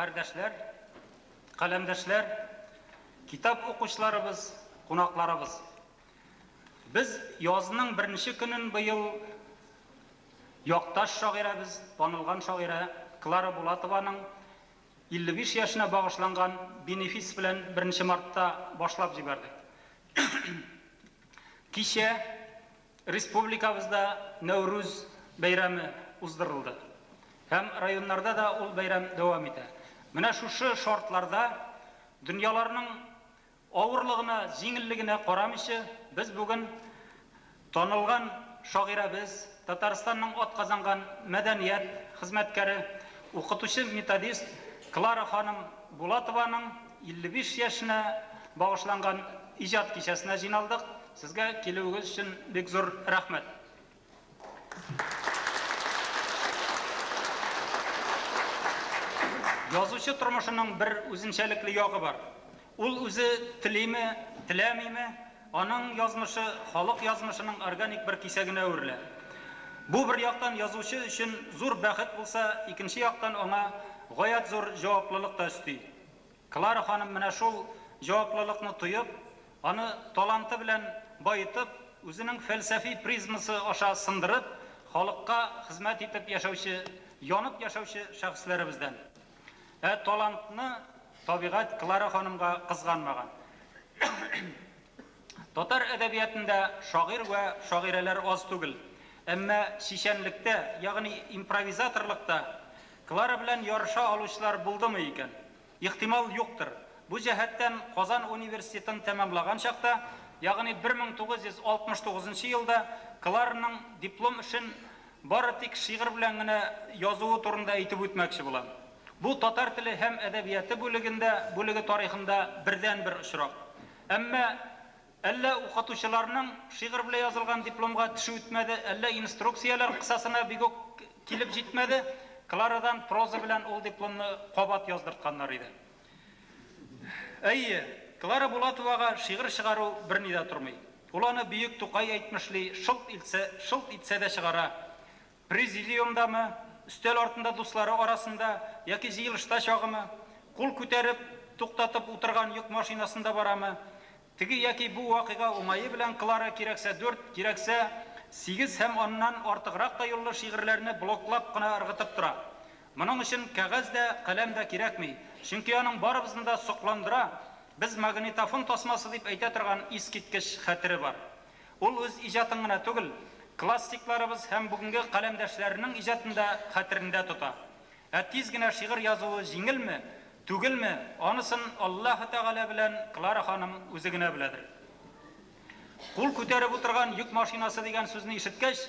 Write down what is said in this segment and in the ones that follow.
кардәшләр, каләмдәшләр, китап укучыларыбыз, кунакларыбыз. Без язның беренче көнен быел якташ шагыйрәбез, танылган шагыйрә Клара Булатованың 55 яшенә багышланган бенефис белән 1 мартта башлап җибәрдек. Кичә республикабызда Нәүрүз бәйрәме уздырылды. Һәм районнарда да ул бәйрәм дәвам итә. Менә шушы шартларда дөньяларның авырлыгына, җиңеллегенә карамыйча, без бүген танылган шагыйрәбез, Татарстанның атказанган мәдәният хезмәткәре, укытучы-методист Клара ханым Булатованың 55 яшенә багышланган иҗат кичәсенә җыйналдык. Сезгә килүегез өчен бик зур рәхмәт. Язучы тормышының бер үзенчәлекле ягы бар. Ул үзе телиме, теләмиме, аның язмышы халык язмышының органик бер кисәгенә әверелә. Бу бер яктан язучы өчен зур бәхет булса, икенче яктан аңа гаять зур җаваплылык та өсти. Клара ханым менә шул җаваплылыкны тоеп, аны таланты белән баетып, үзенең фәлсәфи призмасы аша сындырып, халыкка хезмәт итеп яшәүче, янып яшәүче шәхесләребездән. Ә талантны табигать Клара ханымга кызганмаган. Татар әдәбиятында шагыйрь вә шагыйрәләр аз түгел. Әмма чичәнлектә, ягъни импровизаторлыкта Клара белән ярыша алучылар булдымы икән? Ихтимал, юктыр. Бу җәһәттән Казан университетын тәмамлаган чакта, ягъни 1969 елда Клараның диплом эшен бары тик шигырь белән генә язуы турында әйтеп үтмәкче булам. Бу татар теле һәм әдәбияты бүлегендә бүлеге тарихында бердәнбер очрак. Әмма әллә укытучыларның шигырь белән язылган дипломга теше үтмәде, әллә инструкцияләр кысасына бик үк килеп җитмәде, Кларадан проза белән ул дипломны кабат яздыртканнар иде. Әйе, Клара Булатовага шигырь чыгару берни дә тормый. Ул аны бөек Тукай әйтмешли, шылт итсә, шылт итсә дә чыгара. Президиумдамы, өстәл артында дуслары арасында яки җыелышта чагымы, кул күтәреп, туктатып утырган йөк машинасында барамы, теге яки бу вакыйга уңае белән Клара кирәксә дүрт, кирәксә сигез һәм аннан артыграк та юллы шигырьләрне блоклап кына ыргытып тора. Моның өчен кәгазь дә, каләм дә кирәкми, чөнки аның барыбызны да сокландыра, без магнитофон тасмасы дип әйтә торган искиткеч хәтере бар. Ул үз иҗатын гына түгел, классикларыбыз һәм бүгенге каләмдәшләренең иҗатын да хәтерендә тота. Ә тиз генә шигырь язуы җиңелме, түгелме, анысын Аллаһы Тәгалә белән Клара ханым үзе генә беләдер. Кул күтәреп утырган йөк машинасы дигән сүзне ишеткәч,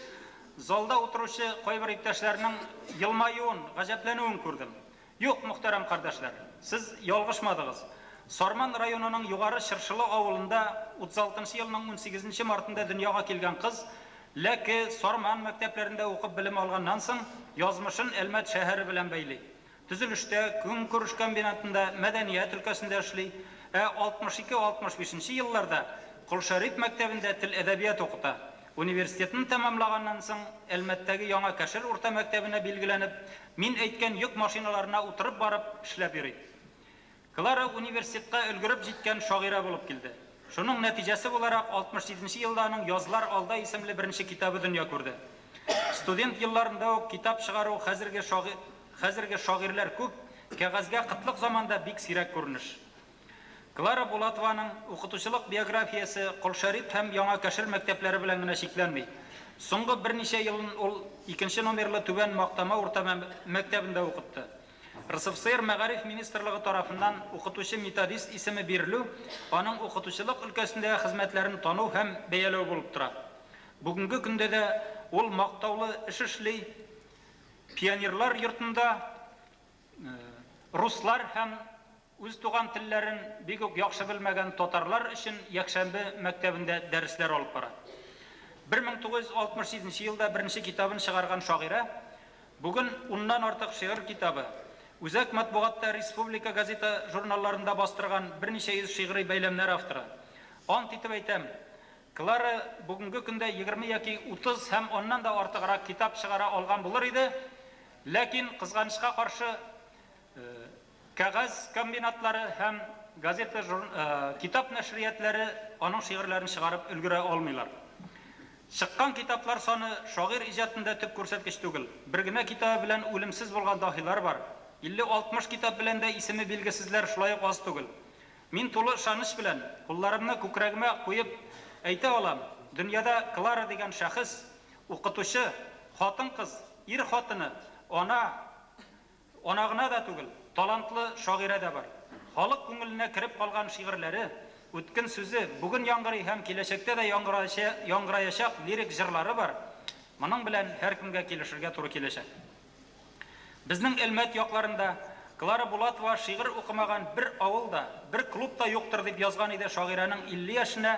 залда утыручы кайбер иптәшләрнең елмаюын, гаҗәпләнүен күрдем. Юк, мөхтәрәм кардәшләр, сез ялгышмадыгыз. Сарман районының Югары Чыршылы авылында 36 нчы елның унсигезенче мартында дөньяга килгән кыз Ләке, Сарман мәктәпләрендә укып белем алганнан соң, язмышын Әлмәт шәһәре белән бәйли. Төзелештә, көнкүреш комбинатында, мәдәният өлкәсендә эшли, ә 62-65 нче елларда Колшәрип мәктәбендә тел-әдәбият укыта. Университетны тәмамлаганнан соң, Әлмәттәге Яңа Кәшер урта мәктәбенә билгеләнеп, мин әйткән йөк машиналарына утырып барып, эшләп йөри. Клара университетка өлгереп җиткән шагыйрә булып килде. Шуның нәтиҗәсе буларак, 67 нче елда аның Язлар алда исемле беренче китабы дөнья күрде. Студент елларында ук китап чыгару хәзерге шагы хәзерге шагыйрьләр күп, кәгазьгә кытлык заманда бик сирәк күренеш. Клара Булатованың укытучылык биографиясе Колшәрип һәм Яңа Кәшер мәктәпләре белән генә чикләнми. Соңгы берничә елын ул икенче номерлы Түбән Мактама урта мәктәбендә укытты. РСФСР Мәгариф министрлыгы тарафыннан укытучы-методист исеме бирелү аның укытучылык өлкәсендәге хезмәтләрен тану һәм бәяләү булып тора. Бүгенге көндә дә ул мактаулы эш эшли, Пионерлар йортында руслар һәм үз туган телләрен бик үк яхшы белмәгән татарлар өчен якшәмбе мәктәбендә дәресләр алып бара. 1967 елда беренче китабын чыгарган шагыйрә бүген уннан артык шигырь китабы, үзәк матбугатта республика газета-журналларында бастырган берничә йөз шигъри бәйләмнәр авторы. Ант итеп әйтәм, Клара бүгенге көндә 20 яки 30 һәм аннан да артыграк китап чыгара алган булыр иде, ләкин, кызганычка каршы, Кәгазь комбинатлары һәм газета, китап нәшриятлары аның шигырьләрен чыгарып өлгерә алмыйлар. Чыккан китаплар саны шагыйрь иҗатында төп күрсәткеч түгел. Бер генә китабы белән үлемсез булган даһилар бар. 50-60 китап белән дә исеме билгесезләр шулай ук аз түгел. Мин тулы ышаныч белән, кулларымны күкрәгемә куеп әйтә алам, дөньяда Клара дигән шәхес, укытучы, хатын-кыз, ир хатыны, ана, ана гына да түгел, талантлы шагыйрә дә бар. Халык күңеленә кереп калган шигырьләре, үткен сүзе бүген яңгырый һәм киләчәктә дә яңгыраячак лирик җырлары бар. Моның белән һәркемгә килешергә туры киләчәк. Безнең Әлмәт якларында Клара Булатова шигырь укымаган бер авыл да, бер клуб та юктыр дип язган иде шагыйрәнең 50 яшенә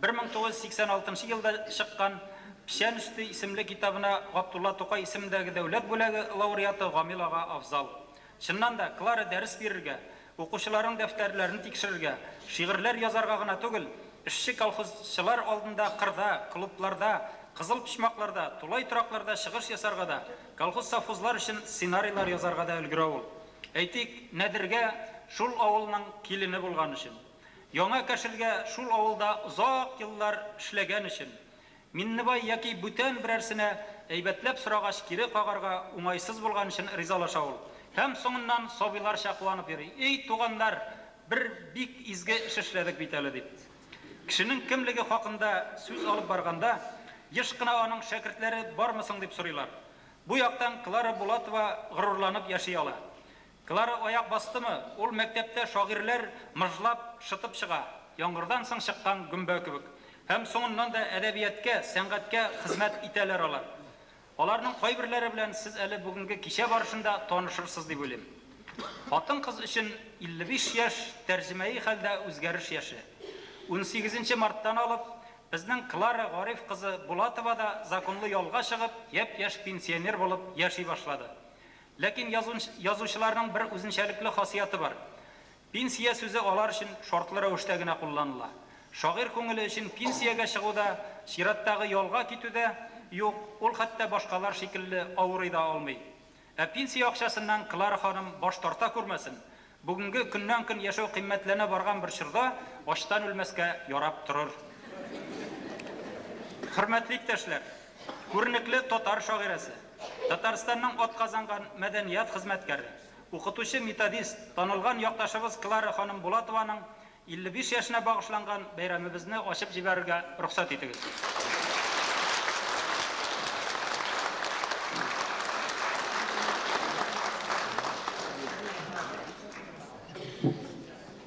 1986 елда чыккан Печән өсте исемле китабына Габдулла Тукай исемендәге дәүләт бүләге лауреаты Гамил ага Афзал. Чыннан да, Клара дәрес бирергә, укучыларның дәфтәрләрен тикшерергә, шигырьләр язарга гына түгел, эшче колхозчылар алдында кырда, клубларда, кызыл почмакларда, тулай торакларда чыгыш ясарга да, колхоз-совхозлар өчен сценарийлар язарга да өлгерә ул. Әйтик, Нәдергә шул авылның килене булган өчен, Яңа Кәшелгә шул авылда озак еллар эшләгән өчен, Миннебай яки бүтән берәрсенә әйбәтләп сорагач кире кагарга уңайсыз булган өчен ризалаша ул. Һәм соңыннан сабыйларча куанып йөри, Эй, туганнар, бер бик изге эш эшләдек бит әле, дип. Кешенең кемлеге хакында сүз алып барганда, еш кына аның шәкертләре бармы соң дип сорыйлар. Бу яктан Клара Булатова горурланып яши ала. Клара аяк бастымы, ул мәктәптә шагыйрьләр мыжлап, шытып чыга, яңгырдан соң чыккан гөмбә кебек. Һәм соңыннан да әдәбияткә, сәнгатькә хезмәт итәләр алар. Аларның кайберләре белән сез әле бүгенге кичә барышында танышырсыз дип уйлыйм. Хатын-кыз өчен 55 яшь тәрҗемәи хәлдә үзгәреш яше. 18 марттан алып, безнең Клара Гариф кызы Булатова да законлы ялга чыгып, япь-яшь пенсионер булып яши башлады. Ләкин язучыларның бер үзенчәлекле хасияте бар. Пенсия сүзе алар өчен шартлы рәвештә генә кулланыла. Шагыйрь күңеле өчен пенсиягә чыгу да, чираттагы ялга китү дә юк, ул хәтта башкалар шикелле авырый да алмый. Ә пенсия акчасыннан Клара ханым баш тарта күрмәсен. Бүгенге көннән-көн яшәү кыйммәтләнә барган бер чорда ачтан үлмәскә ярап торыр. Хөрмәтле иптәшләр, күренекле татар шагыйрәсе, Татарстанның атказанган мәдәният хезмәткәре, укытучы-методист, танылган якташыбыз Клара ханым Булатованың 55 яшенә багышланган бәйрәмебезне ачып җибәрергә рөхсәт итегез.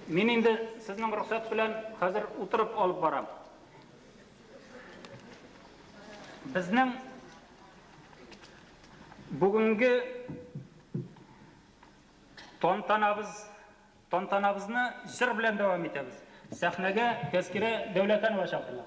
Мин инде сезнең рөхсәт белән хәзер утырып алып барам. Безнең бүгенге тантанабыз, тантанабызны җыр белән дәвам итәбез. Сәхнәгә Тәзкирә Дәүләкәнова чакырыла.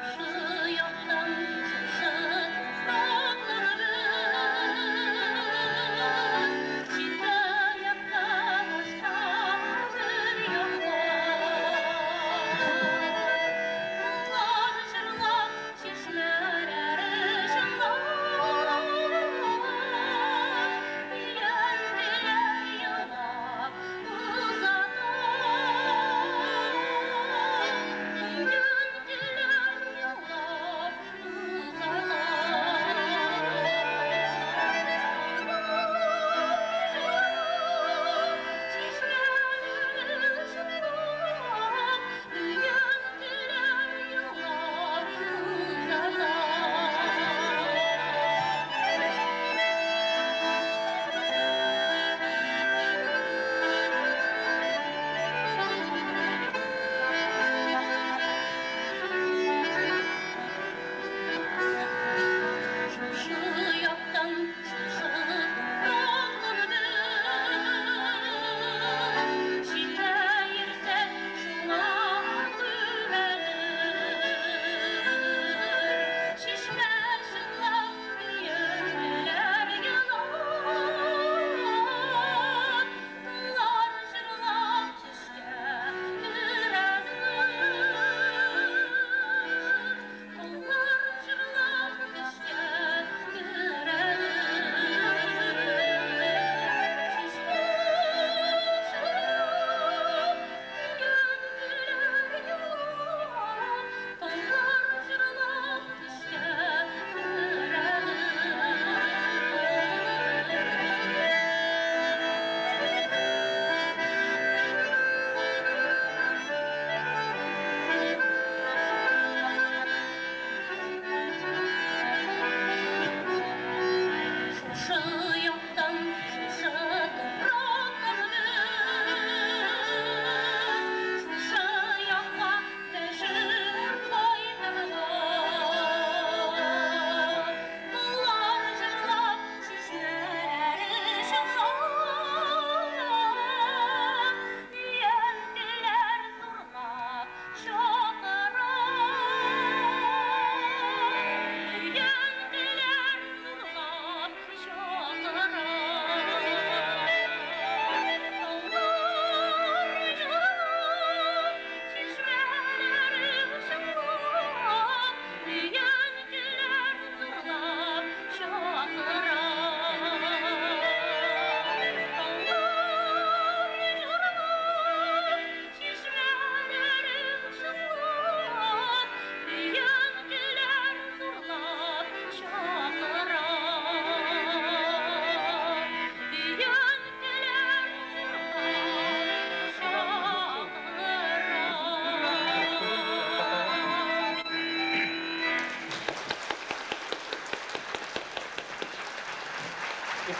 Шушы яктан, шушы туфракларыбыз, читтә якта.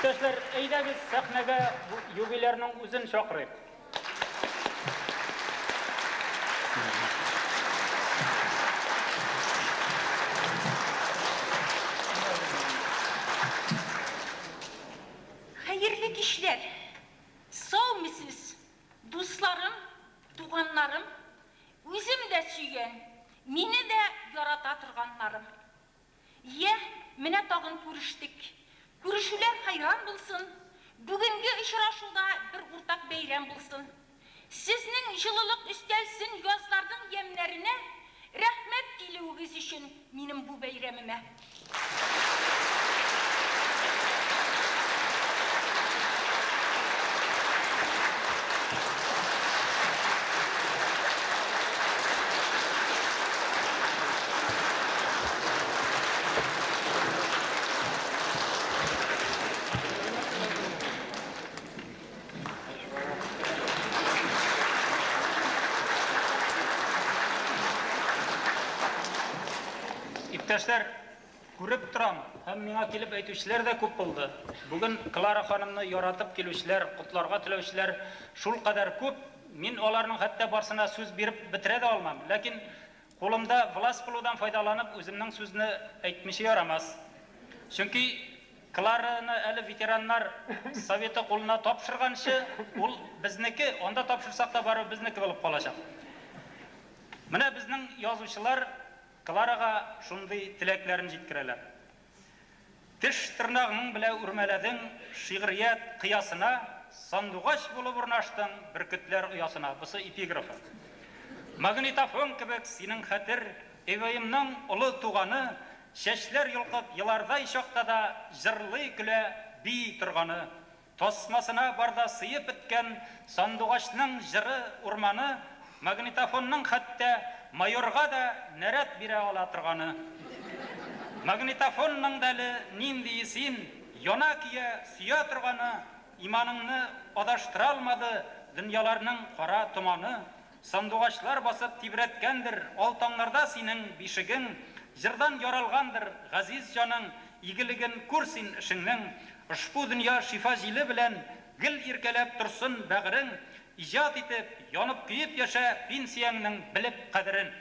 Иптәшләр, әйдәгез сәхнәгә юбилярның үзен чакырыйк. Хәерле кичләр. Саумысыз, дусларым, туганнарым, үзем дә сөйгән, мине дә ярата торганнарым. Йә, менә тагын күрештек. Күрешүләр хәйран булсын, бүгенге очрашуда бер уртак бәйрәм булсын. Сезнең җылылык өстәлсен язларның ямьнәренә, рәхмәт килүегез өчен минем бу бәйрәмемә. Иптәшләр, күреп торам, һәм миңа килеп әйтүчеләр дә күп булды. Бүген Клара ханымны яратып килүчеләр, котларга теләүчеләр шулкадәр күп, мин аларның хәтта барсына сүз биреп бетерә дә алмам. Ләкин кулымда власть булудан файдаланып, үземнең сүзне әйтмичә ярамас. Чөнки Клараны әле ветераннар советы кулына тапшырганчы, ул безнеке, анда тапшырсак та барыбер безнеке булып калачак. Менә безнең язучылар Кларага шундый теләкләрен җиткерәләр. Теш тырнагың белән үрмәләдең шигърият кыясына, сандугач булып урнаштың бөркетләр оясына. Бусы эпиграфы. Магнитофон кебек синең хәтер, ЭВМның олы туганы, чәчләр йолкып елардай чакта да җырлый көлә бии торганы. Тасмасына барда сыеп беткән сандугачның җыры урманы, магнитофонның хәтта майорга да нәрәт бирә ала торганы. Магнитофонның да әле ниндие син, яна көя сөя торганы, иманыңны адаштыра алмады дөньяларның кара томаны. Сандугачлар басып тибрәткәндер ал таңнарда синең бишегең, җырдан яралгандыр газиз җаның, игелеген күр син эшеңнең. Ошбу дөнья шифа җиле белән гел иркәләп торсын бәгырең, иҗат итеп, янып көеп яшә пенсияңнең белеп кадерен.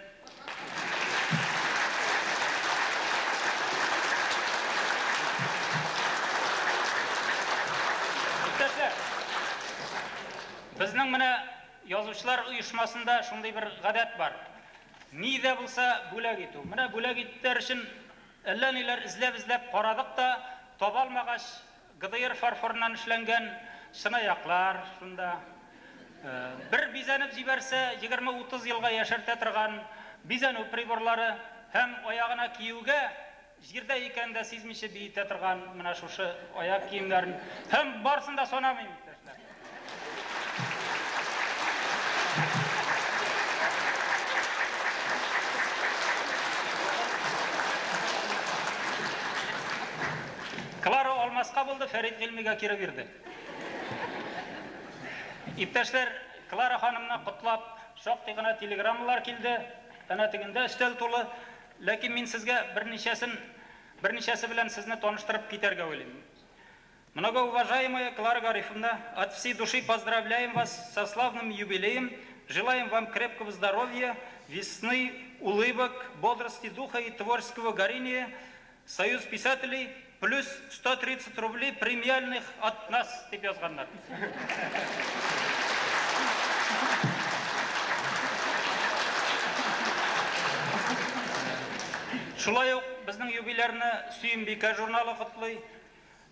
Иптәшләр, безнең менә язучылар оешмасында шундый бер гадәт бар. Ни дә булса бүләк итү. Менә бүләк итәр өчен әллә ниләр эзләп-эзләп карадык та, таба алмагач, ГДР фарфорыннан эшләнгән чынаяклар шунда. Бер бизәнеп җибәрсә, 20-30 елга яшәртә торган бизәнү приборлары һәм аягына киюгә җирдә икәнен дә сизмичә биетә торган менә шушы аяк киемнәрен һәм барысын да санамыйм, иптәшләр. Клара алмаска булды, Фәрит Гыйльмигә кире бирде. Иптәшләр, Клара ханымны котлап, шактый гына телеграммалар килде. Әнә тегендә өстәл тулы. Ләкин мин сезгә берничәсен, берничәсе белән сезне таныштырып китәргә уйлыйм. Многоуважаемая Клара Гарифовна, от всей души поздравляем вас со славным юбилеем, желаем вам крепкого здоровья, весны, улыбок, бодрости духа и творческого горения. Союз писателей плюс 130 рублей премиальных от нас, дип язганнар. Шулай ук безнең юбилярны Сөембикә журналы котлый.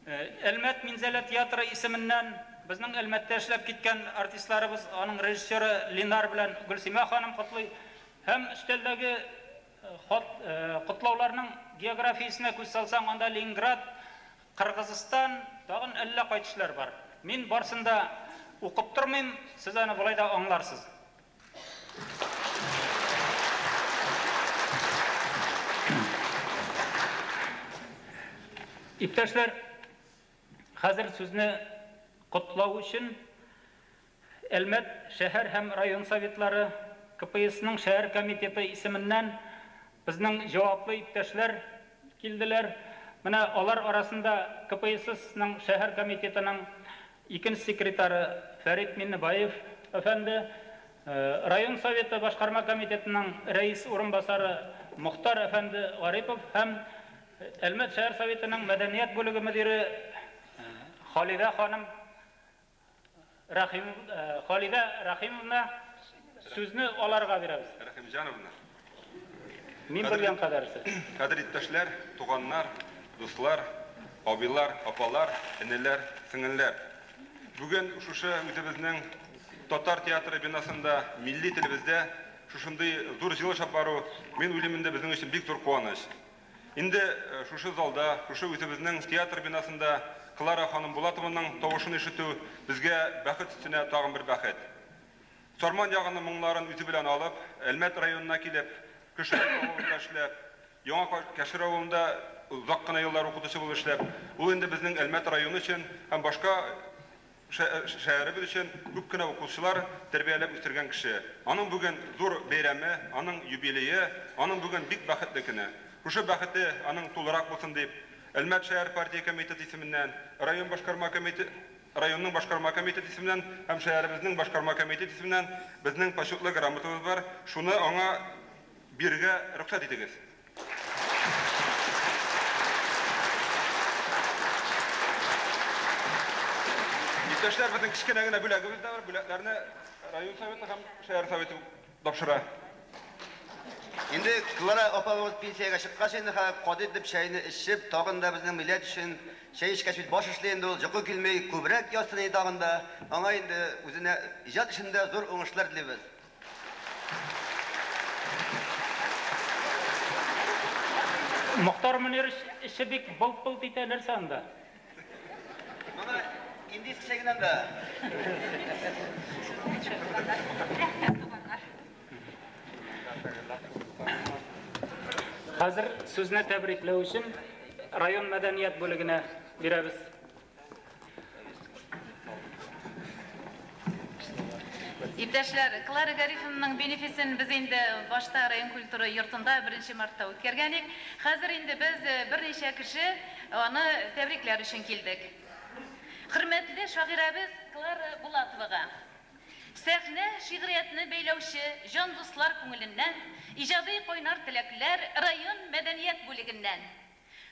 Әлмәт Минзәлә театры исеменнән безнең Әлмәттә эшләп киткән артистларыбыз, аның режиссеры Ленар белән Гөлсимә ханым котлый. Һәм өстәлдәге хат, котлауларның географиясенә күз салсаң, анда Ленинград, Кыргызстан, тагын әллә кай төшләр бар. Мин барсын да укып тормыйм, сез аны болай да аңларсыз. Иптәшләр, хәзер сүзне котлау өчен Әлмәт шәһәр һәм район советлары, КПСның шәһәр комитеты исеменнән безнең җаваплы иптәшләр килделәр. Менә алар арасында КПССның шәһәр комитетының икенче секретаре Фәрит Миннебаев әфәнде, район советы башкарма комитетының рәис урынбасары Мохтар әфәнде Гарипов һәм Әлмәт шәһәр советының мәдәният бүлеге мөдире Халидә ханым Рахим, Халидә Рахимовна, сүзне аларга бирәбез. Рәхимҗановна. Мин белгән кадәресе. Кадерле иптәшләр, туганнар, дуслар, абыйлар, апалар, энеләр, сеңелләр. Бүген шушы үзебезнең татар театры бинасында милли телебездә шушындый зур җыелыш алып бару, мин уйлыйм инде, безнең өчен бик зур куаныч. Инде шушы залда, шушы үзебезнең театр бинасында Клара ханым Булатованың тавышын ишетү безгә бәхет өстенә тагын бер бәхет. Сарман ягының моңнарын үзе белән алып, Әлмәт районына килеп, Кешер авылында эшләп, Яңа Кәшер авылында озак кына еллар укытучы булып эшләп, ул инде безнең Әлмәт районы өчен һәм башка шәһәребез өчен күп кенә укучылар тәрбияләп үстергән кеше. Аның бүген зур бәйрәме, аның юбилее, аның бүген бик бәхетле көне. Шушы бәхете аның тулырак булсын дип, Әлмәт шәһәр партия комитеты исеменнән, район башкарма комитеты, районның башкарма комитеты исеменнән һәм шәһәребезнең башкарма комитеты исеменнән безнең почетлы грамотабыз бар. Шуны аңа бирергә рөхсәт итегез. Иптәшләр, безнең кечкенә генә бүләгебез дә бар. Бүләкләрне район советы һәм шәһәр советы тапшыра. Инде Клара апабыз пенсиягә чыккач инде хәзер каты итеп чәйне эчеп, тагын да безнең милләт өчен чәй эчкәч бит баш эшли инде ул, йокы килми, күбрәк язсын инде тагын да. Аңа инде үзенә иҗат эшендә зур уңышлар телибез. Мохтар Мөнирович эше бик былт-былт итә, нәрсә анда? Моны индийский чәй генә дә. Рәхмәт, туганнар. Хәзер сүзне тәбрикләү өчен район мәдәният бүлегенә бирәбез. Иптәшләр, Клара Гарифовнаның бенефисын без инде башта район культура йортында 1 мартта үткәргән идек. Хәзер инде без берничә кеше аны тәбрикләр өчен килдек. Хөрмәтле шагыйрәбез Клара Булатовага. Сәхнә шигъриятне бәйләүче җан дуслар күңеленнән, иҗади кайнар теләкләр район мәдәният бүлегеннән.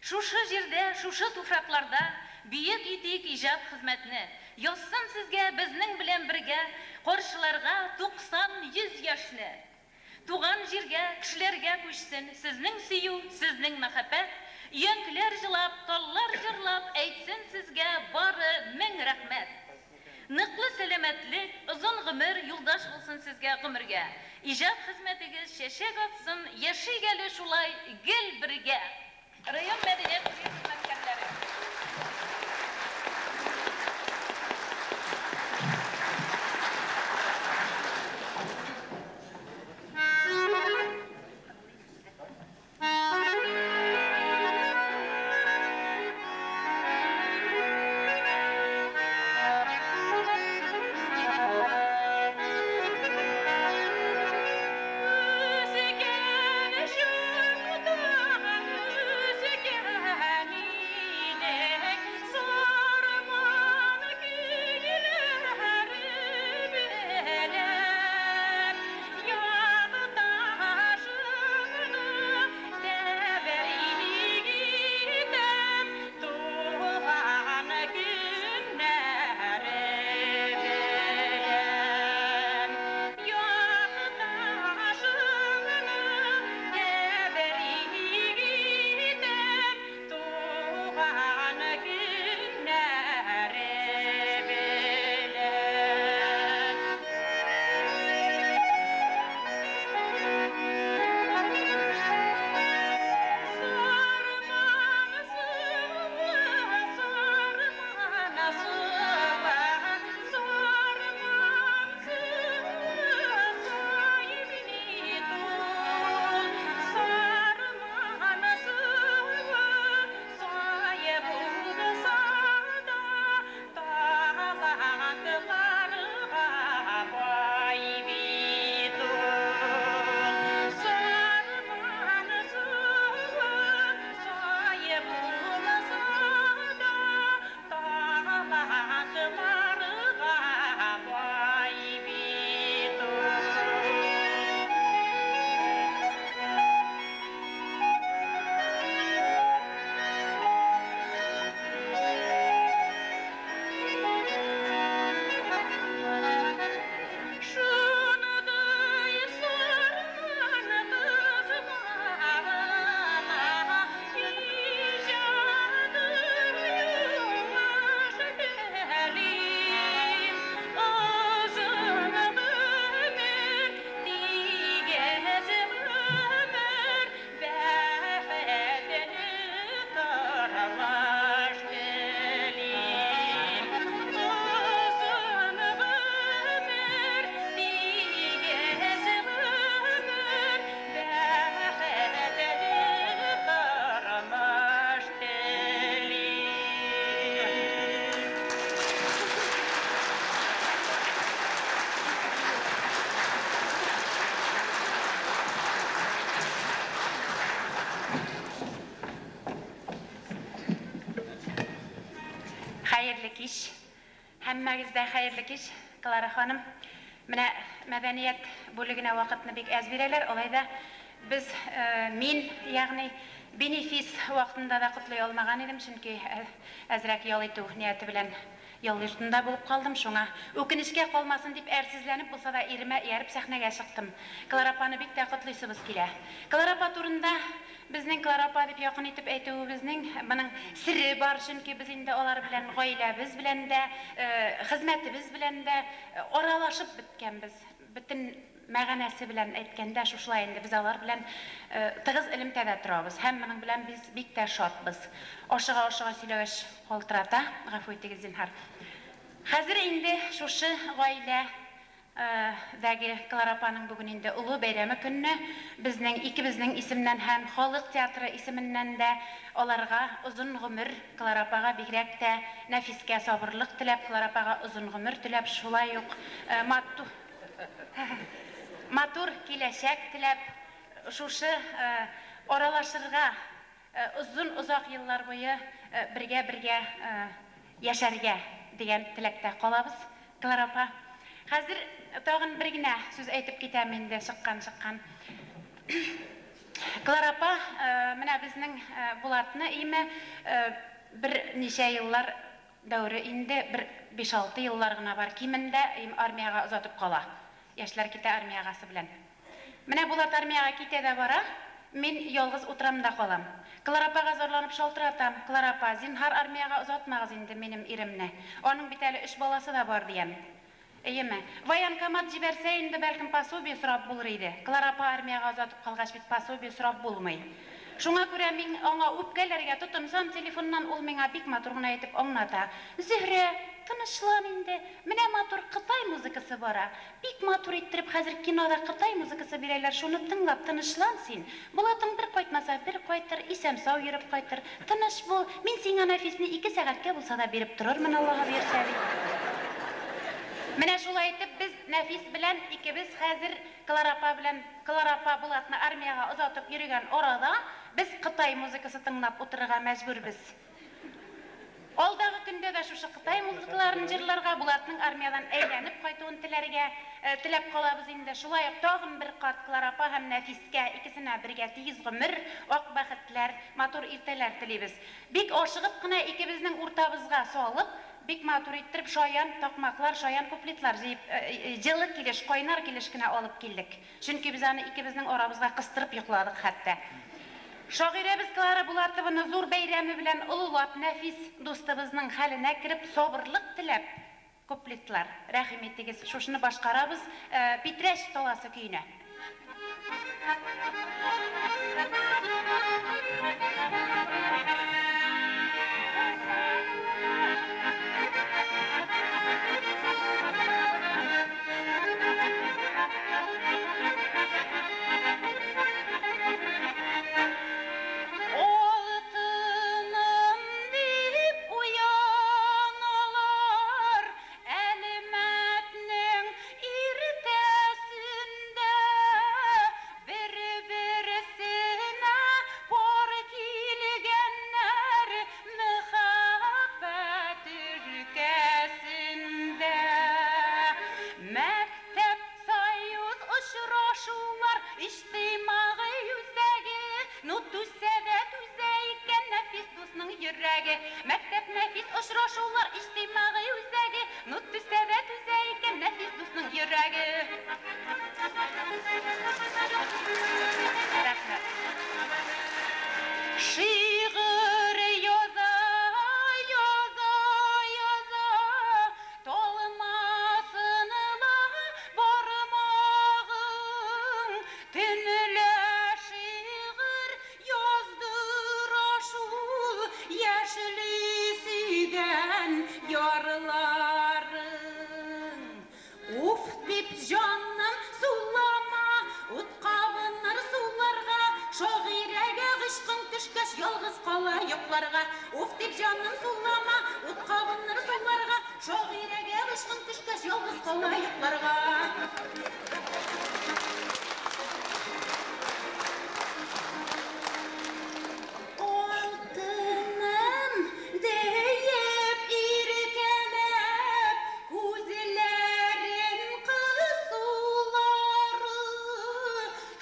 Шушы җирдә, шушы туфракларда бөек итик иҗат хезмәтне. Язсын сезгә безнең белән бергә каршыларга 90-100 яшьне. Туган җиргә, кешеләргә күчсен сезнең сөю, сезнең мәхәббәт. Өянкеләр җылап, таллар җырлап, әйтсен сезгә бары мең рәхмәт. Ныклы сәламәтлек, озын гомер юлдаш булсын сезгә гомергә. Иҗат хезмәтегез чәчәк атсын, яшик әле шулай гел бергә. Район мәдәният бүлеге хезмәткәрләре. Үскән шөкутыгын, үскән. кич. Һәммәгездә хәерле кич, Клара ханым. Менә мәдәният бүлегенә вакытны бик әз бирәләр. Алай да без мин, ягъни бенефис вакытында да котлый алмаган идем, чөнки әзрәк ял итү нияте белән ял йортында булып калдым. Шуңа үкенечкә калмасын дип әрсезләнеп булса да иремә ияреп сәхнәгә чыктым. Клара апаны бик тә котлыйсыбыз килә. Клара апа турында безнең Клара апа дип якын итеп әйтүебезнең моның сере бар, чөнки без инде алар белән гаиләбез белән дә, хезмәтебез белән дә аралашып беткәнбез. Бөтен мәгънәсе белән әйткәндә шушылай инде без алар белән тыгыз элемтәдә торабыз һәм моның белән без бик тә шатбыз. Ашыга-ашыга сөйләгәч калтырата, гафу итегез, зинһар. Хәзер инде шушы гаилә дәге Клара апаның бүген инде олы бәйрәме көнне безнең икебезнең исемнән һәм халык театры исеменнән дә аларга озын гомер, Клара апага бигрәк тә Нәфискә сабырлык теләп, Клара апага озын гомер теләп, шулай ук матур киләчәк теләп, шушы аралашырга озын озак еллар буе бергә-бергә яшәргә дигән теләктә калабыз, Клара апа. Хәзер тагын бер генә сүз әйтеп китәм инде, чыккан-чыккан. Клара апа, менә безнең Булатны име бер ничә еллар дәвре инде, бер 5-6 еллар гына бар кимендә армиягә озатып кала. Яшьләр китә армиягасы белән. Менә Булат армиягә китә дә бара, мин ялгыз утырам да калам. Клара апага зарланып шалтыратам. Клара апа, зинһар армиягә озатмагыз инде минем иремне. Аның бит әле 3 баласы да бар дигән. Әйеме? Военкомат җибәрсә инде бәлкем пособие сорап булыр иде. Клара апа армиягә озатып калгач бит пособие сорап булмый. Шуңа күрә мин аңа үпкәләргә тотынсам телефоннан ул миңа бик матур гына әйтеп аңлата. Зөһрә, тынычлан инде. Менә матур Кытай музыкасы бара. Бик матур иттереп хәзер кинода Кытай музыкасы бирәләр. Шуны тыңлап тынычлан син. Булатың бер кайтмаса бер кайтыр, исән-сау йөреп кайтыр. Тыныч бул. Мин сиңа Нәфисне 2 сәгатькә булса да биреп торырмын, Аллаһ бирсә ди. Менә шулай итеп без Нәфис белән икебез хәзер Клара апа белән Клара апа Булатны армиягә озатып йөргән арада без Кытай музыкасы тыңлап утырырга мәҗбүрбез. Алдагы көндә дә шушы Кытай музыкаларын җырларга, Булатның армиядан әйләнеп кайтуын теләргә, теләп калабыз инде. Шулай ук тагын бер кат Клара апа һәм Нәфискә икесенә бергә тигез гомер, ак бәхетләр, матур иртәләр телибез. Бик ашыгып кына икебезнең уртабызга салып, бик матур иттереп шаян такмаклар, шаян куплетлар җыеп, җылы килеш, кайнар килеш кенә алып килдек. Чөнки без аны икебезнең арабызга кыстырып йокладык хәтта. Шагыйрәбез Клара Булатованы зур бәйрәме белән олылап, нәфис дустыбызның хәленә кереп, сабырлык теләп, куплетлар. Рәхим итегез, шушыны башкарабыз Питрәч таласы көенә. Алтыным дип уяналар, Әлмәтнең иртәсендә бер-берсенә пар килгәннәр мәхәббәт өлкәсендә. Мәктәп, союз, очрашулар, иҗтимагый үзәге, ну түзсә дә түзә икән нәфис дусның йөрәге. Мәктәп, нәфис очрашулар, иҗтимагый үзәге, ну түзсә дә түзә икән нәфис дусның йөрәге. Рәхмәт. Шигырь яза, яза, яза, талмасын ла бармагың, төнлә шигырь яздыра шул яшьли сөйгән ярларың. Уф дип җаным сулама, ут кабыныр суларга, шагыйрәгә гыйшкың төшкәч ялгыз кала йокларга. Уф дип җаным сулама, ут кабыныр суларга, шагыйрәгә гыйшкың төшкәч ялгыз кала йокларга. Алтыным диеп иркәләп,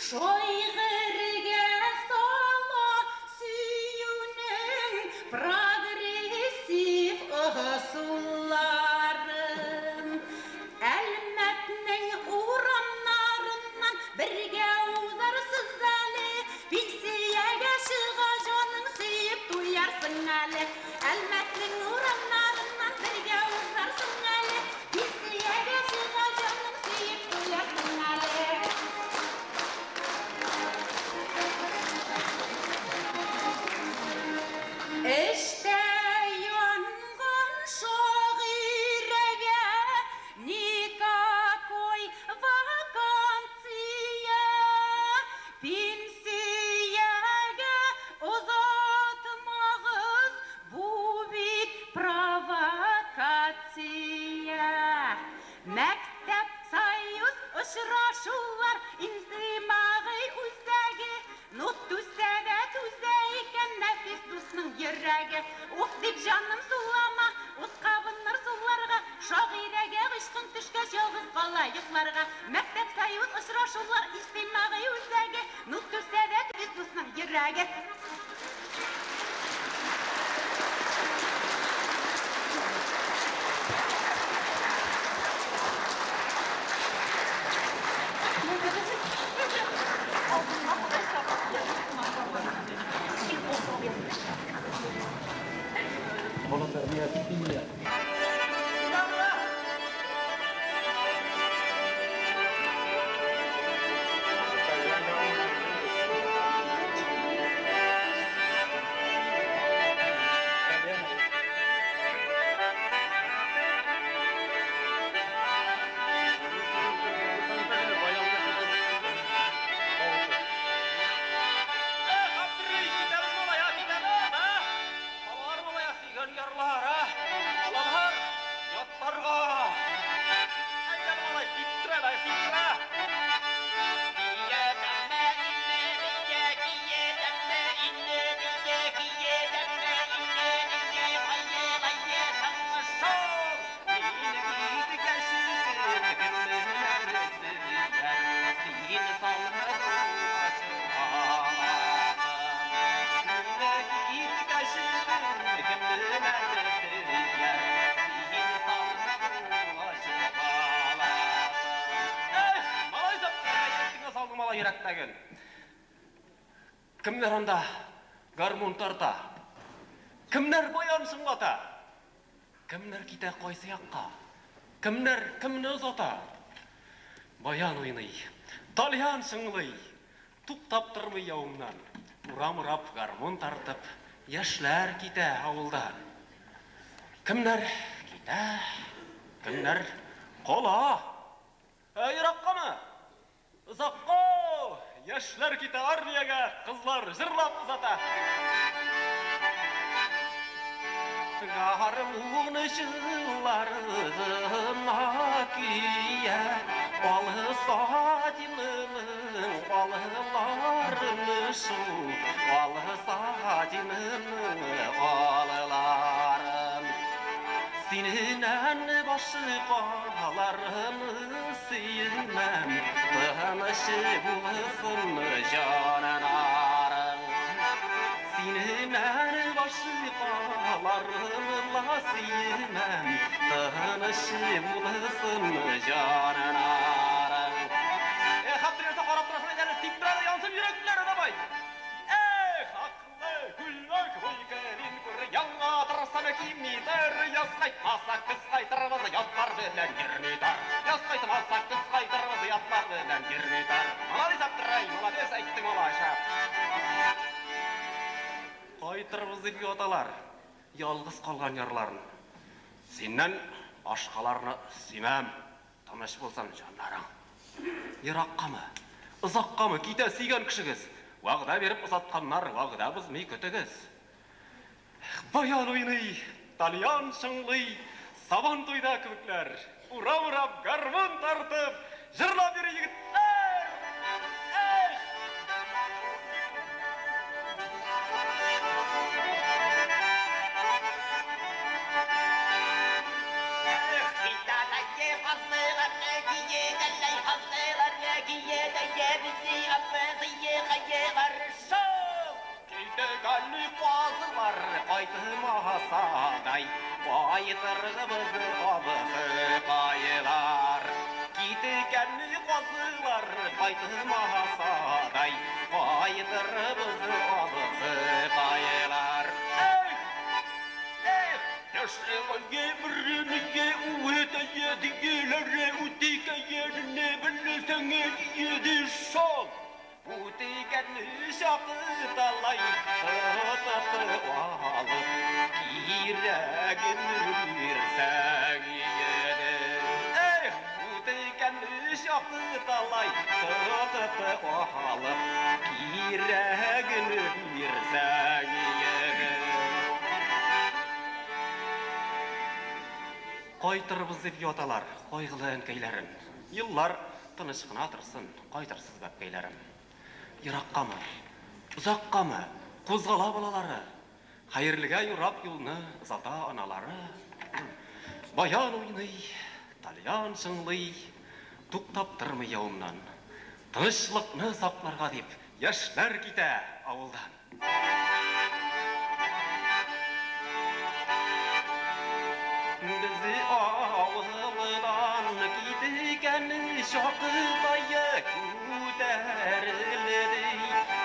Шайгырга сала сөюнең прогрессив ысулларын. Әлмәтнең урамнарыннан бергә узарсыз әле, пенсиягә чыга җаның сөеп туярсың әле. Әлмәтнең урамнарыннан бергә узарсың әле, пенсиягә чыга җаның сөеп туярсың әле. Эштә янган шагыйрәгә никакой вакансия, пенсиягә озатмагыз, бу бит провокация. Мәктәп, союз, очрашулар, иҗтимагый үзәге, ну түзсә дә түзә икән нәфис дусның йөрәге. Уф дип җаным сулама, ут кабыныр сулларга, шагыйрәгә гыйшкың төшкәч ялгыз кала йокларга. Мәктәп, союз, очрашулар, иҗтимагый үзәге, ну түзсә дә түзә дусның йөрәге. Кемнәр анда гармун тарта? Кемнәр баян шыңлата? Кемнәр китә кайсы якка? Кемнәр кемне озата? Баян уйный, тальян шыңлый, туктап тормый явымнан. Урам-урап гармун тартып, яшьләр китә авылдан. Кемнәр китә, кемнәр кала? Ә ераккамы? Озакка! Яшьләр китә армиягә, кызлар җырлап озата. Гармунчыларына кия, Алсадинның алларын шул, Алсадинның алларын. Синнән башкаларны сөймәм, тыныч булсын җаннарың. Синнән башкаларны сөймәм, тыныч булсын җаннарың. Эх, Абдырәзак карап торасың, әйдә, сиптерә янсын йөрәкләре, давай. Эх, акыллы күлмәк буй күр, яңа торсам кимидер, яз кайтмаса көз кайтырбыз, ятлар белән йөрмидер. Яз кайтмаса көз кайтырбыз, ятлар белән йөрмидер. Молодец, Абдырай, молодец, әйттең алайша. Кайтырбыз дип яталар, ялгыз калган ярларын. Синнән башкаларны сөймәм, тыныч булсын җаннарың. Ераккамы, озаккамы китә сөйгән кешегез? Вәгъдә биреп озатканнар, вәгъдә бозмый көтегез. Баян уйный, тальян шыңлый, сабан туйда кебекләр. Урам-урап гармун тартып, җырлап йөри егетләр. Эх! Кайтмасадай, кайтырбыз абызыкайлар. Киткән казлар кайтмасадай, кайтырбыз абызыкайлар. Эх, эх, яшәгән үтәйе дигеләре үтикәйене белсәң иде шул. Үтикән чакыталай тотып алып, кирәген бирсәң иде. Эх, үтикән чакыталай тотып алып, кирәген бирсәң иде. Кайтырбыз дип яталар кайгылы әнкәйләрем. Еллар тыныч кына торсын, кайтырсыз бәбкәйләрем. Ераккамы, озаккамы, кузгала балалары. Хәерлегә юрап юлны озата аналары. Баян уйный, тальян чыңлый, туктап тормый явымнан. Тынычлыкны сакларга дип, яшьләр китә авылдан. Без авылдан киткән чакытай күтәрелде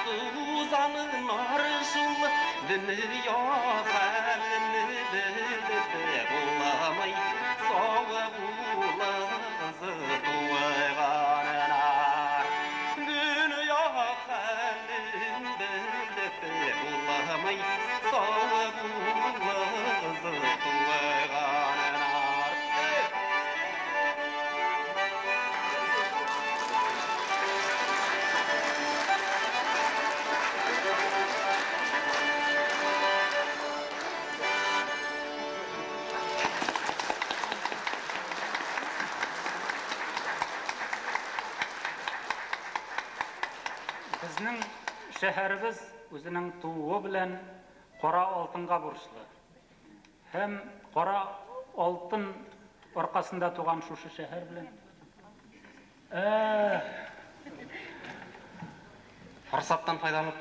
тузаннар шул дөнья хәлен белеп булмый сау булыгыз туганнар. Дөнья хәлен белеп булмый сау булыгыз туганнар. Безнең шәһәребез үзенең тууы белән кара алтынга бурычлы. Һәм кара алтын аркасында туган шушы шәһәр белән. Форсаттан файдаланып,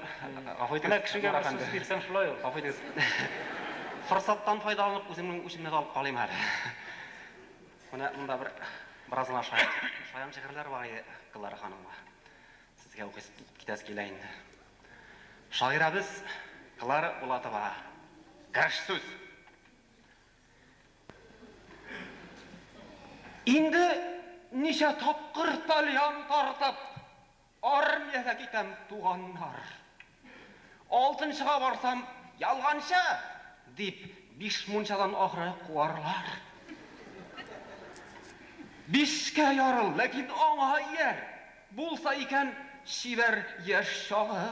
гафу итегез. Менә кешегә Нур бер сүз әфәнде. бирсәң шулай ул. Гафу итегез. Форсаттан файдаланып, үземнең үземне дә алып калыйм әле. Менә монда бер бераз гына шаян, шаян шигырьләр бар иде Клара ханымга. Сезгә укыйсы китәсе килә инде. Шагыйрәбез Клара Булатова. Кереш сүз. Инде ничә тапкыр тальян тартып, армиягә китәм, туганнар. Алтынчыга барсам, ялганчы, дип, биш мунчадан ахыры куарлар. Бишкә ярыл, ләкин аңа ияр. Булса икән чибәр яшь чагы.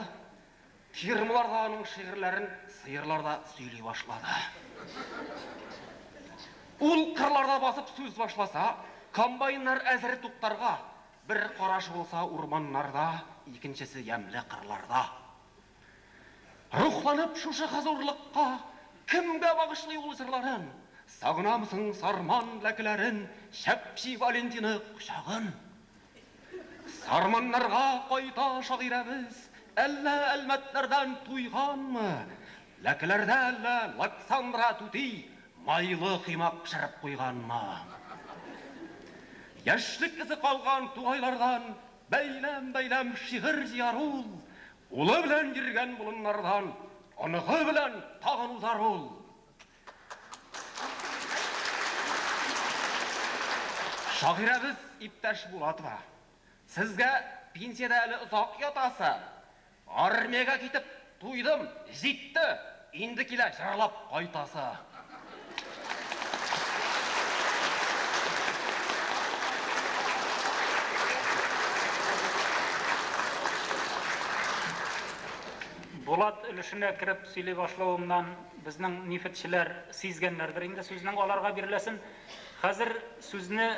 Фирмаларда аның шигырьләрен сыерлар да сөйли башлады. Ул кырларда басып сүз башласа, комбайннар әзер туктарга. Бер карашы булса урманнарда, икенчесе ямьле кырларда. Рухланып шушы хозурлыкка кемгә багышлый ул җырларын? Сагынамсың сарман ләкеләрен, Чәпчи Валентина кочагын? Сарманнарга кайта шагыйрәбез, әллә әлмәтләрдән туйганмы? Ләкеләрдә әллә Лаксандра түти майлы коймак пешереп куйганмы? Яшьлек эзе калган тугайлардан бәйләм-бәйләм шигырь җыяр ул. Улы белән йөргән болыннардан оныгы белән тагын узар ул. Шагыйрәбез иптәш Булатова, сезгә пенсиядә әле озак ятасы. Армиягә китеп туйдым, җитте, инде килә җырлап кайтасы. Булат өлешенә кереп сөйли башлавымнан безнең нефтьчеләр сизгәннәрдер инде сүзнең аларга биреләсен. Хәзер сүзне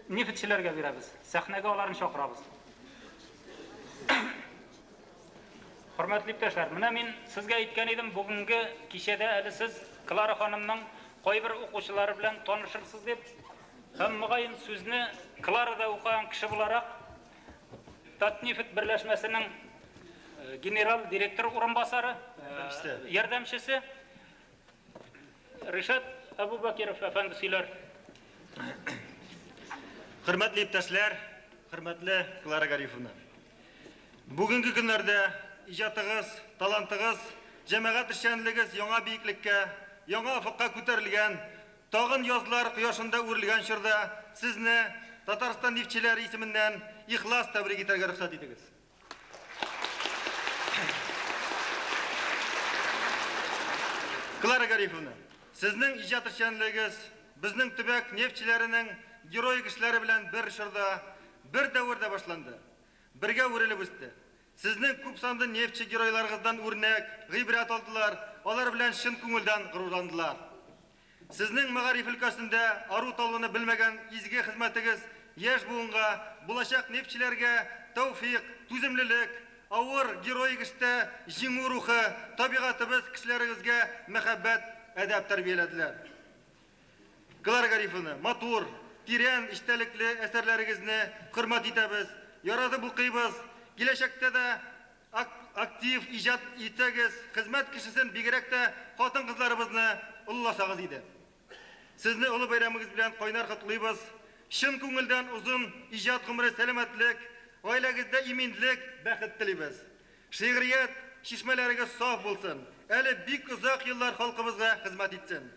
нефтьчеләргә бирәбез. Сәхнәгә аларны чакырабыз. Хөрмәтле иптәшләр, менә мин сезгә әйткән идем, бүгенге кичәдә әле сез Клара ханымның кайбер укучылары белән танышырсыз дип. Һәм мөгаен сүзне Кларада укыган кеше буларак Татнефть берләшмәсенең генерал директор урынбасары, ярдәмчесе Ришат Әбүбәкиров әфәнде сөйләр. Хөрмәтле иптәшләр, хөрмәтле Клара Гарифовна. Бүгенге көннәрдә иҗатыгыз, талантыгыз, җәмәгать эшчәнлегегез яңа биеклеккә, яңа офыкка күтәрелгән, тагын язлар кояшында үрелгән чорда сезне Татарстан нефтьчеләре исеменнән ихлас тәбрик итәргә рөхсәт итегез. Клара Гарифовна, сезнең иҗат эшчәнлегегез безнең төбәк нефтьчеләренең героик эшләре белән бер чорда, бер дәвердә башланды. Бергә үрелеп үсте. Сезнең күп санлы нефтьче геройларыгыздан үрнәк, гыйбрәт алдылар, алар белән чын күңелдән горурландылар. Сезнең мәгариф өлкәсендә ару-талуны белмәгән изге хезмәтегез яшь буынга, булачак нефтьчеләргә тәүфыйк, түземлелек, авыр героик эштә җиңү рухы, табигатыбыз кешеләрегезгә мәхәббәт, әдәп тәрбияләделәр. Клара Гарифовна, матур, тирән эчтәлекле әсәрләрегезне хөрмәт итәбез, яратып укыйбыз. Киләчәктә дә актив иҗат итсәгез, хезмәт кешесен бигрәк тә хатын-кызларыбызны олыласагыз иде. Сезне олы бәйрәмегез белән кайнар котлыйбыз. Чын күңелдән озын иҗат гомере, сәламәтлек, гаиләгездә иминлек, бәхет телибез. Шигърият чишмәләрегез саф булсын. Әле бик озак еллар халкыбызга хезмәт итсен.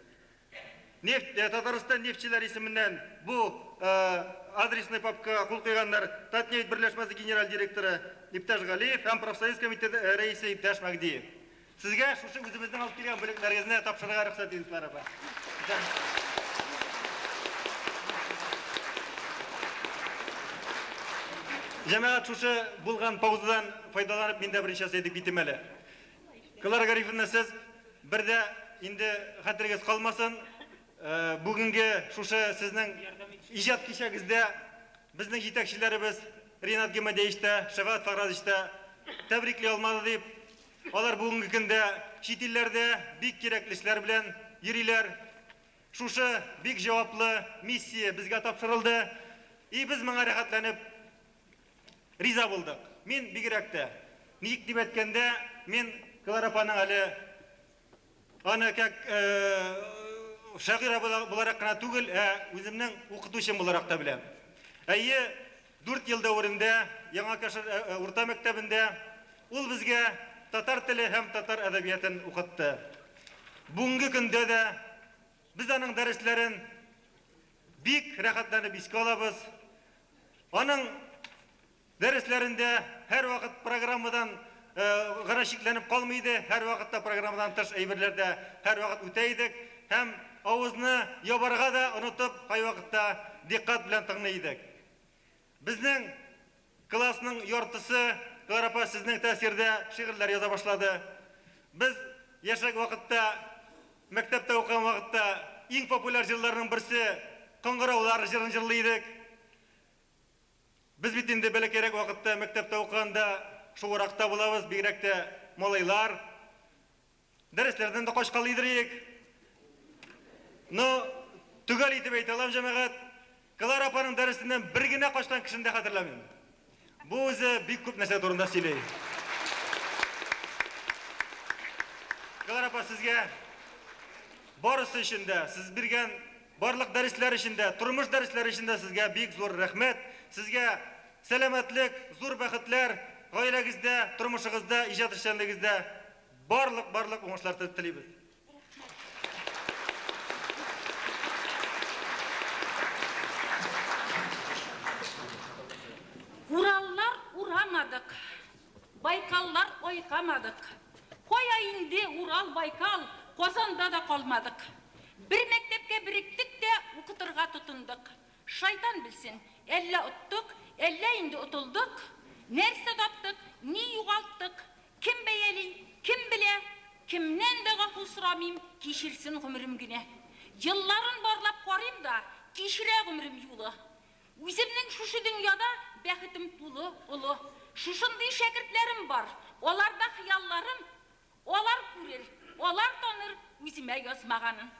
Нефть, Татарстан нефтьчеләре исеменнән бу адресный папкага кул куйганнар Татнефть берләшмәсе генераль директоры Иптәш Галиев һәм профсоюз комитеты рәисе Иптәш Мәгдиев. Сезгә шушы үзебезнең алып килгән бүләкләрегезне тапшырырга рөхсәт итегез, Клара апа. Җәмәгать, шушы булган паузадан файдаланып, мин дә берничә сүз әйтеп китим әле. Клара Гарифовна, сез бер дә инде хәтерегез калмасын, бүгенге шушы сезнең иҗат кичәгездә безнең җитәкчеләребез Ринат Гимадеевич та, Шәфәгать Фәгразович та тәбрикли алмады дип, алар бүгенге көндә чит илләрдә бик кирәкле эшләр белән йөриләр. Шушы бик җаваплы миссия безгә тапшырылды. И без моңа рәхәтләнеп риза булдык. Мин бигрәк тә. Ник дип әйткәндә, мин Клара апаның әле аны как шагыйрә буларак кына түгел, ә үземнең укытучым буларак та беләм. Әйе, 4 ел дәверендә Яңа Кашыр урта мәктәбендә ул безгә татар теле һәм татар әдәбиятын укытты. Бүгенге көндә дә без аның дәресләрен бик рәхәтләнеп искә алабыз. Аның дәресләрендә һәрвакыт программадан гына чикләнеп калмый иде, һәрвакытта программадан тыш әйберләр дә һәрвакыт үтә идек һәм авызны ябарга да онытып, кайвакытта дикъкать белән тыңлый идек. Безнең классның яртысы, Клара апа, сезнең тәэсирдә шигырьләр яза башлады. Без яшьрәк вакытта, мәктәптә укыган вакытта иң популяр җырларның берсе Коңгыраулар җырын җырлый идек. Без бит инде бәләкәйрәк вакытта мәктәптә укыганда шуыракта булабыз, бигрәк тә малайлар. Дәресләрдән дә качкалый идек. Но төгәл итеп әйтә алам, җәмәгать, Клара апаның дәресеннән бер генә качкан кешене дә хәтерләмим. Бу үзе бик күп нәрсә турында сөйли. Клара апа, сезгә барысы өчен дә, сез биргән барлык дәресләр өчен дә, тормыш дәресләре өчен дә сезгә бик зур рәхмәт. Сезгә сәламәтлек, зур бәхетләр, гаиләгездә, тормышыгызда, иҗат эшчәнлегегездә барлык барлык уңышлар телибез. Ураллар урамадык, Байкаллар айкамадык. Кая инде Урал, Байкал, Казанда да калмадык. Бер мәктәпкә беректек тә укытырга тотындык. Шайтан белсен, әллә оттык, әллә инде отылдык. Нәрсә таптык, ни югалттык, кем бәяли, кем белә, кемнән дә гафу сорамыйм, кичерсен гомерем генә. Елларын барлап карыйм да, кичерә гомерем юлы. Үземнең шушы дөньяда бәхетем тулы, олы. Шушындый шәкертләрем бар. Аларда хыялларым, алар күрер, алар таныр үземә язмаганын.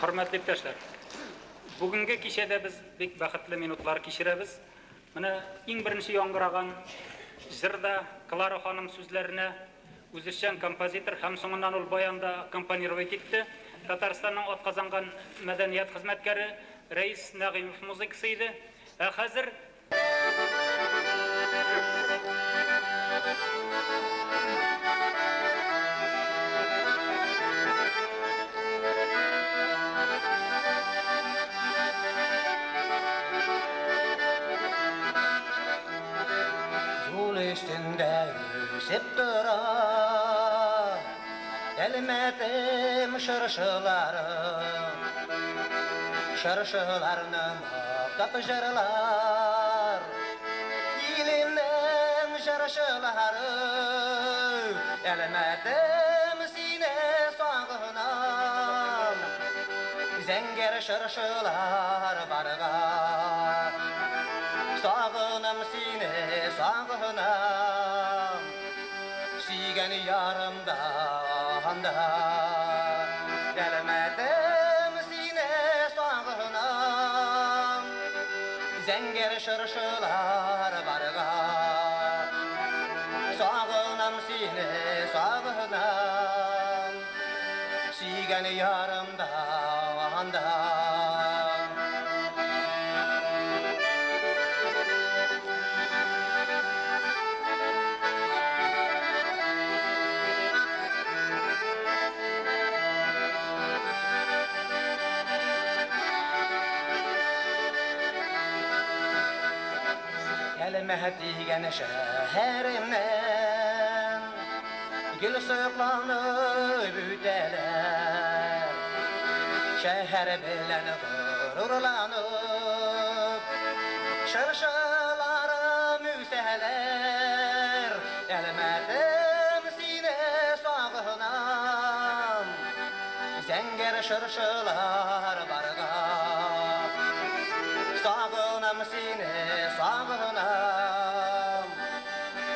Хөрмәтле иптәшләр, Бүгенге кичәдә без бик бәхетле минутлар кичерәбез. Менә иң беренче яңгыраган җыр да Клара ханым сүзләренә үзешчән композитор һәм соңыннан ул баянда аккомпанировать итте. Татарстанның атказанган мәдәният хезмәткәре Рәис Нәгыймов музыкасы иде. Ә хәзер Юл өстендә үсеп тора Әлмәтем чыршылары. Чыршыларны мактап җырлар Илемнең чыршылары. Әлмәтем сине сагынам, Зәңгәр чыршылар барга. Сагынам сине, сагынам, Сөйгән ярым да анда. Әлмәтем сине сагынам, Зәңгәр чыршылар барга. Сагынам сине, сагынам, Сөйгән ярым да анда. Әлмәт дигән шәһәремнән Гөл сокланып үтәләр. Шәһәр белән горурланып Чыршыларым үсәләр. Әлмәтем сине сагынам, Зәңгәр чыршылар барга. Сагынам сине, сагынам,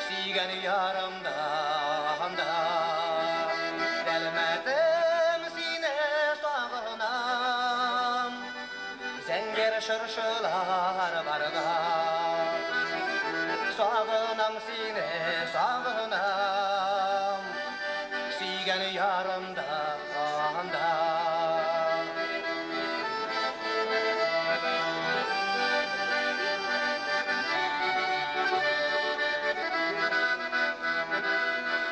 Сөйгән ярым да анда. Әлмәтем сине сагынам, Зәңгәр чыршылар барга. Сагынам сине, сагынам, Сөйгән ярым да анда.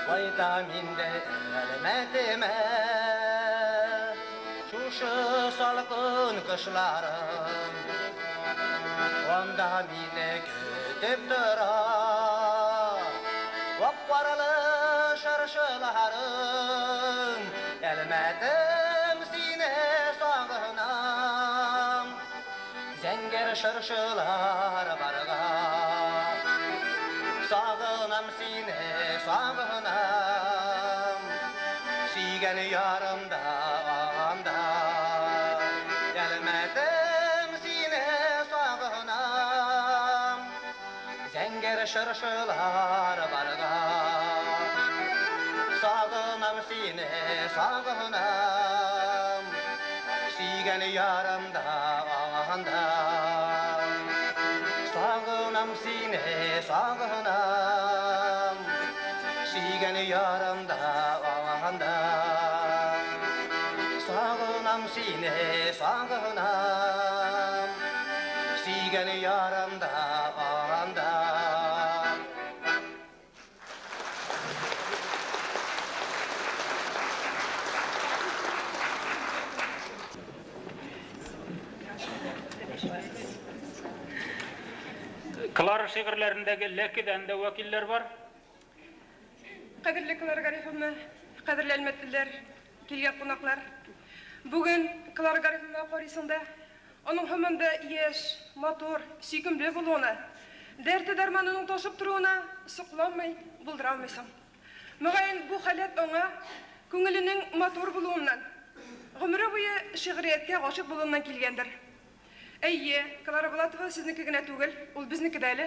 Кайтам инде Әлмәтемә, Шушы салкын кышларым Анда мине көтеп тора Ак карлы чыршыларым. Әлмәтем сине сагынам, Зәңгәр чыршылар барга. Сагынам сине, сагынам, Сөйгән ярым да анда. Әлмәтем сине сагынам, Зәңгәр чыршылар барга. Сагынам сине, сагынам, Сөйгән ярым да анда. Сагынам сине, сагынам, Сөйгән ярым да анда. Сагынам сине, сагынам, Сөйгән ярым да анда. Клара шигырьләрендәге ләкедән дә вәкилләр бар. Кадерле Клара Гарифовна, кадерле әлмәтлеләр, килгән кунаклар. Бүген Клара Гарифовна карыйсың да, аның һаман да яшь, матур, сөйкемле булуына, дәрте дәрманының ташып торуына сокланмый булдыра алмыйсың. Мөгаен, бу халәт аңа күңеленең матур булуыннан, гомере буе шигърияткә гашыйк булуыннан килгәндер. Әйе, Клара Булатова сезнеке генә түгел, ул безнеке дә әле.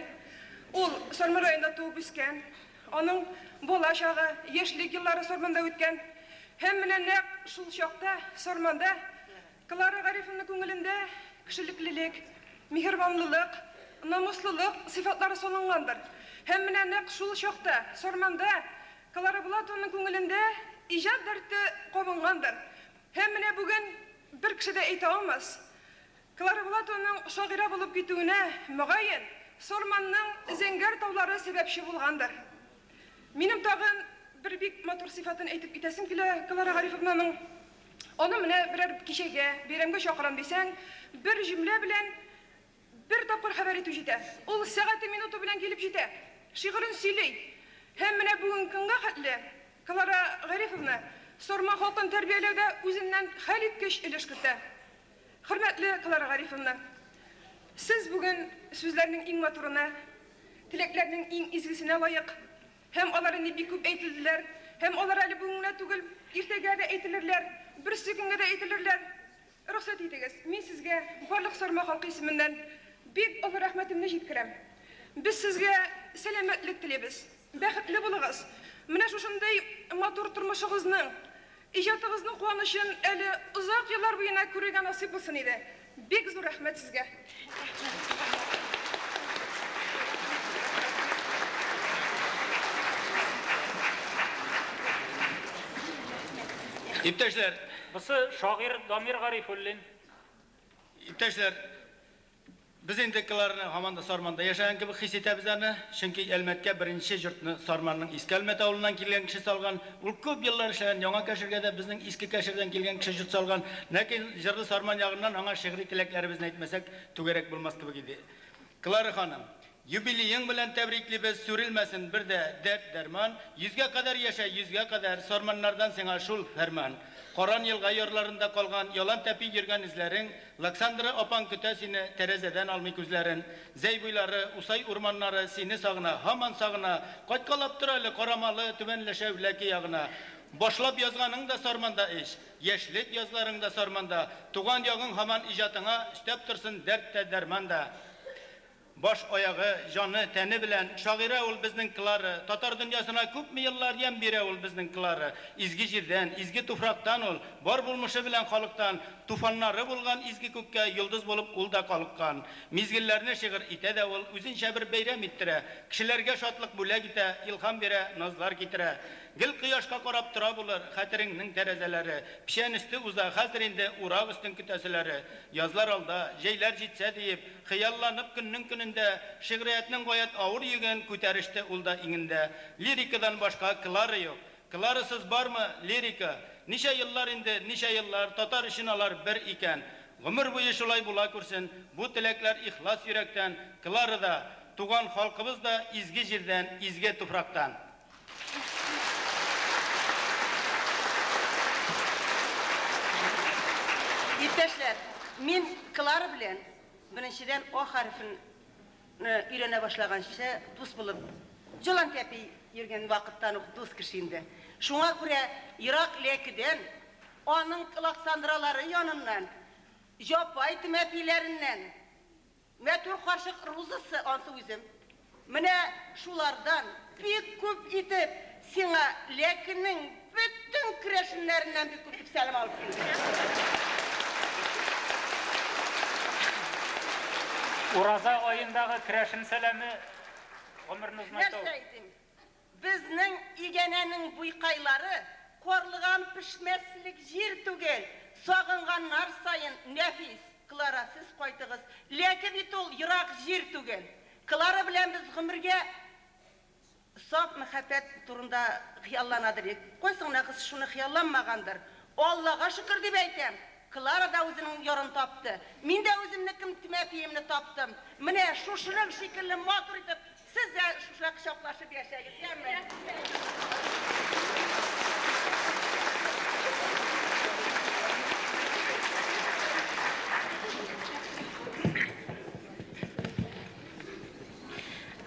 Ул Сарман районында туып үскән. Аның бала чагы, яшьлек еллары Сарманда үткән. Һәм менә нәкъ шул чакта Сарманда Клара Гарифовна күңелендә кешелеклелек, миһербанлылык, намуслылык сыйфатлары салынгандыр. Һәм менә нәкъ шул чакта Сарманда Клара Булатованың күңелендә иҗат дәрте кабынгандыр. Һәм менә бүген бер кеше дә әйтә алмас. Клара Булатованың шагыйрә булып китүенә, мөгаен, Сарманның зәңгәр таулары сәбәпче булгандыр. Минем тагын бер бик матур сыйфатын әйтеп китәсем килә Клара Гарифовнаның. Аны менә берәр кичәгә, бәйрәмгә чакырам дисәң, бер җөмлә белән бер тапкыр хәбәр итү җитә. Ул сәгате минуты белән килеп җитә. Шигырен сөйли. Һәм менә бүгенге көнгә хәтле Клара Гарифовна Сарман халкын тәрбияләүдә үзеннән хәлиткеч өлеш кертә. Хөрмәтле Клара Гарифовна, сез бүген сүзләрнең иң матурына, теләкләрнең иң изгесенә лаек. Һәм алар инде бик күп әйтелделәр. Һәм алар әле бүген генә түгел, иртәгә дә әйтелерләр, берсе көнгә дә әйтелерләр. Рөхсәт итегез, мин сезгә барлык Сарман халкы исеменнән бик олы рәхмәтемне җиткерәм. Без сезгә сәламәтлек телибез. Бәхетле булыгыз. Менә шушындый матур тормышыгызның, иҗатыгызның куанычын әле озак еллар буена күрергә насыйп булсын иде. Бик зур рәхмәт сезгә. Иптәшләр, Бусы шагыйрь Дамир Гарифуллин. Иптәшләр, без инде Клараны һаман да Сарманда яшәгән кебек хис итәбез аны, чөнки Әлмәткә беренче йортны Сарманның Иске Әлмәт авылыннан килгән кеше салган. Ул күп еллар эшләгән Яңа Кәшергә дә безнең Иске Кәшердән килгән кеше йорт салган. Ләкин җырлы Сарман ягыннан аңа шигъри теләкләребезне әйтмәсәк, түгәрәк булмас кебек иде. Клара ханым, юбилеең белән тәбриклибез, сүрелмәсен бер дә дәрт-дәрман, йөзгә кадәр яшә, йөзгә кадәр, сарманнардан сиңа шул фәрман. Каран елга ярларында калган ялан тәпи йөргән эзләрең, Лаксандра апаң көтә сине, тәрәзәдән алмый күзләрен. Зәй буйлары, Усай урманнары сине сагына, һаман сагына. Кайткалап тор әле Карамалы, Түбән Ләшәү, Ләке ягына. Башлап язганың да Сарманда ич, яшьлек язларың да Сарманда. Туган ягың һаман иҗатыңа өстәп торсын дәрт тә, дәрман да. Баш аягы, җаны, тәне белән шагыйрә ул безнең Клара. Татар дөньясына күпме еллар ямь бирә ул безнең Клара. Изге җирдән, изге туфрактан ул, бар булмышы белән халыктан. Туфаннары булган изге күккә йолдыз булып ул да калыккан. Мизгелләрне шигырь итә дә ул, үзенчә бер бәйрәм иттерә. Кешеләргә шатлык бүләк итә, илһам бирә, назлар китерә. Гел кояшка карап тора булыр хәтереңнең тәрәзәләре. Печән өсте уза, хәзер инде урак өстен көтәселәре. Язлар алда, җәйләр җитсә диеп, хыялланып көннең көнендә, шигъриятнең гаять авыр йөген күтәреште ул да иңендә. Лирикадан башка Клара юк. Кларасыз бармы лирика? Ничә еллар инде, ничә еллар татар өчен алар бер икән. Гомер буе шулай була күрсен, бу теләкләр ихлас йөрәктән, Клара да, туган халкыбыз да изге җирдән, изге туфрактан. Иптәшләр, мин Клара белән беренчедән О хәрефен өйрәнә башлаганчы дус булып, җылан тәпи йөргән вакыттан ук дус кеше инде. Шуңа күрә ерак Ләкедән, аның Александралары яныннан, Җапай тмәпиләреннән, Мәтүр карчык Рузасы ансы үзем. Менә шулардан бик күп итеп сиңа Ләкенең бөтен керәшеннәреннән бик күп итеп сәлам алып килдем. Ураза аендагы керәшен сәламе гомерне озынайта ул. Нәрсә әйтим? Безнең Игәнәнең буйкайлары карлыган пешмәслек җир түгел, сагынганнар саен нәфис. Клара, сез кайтыгыз. Ләке бит ул ерак җир түгел. Клара белән без гомергә саф мәхәббәт турында хыялланадыр идек. Кайсы гына кыз шуны хыялланмагандыр. Аллага шөкер дип әйтәм, Клара да үзенең ярын тапты. Мин дә үземнекен Тимәфиемне таптым. Менә шушының шикелле матур итеп сез дә шушылай кочаклашып яшәгез, яме?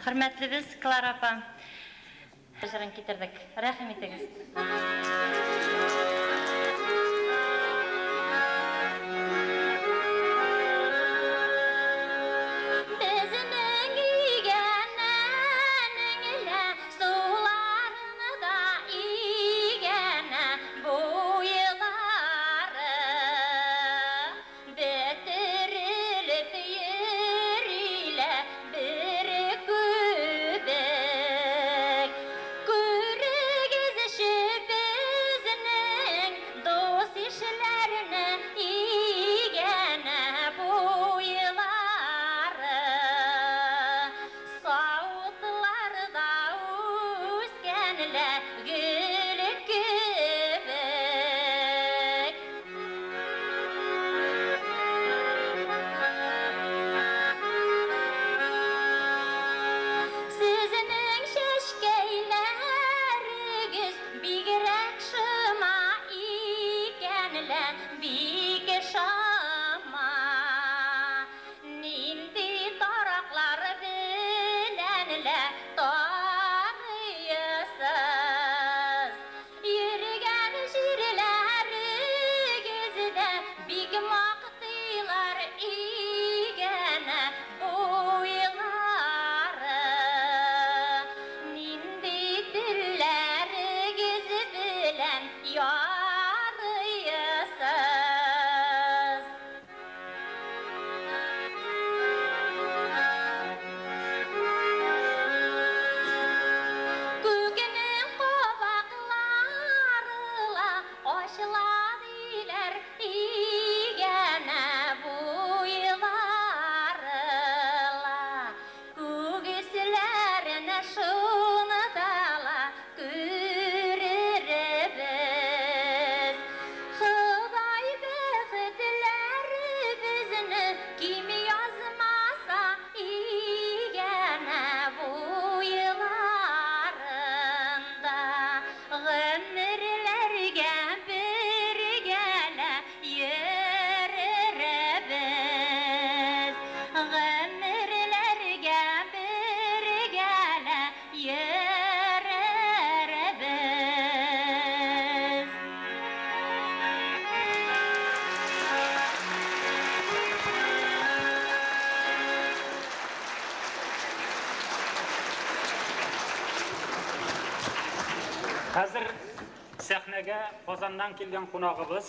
Хөрмәтлебез Клара апа, җырын китердек. Рәхим итегез. Безнең игәнәнең лә суларны да игәнә буйлары бетерер. Ташла диләр игәнә буйлары ла. Күгесләренә шуны да ла күрербез. Ходай бәхетләребезне ким язмаса игәнә буйларында. Гомерләргә бергәлә йөрербез. Гомерләргә бергәлә йөрербез. Хәзер сәхнәгә Казаннан килгән кунагыбыз,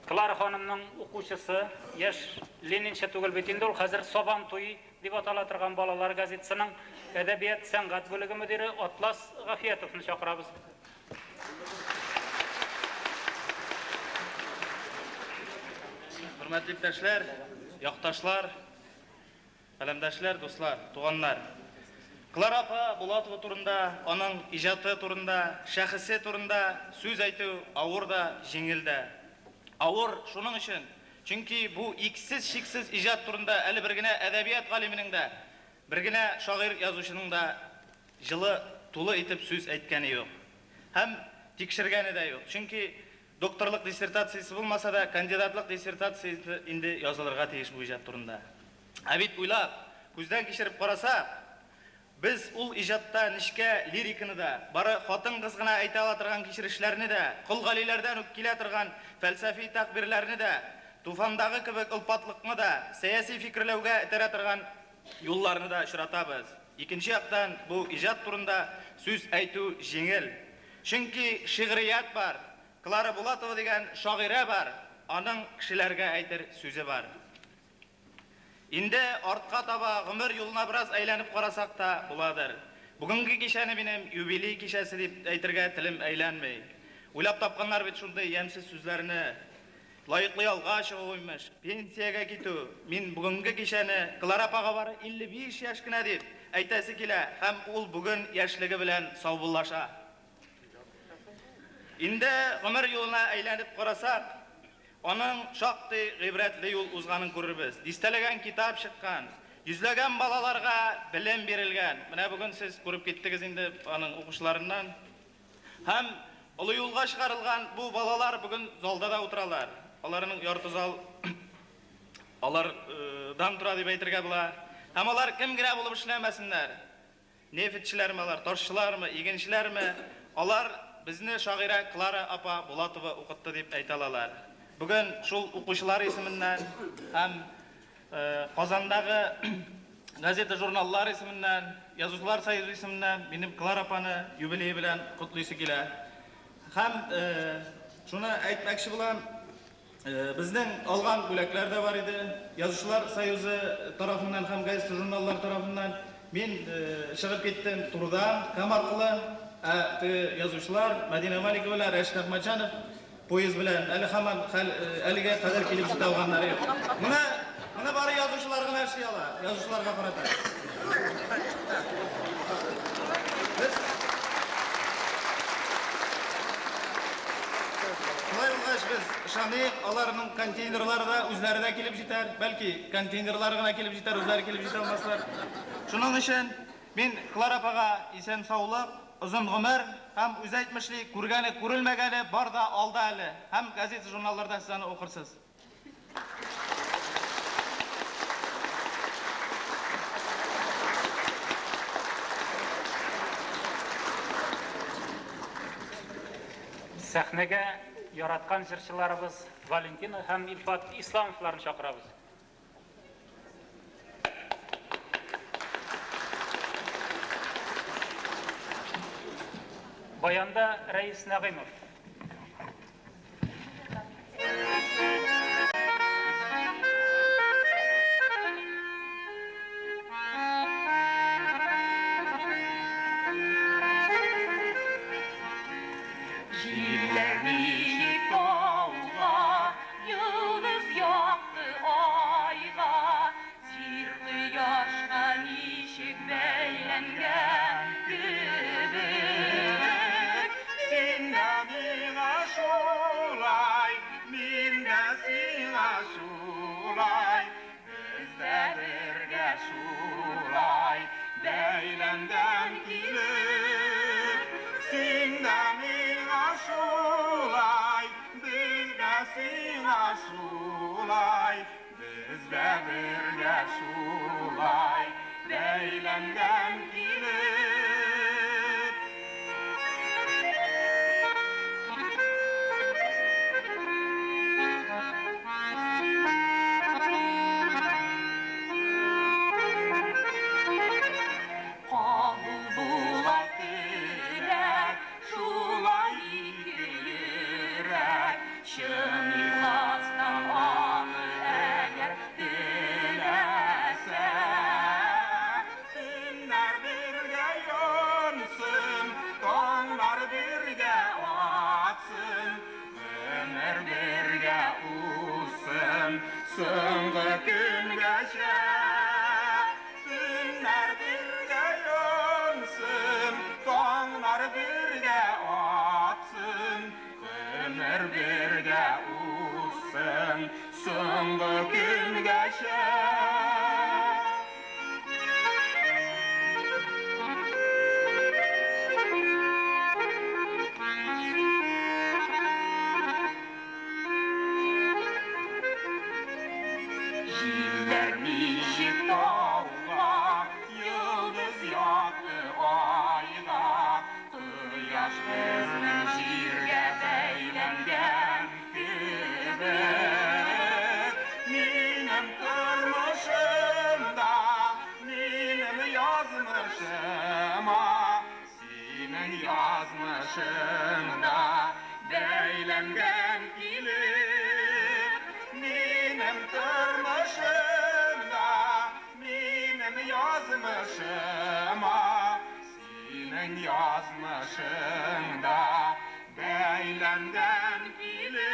Клара ханымның укучысы, яшь ленинча түгел бит инде ул, хәзер Сабан туй дип атала торган балалар газетасының әдәбият сәнгать бүлеге мөдире Атлас Гафиятовны чакырабыз. Хөрмәтле иптәшләр, якташлар, каләмдәшләр, дуслар, туганнар. Клара апа Булатова турында, аның иҗаты турында, шәхесе турында сүз әйтү авыр да, җиңел дә. Авыр шуның өчен, чөнки бу иксез-чиксез иҗат турында әле бер генә әдәбият галименең дә, бер генә шагыйрь язучының да җылы, тулы итеп сүз әйткәне юк. Һәм тикшергәне дә юк. Чөнки докторлык диссертациясе булмаса да, кандидатлык диссертациясе инде язылырга тиеш бу иҗат турында. Ә бит уйлап, күздән кичереп карасак, без ул иҗатта нечкә лириканы да, бары хатын-кыз гына әйтә ала торган кичерешләрне дә, Кол Галиләрдән үк килә торган фәлсәфи тәкъбирләрне дә, Туфандагы кебек олпатлыкны да, сәяси фикерләүгә этәрә торган юлларны да очратабыз. Икенче яктан, бу иҗат турында сүз әйтү җиңел. Чөнки шигърият бар, Клара Булатова дигән шагыйрә бар, аның кешеләргә әйтер сүзе бар. Инде артка таба гомер юлына бераз әйләнеп карасак та буладыр. Бүгенге кичәне минем юбилей кичәсе дип әйтергә телем әйләнми. Уйлап тапканнар бит шундый ямьсез сүзләрне. Лаеклы ялга чыгу имеш, пенсиягә китү. Мин бүгенге кичәне Клара апага бары 55 яшь кенә дип әйтәсе килә һәм ул бүген яшьлеге белән саубуллаша. Инде гомер юлына әйләнеп карасак, аның шактый гыйбрәтле юл узганын күрербез. Дистәләгән китап чыккан, йөзләгән балаларга белем бирелгән. Менә бүген сез күреп киттегез инде аның укучыларыннан. Һәм олы юлга чыгарылган бу балалар бүген залда да утыралар. Аларның ярты зал алардан тора дип әйтергә була. Һәм алар кем генә булып эшләмәсеннәр. Нефтьчеләрме алар, ташчылармы, игенчеләрме, алар безне шагыйрә Клара апа Булатова укытты дип әйтә алалар. Бүген шул укучылар исеменнән һәм Казандагы газета журналлар исеменнән, Язучылар союзы исеменнән минем Клара апаны юбилее белән котлыйсы килә. Һәм шуны әйтмәкче булам, безнең алган бүләкләр дә бар иде. Язучылар союзы тарафыннан һәм газета журналлар тарафыннан мин чыгып киттем турыдан, Кама аркылы, ә теге язучылар Мәдинә Маликова белән Рәшит Әхмәтҗанов поезд белән әле һаман әлегә кадәр килеп җитә алганнары юк. Моны бары язучылар гына эшли ала, язучыларга карата. Без Шулай булгач, без ышаныйк, аларның контейнерлары да үзләре дә килеп җитәр. Бәлки, контейнерлары гына килеп җитәр, үзләре килеп җитә алмаслар. Шуның өчен мин Клара апага исән саулык, озын гомер һәм үзе әйтмешли, күргәне, күрелмәгәне бар да алда әле. Һәм газета, журналларда сез аны укырсыз. Сәхнәгә яраткан җырчыларыбыз Валентина һәм Илфат Исламовларны чакырабыз. Баянда Рәис Нәгыймов. Җилләр ничек замана шулай, без дә бергә шулай бәйләнгән килеп. Кабул була теләк, шулай ике йөрәк, чын ихластан аны әгәр теләсә. Төннәр бергә янсын, таңнар бергә атсын, гомер бергә узсын, соңгы көнгәчә. Төннәр бергә янсын, таңнар бергә атсын, гомер бергә узсын, соңгы көнгәчә. Җилләр миҗе тауга, йолдыз якты айга, кояш безнең җиргә бәйләнгән кебек. Минем тормышымда, минем язмышыма, синең язмышыңда бәйләнгән килеп. Минем тормышымда, минем язмышыма, синең язмышыңда бәйләнгән килеп.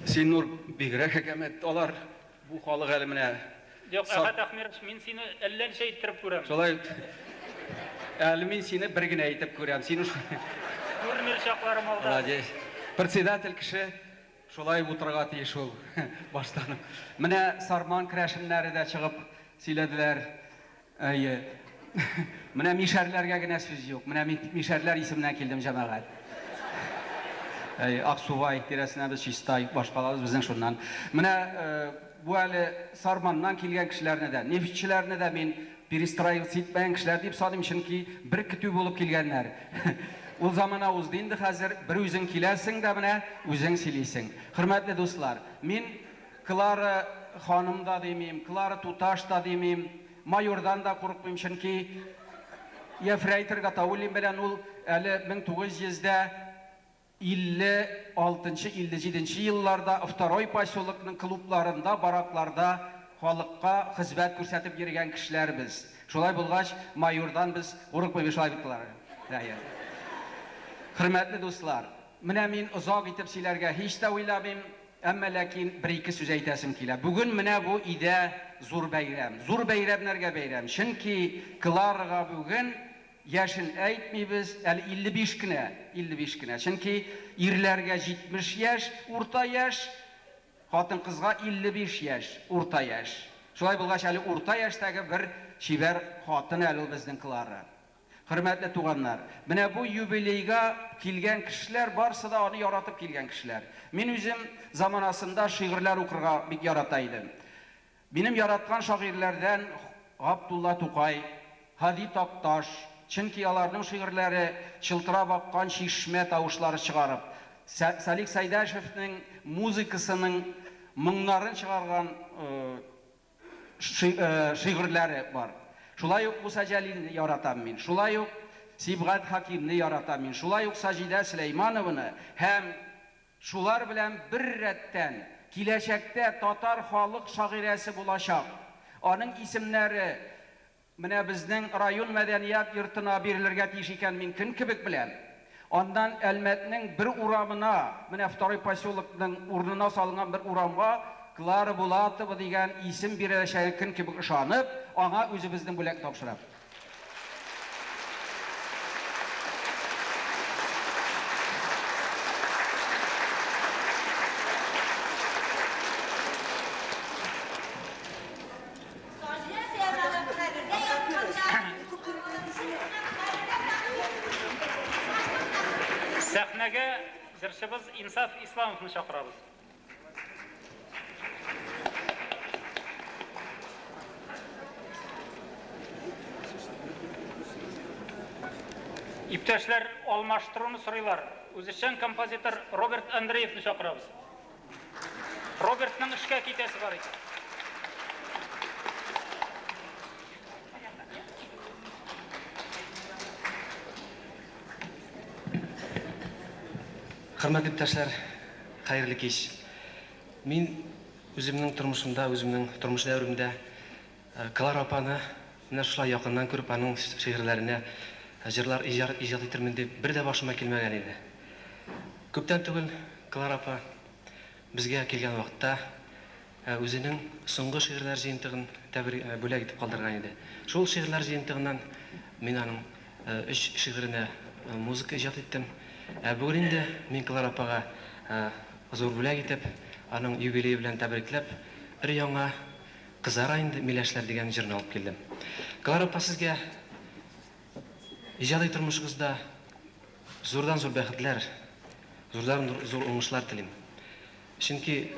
Син, Нур, бигрәк әкәмәт, алар бу халык әле менә. Юк, Әхәт Әхмерович, мин сине әллә ничә иттереп күрәм. Шулай әле мин сине бер генә итеп күрәм. Син уж Күрмер чакларым алда. Молодец. Председатель кеше шулай утырырга тиеш ул баштан. Менә Сарман керәшеннәре дә чыгып сөйләделәр. Әйе. Менә мишәрләргә генә сүз юк. Менә мин мишәрләр исеменнән килдем, җәмәгать. Әйе, Аксубай тирәсенә без Чистай башкалабыз безнең шуннан. Менә бу әле Сарманнан килгән кешеләрне дә, нефтьчеләрне дә мин перестраиваться итмәгән кешеләр дип саныйм, чөнки бер көтү булып килгәннәр. Ул замана узды инде хәзер, бер үзең киләсең дә менә үзең сөйлисең. Хөрмәтле дуслар, мин Клара ханым да димим, Клара туташ та димим, майордан да курыкмыйм, чөнки ефрейтор Гатауллин белән ул әле 1956-57 елларда второй поселокның клубларында, баракларда халыкка хезмәт күрсәтеп йөргән кешеләр без. Шулай булгач, майордан без курыкмыйбыз, шулай бит, Клара. Әйе. Хөрмәтле дуслар, менә мин озак итеп сөйләргә һич тә уйламыйм, әмма ләкин бер-ике сүз әйтәсем килә. Бүген менә бу өйдә зур бәйрәм. Зур бәйрәмнәргә бәйрәм. Чөнки Кларага бүген яшен әйтмибез, әле 55 кенә, 55 кенә. Чөнки ирләргә 70 яшь, урта яшь, хатын-кызга 55 яшь, урта яшь. Шулай булгач, әле урта яшьтәге бер чибәр хатын әле ул безнең Клара. Хөрмәтле туганнар, менә бу юбилейга килгән кешеләр барысы да аны яратып килгән кешеләр. Мин үзем заманасында шигырьләр укырга бик ярата идем. Минем яраткан шагыйрьләрдән Габдулла Тукай, Һади Такташ, чөнки аларның шигырьләре чылтырап аккан чишмә тавышлары чыгарып, Салих Сәйдәшевнең музыкасының моңнарын чыгарган шигырьләре бар. Шулай ук Муса Җәлилне яратам мин, шулай ук Сибгат Хакимне яратам мин, шулай ук Саҗидә Сөләйманованы һәм шулар белән бер рәттән киләчәктә татар халык шагыйрәсе булачак. Аның исемнәре менә безнең район мәдәният йортына бирелергә тиеш икән, мин көн кебек беләм. Аннан Әлмәтнең бер урамына, менә второй поселокның урынына салынган бер урамга Клара Булатова дигән исем биреләчәге көн кебек ышанып, аңа үзебезнең бүләк тапшырам. Җырчыбыз Инсаф Исламовны чакырабыз. Иптәшләр алмаштыруны сорыйлар. Үзешчән композитор Роберт Андреевны чакырабыз. Робертның эшкә китәсе бар икән. Хөрмәтле иптәшләр, хәерле кич. Мин үземнең тормышымда, үземнең тормыш дәверемдә Клара апаны менә шулай якыннан күреп, аның шигырьләренә җырлар иҗат итермен дип бер дә башыма килмәгән иде. Күптән түгел Клара апа безгә килгән вакытта үзенең соңгы шигырьләр җыентыгын бүләк итеп калдырган иде. Шул шигырьләр җыентыгыннан мин аның өч шигыренә музыка иҗат иттем. Ә бүген инде мин Клара апага зур бүләк итеп, аның юбилее белән тәбрикләп, өр-яңа Кызара инде миләшләр дигән җырны алып килдем. Клара апа, сезгә иҗади тормышыгызда зурдан-зур бәхетләр, зурдан-зур уңышлар телим. Чөнки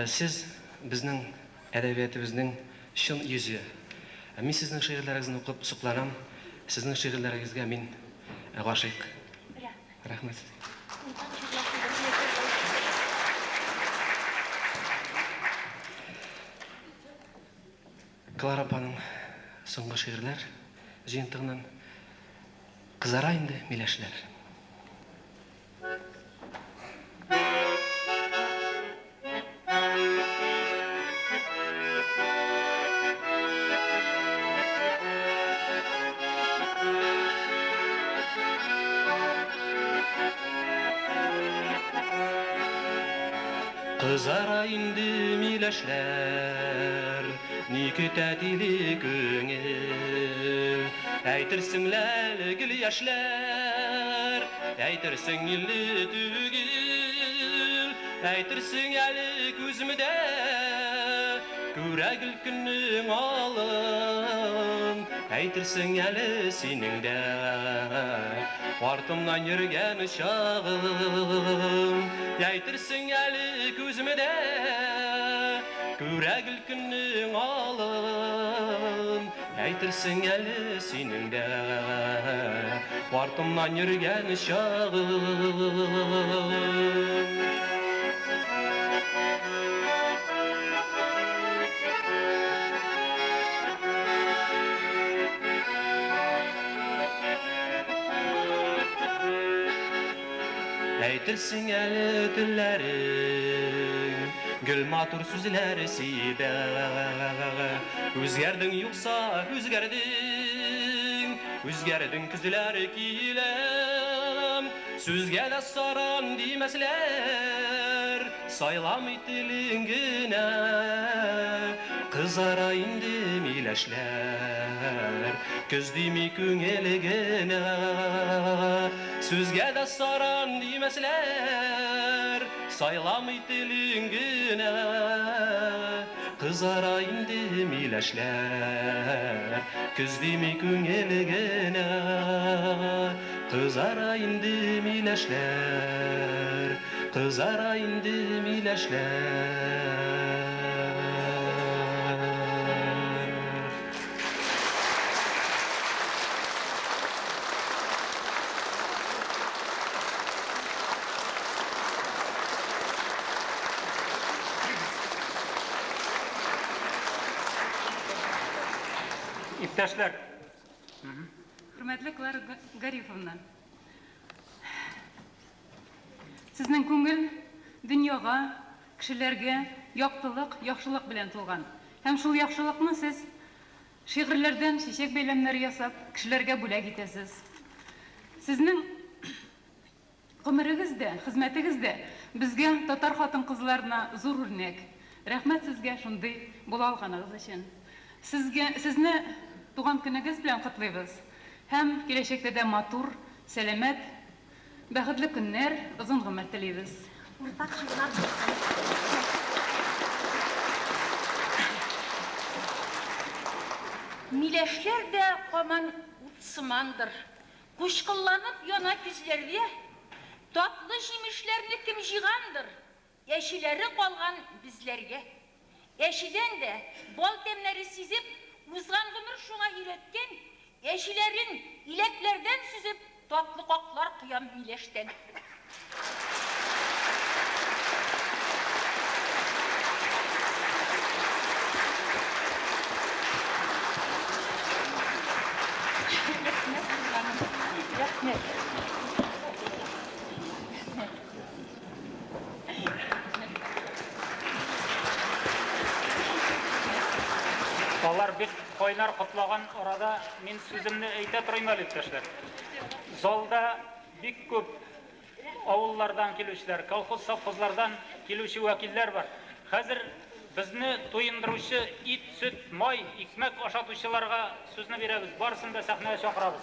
сез безнең әдәбиятебезнең чын йөзе. Мин сезнең шигырьләрегезне укып сокланам, сезнең шигырьләрегезгә мин гашыйк. Рәхмәт сезгә. Клара апаның соңгы шигырьләр җыентыгыннан Кызара инде миләшләр. Кызара инде миләшләр, ни көтә тиле күңел. Әйтерсең лә гел яшьләр, әйтерсең илле түгел. Әйтерсең әле күземдә күрә гел көннең алын. Әйтерсең әле синең дә артымнан йөргән чагың. Әйтерсең әле күземдә күрә гел көннең алын. Әйтерсең әле синең дә артымнан йөргән чагың. Әйтерсең әле телләрең гел матур сүзләр сибә. Үзгәрдең юкса үзгәрдең, үзгәрдең көзләр килә. Сүзгә дә саран димәсләр, сайламый телең генә. Кызара инде миләшләр, көз дими күңел генә. Сүзгә дә саран димәсләр, сайламый телең генә. Кызара инде миләшләр, көз дими күңел генә. Кызара инде миләшләр, кызара инде миләшләр. Иптәшләр. Хөрмәтле Клара Гарифовна, сезнең күңел дөньяга, кешеләргә яктылык, яхшылык белән тулган. Һәм шул яхшылыкны сез шигырьләрдән чәчәк бәйләмнәре ясап, кешеләргә бүләк итәсез. Сезнең гомерегез дә, хезмәтегез дә безгә, татар хатын-кызларына зур үрнәк. Рәхмәт сезгә шундый була алганыгыз өчен. Сезгә, сезне туган көнегез белән котлыйбыз һәм киләчәктә дә матур, сәламәт, бәхетле көннәр, озын гомер телибез. Уртак җырлар булсын. Миләшләр дә һаман ут сымандыр. Кучкылланып яна күзләрдә. Татлы җимешләрне кем җыйгандыр, әчеләре калган безләргә. Әчедән дә бал тәмнәре сизеп, узган гомер шуңа өйрәткән, әчеләрен иләкләрдән сөзеп, татлы каклар коям миләштән. Рәхмәт, туганым, рәхмәт. Алар бик кайнар котлаган арада мин сүземне әйтә торыйм әле, иптәшләр. Залда бик күп авыллардан килүчеләр, колхоз, совхозлардан килүче вәкилләр бар. Хәзер безне туендыручы ит, сөт, май, икмәк ашатучыларга сүзне бирәбез. Барысын да сәхнәгә чакырабыз.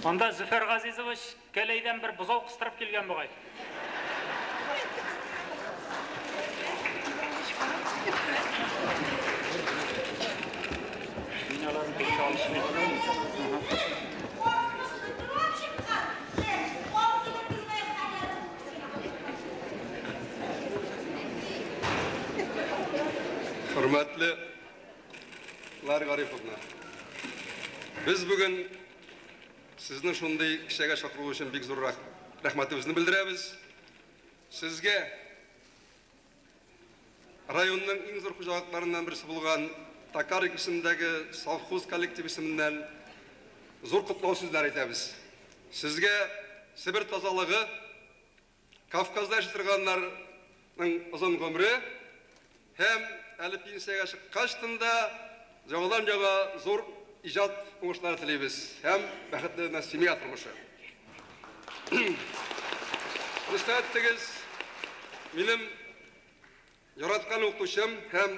Анда Зөфәр Газизович Кәләйдән бер бозау кыстырып килгән бугай. Мин аларны тикшерә алышмыйм. Хөрмәтле Клара Гарифовна, без бүген Сезне шундый кичәгә чакыру өчен бик зур рәхмәтебезне белдерәбез. Сезгә районның иң зур хуҗалыкларыннан берсе булган Токарик исемендәге совхоз коллективы исеменнән зур котлау сүзләре әйтәбез. Сезгә Себер тазалыгы, Кавказда яши торганнарның озын гомере һәм әле пенсиягә чыккачтын да яңадан-яңа зур иҗат уңышлары телибез һәм бәхетле семья тормышы. Рөхсәт итегез, минем яраткан укытучым һәм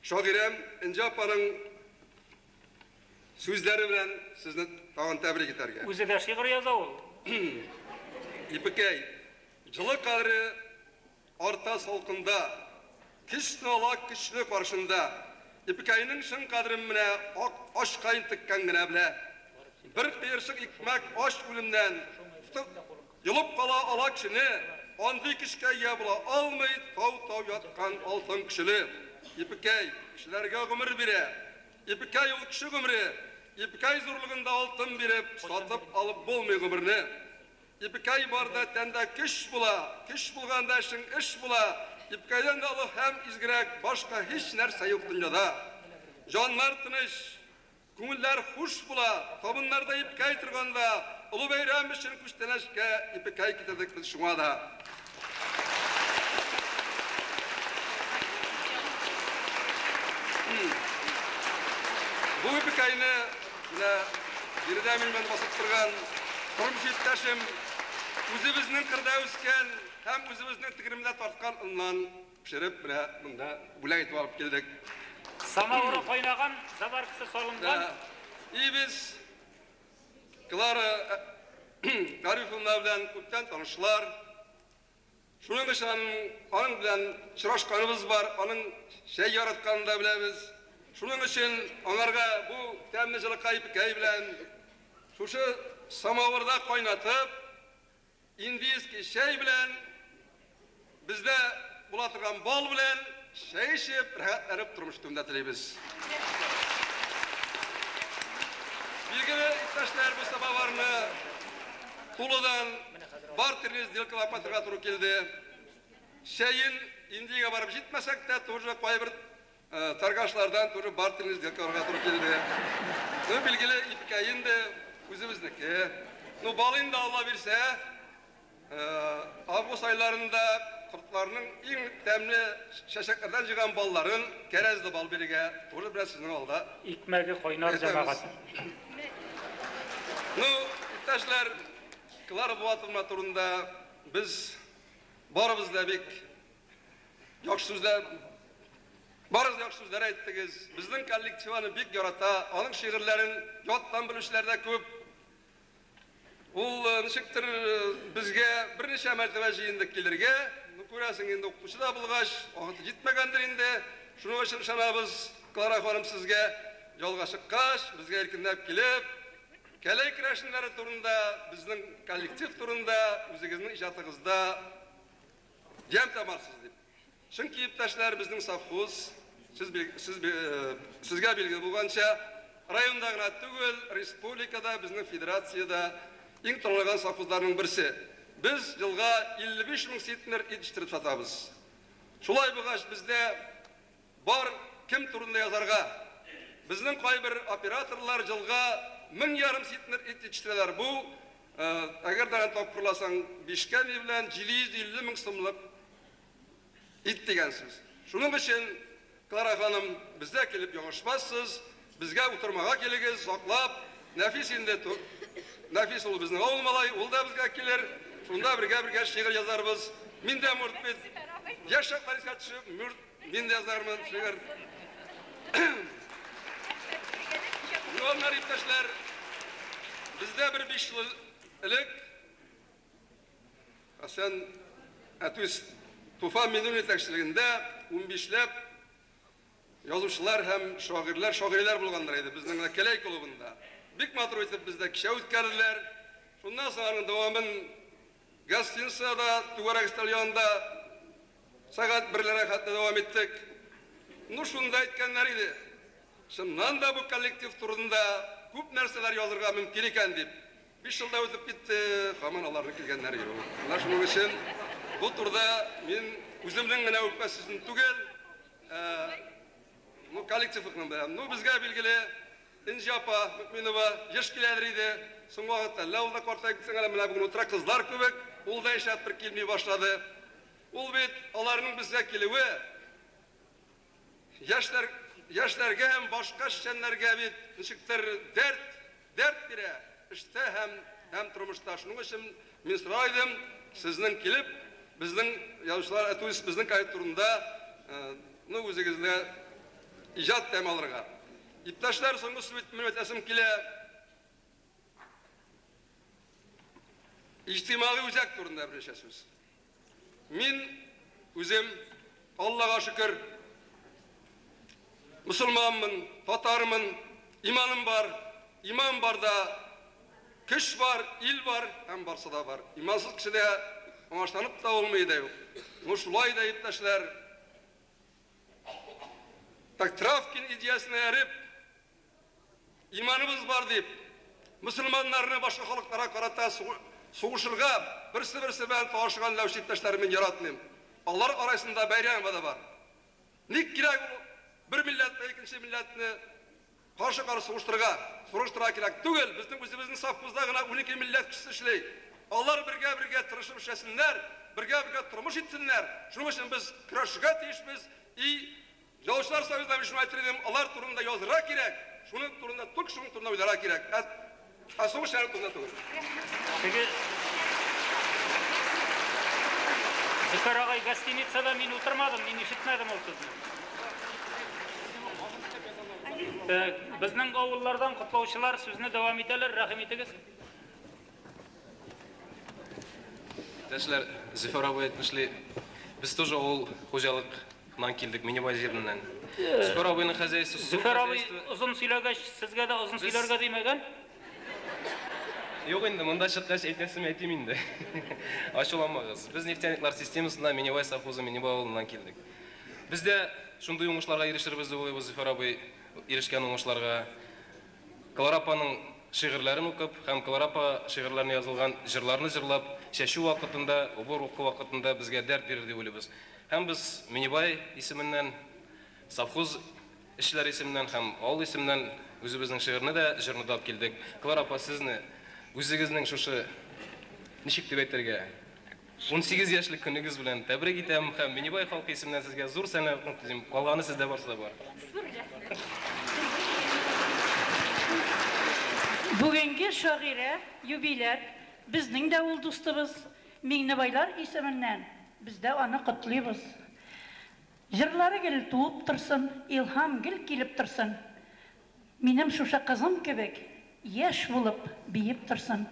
шагыйрәм Энҗе апаның сүзләре белән сезне тагын тәбрик итәргә. Үзе дә шигырь яза ул. Ипекәй, җылы кадере арта салкында, көч сынала көчле каршында. Ипекәйнең чын кадерен менә ак ачка интеккән генә белә. Бер кыерчык икмәк ач үлемнән тотып йолып кала ала кешене, андый көчкә ия була алмый тау-тау яткан алтын көчеле. Ипекәй, кешеләргә гомер бирә. Ипекәй ул кеше гомере. Ипекәй зурлыгында алтын биреп, сатып алып булмый гомерне. Ипекәй барда тәндә көч була, көч булганда эшең эш була. Ипекәйдән дә олы һәм изгерәк башка һич нәрсә юк дөньяда. Җаннар тыныч, күңелләр хуш була, табыннарда ипекәй торганда, олы бәйрәм өчен күчтәнәчкә ипекәй китердек без шуңа да. Бу ипекәйне менә биредә мин белән басып торган тормыш иптәшем үзебезнең кырда үскән һәм үзебезнең тегермәндә тарткан оннан пешереп менә монда бүләк итеп алып килдек. Самавыры кайнаган, заваркасы салынган. И без Клара Гарифовна белән күптән танышлар. Шуның өчен аның белән очрашканыбыз бар, аның чәй яратканын да беләбез. Шуның өчен аңарга бу тәмле җылыкай ипекәй белән шушы самавырда кайнатып, индийский чәй белән, бездә була торган бал белән чәй эчеп, рәхәтләнеп тормыш итүен дә телибез. Билгеле, иптәшләр, бу самоварны Тулыдан бартерный сделкалар кайтырга туры килде. Чәен Индиягә барып җитмәсәк тә, тоже кайбер торгашлардан тоже бартерный сделкаларга туры килде. Ну, билгеле, ипкәй инде үзебезнеке. Ну, бал инде Алла бирсә, август айларында кортларның иң тәмле чәчәкләрдән җыйган балларын, кәрәзле бал бирергә тоже белән сезнең алда. Икмәге кайнар, җәмәгать. Ну, иптәшләр, Клара Булатовна турында без барыбыз да бик яхшы сүзләр, барыгыз яхшы сүзләр әйттегез. Безнең коллектив аны бик ярата, аның шигырьләрен яттан белүчеләр дә күп. Ул ничектер безгә берничә мәртәбә җыендык килергә. Ну, күрәсең инде, укытучы да булгач, вакыты җитмәгәндер инде. Шуның өчен ышанабыз, Клара ханым, сезгә ялга чыккач, безгә иркенләп килеп, Кәләй керәшеннәре турында, безнең коллектив турында үзегезнең иҗатыгызда ямь табарсыз дип. Чөнки, иптәшләр, безнең совхоз, сез, сез, сезгә билгеле булганча, районда гына түгел, республикада, безнең федерациядә иң танылган совхозларның берсе. Без елга 55 мең центнер ит җитештереп сатабыз. Шулай булгач, бездә бар кем турында язарга. Безнең кайбер операторлар елга 1500 центнер ит җитештерәләр. Бу, әгәр дә тапкырласаң, бишкә ни белән 750 мең сумлык ит дигән сүз. Шуның өчен, Клара ханым, бездә килеп ялгышмассыз, безгә утырмага килегез, саклап. Нәфис инде, Нәфис ул безнең авыл малай, ул да безгә килер. Шунда бергә-бергә шигырь язарбыз. Мин дә мурт бит. Яшь чаклар искә төшеп, мурт, мин дә язармын шигырь. Ну, аннары, иптәшләр, бездә бер 5 ел элек Хәсән, ә то есть Туфан Миңнуллин җитәкчелегендә 15ләп язучылар һәм шагыйрьләр, шагыйрәләр булганнар иде безнең менә Кәләй клубында. Бик матур итеп бездә кичә үткәрделәр. Шуннан соң аның дәвамын гостиницада, түгәрәк өстәл янында сәгать берләргә хәтле дәвам иттек. Ну, шунда әйткәннәр иде. Чыннан да бу коллектив турында күп нәрсәләр язырга мөмкин икән дип. 5 ел да үтеп китте, һаман аларның килгәннәре юк. Менә шуның өчен бу турыда мин үземнең генә үпкә сүзем түгел, ну, коллективның да. Ну, безгә билгеле, Энҗе апа Мөкминова еш киләдер иде. Соңгы вакытта әллә ул да картаеп китсәң, әле менә бүген утыра кызлар кебек, ул да нишләптер килми башлады. Ул бит аларның безгә килүе яшьләр, яшьләргә һәм башка эшчәннәргә бит ничектер дәрт, дәрт бирә эштә һәм һәм тормышта. Шуның өчен мин сорар идем, сезнең килеп, безнең язучылар, то есть безнең коллектив турында, ну, үзегезгә иҗат тәме алырга. Иптәшләр, соңгы сүз бит минем әйтәсем килә. Иҗтимагый үзәк турында берничә сүз. Мин үзем, Аллага шөкер, мусульманмын, татармын, иманым бар. Иман бар да, көч бар, ил бар һәм барсы да бар. Имансыз кешедә аңашланып та булмый да юк. Ну, шулай да, иптәшләр, так Травкин идеясына эреп, иманыбыз бар дип, мусульманнарны башка халыкларга карата сугышырга, берсе-берсе белән талашырга теләүче иптәшләрне мин яратмыйм. Алар арасында Бәйрәмова да бар. Ник кирәк ул бер милләт белән икенче милләтне каршы-каршы сугыштырырга? Сугыштырырга кирәк түгел. Безнең үзебезнең совхозда гына 12 милләт кешесе эшли. Алар бергә-бергә тырышып эшләсеннәр, бергә-бергә тормыш итсеннәр. Шуның өчен без көрәшергә тиешбез. И Язучылар союзына мин шуны әйтер идем, алар турында язырга кирәк, шуның турында, только шуның турында уйларга кирәк, ә, ә сугыш еллары турында түгел. Теге Зөфәр агай, гостиницада мин утырмадым, мин ишетмәдем ул сүзне. Безнең авыллардан котлаучылар сүзне дәвам итәләр, рәхим итегез. Иптәшләр, Зөфәр абый әйтмешли, без тоже авыл хуҗалыгыннан килдек, Минибай җиреннән. Зөфәр абыйның хозяйствосы зур Зөфәр абый хозяйство. озын сөйләгәч, сезгә дә озын Без сөйләргә димәгән. Юк инде, монда чыккач әйтәсем әйтим инде. Ачуланмагыз. Без нефтяниклар системасында Минибай совхозы Минибай авылыннан килдек. Без дә шундый уңышларга ирешербез дип уйлыйбыз, Зөфәр абый ирешкән уңышларга. Клара апаның шигырьләрен укып һәм Клара апа шигырьләренә язылган җырларны җырлап, чәчү вакытында, убор уку вакытында безгә дәрт бирер дип уйлыйбыз. Һәм без Минибай исеменнән, совхоз эшчеләре исеменнән һәм авыл исеменнән үзебезнең шигырьне дә, җырны да алып килдек. Клара апа, сезне үзегезнең шушы, ничек дип әйтергә, 18 яшьлек көнегез белән тәбрик итәм һәм Минибай халкы исеменнән сезгә зур сәламәтлек телим. Калганы сездә барысы да бар. Бүгенге шагыйрә, юбиляр, безнең дә ул дустыбыз, Миңнебайлар исеменнән без дә аны котлыйбыз. Җырлары гел туып торсын, илһам гел килеп торсын. Минем шушы кызым кебек яшь булып биеп торсын.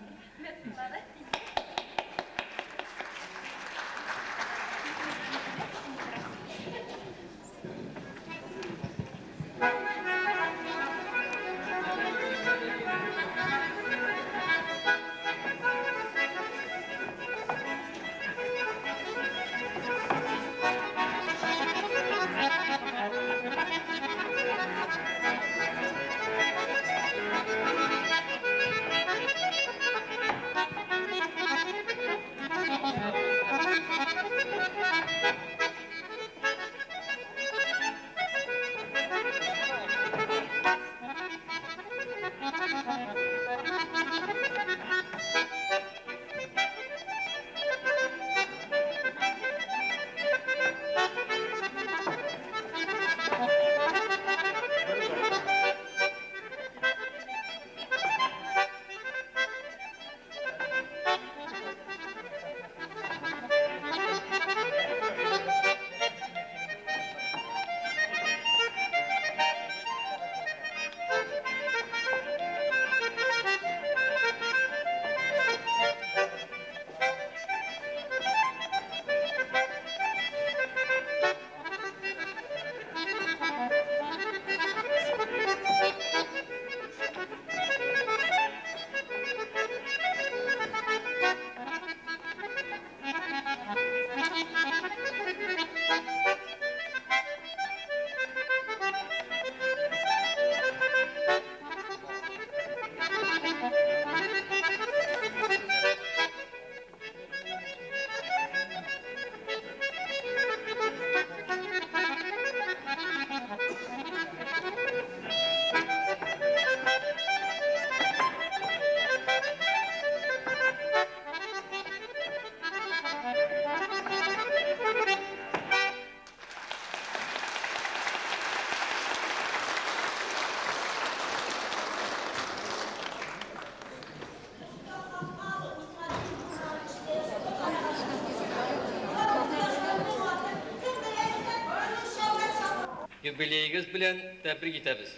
Юбилеегез белән тәбрик итәбез.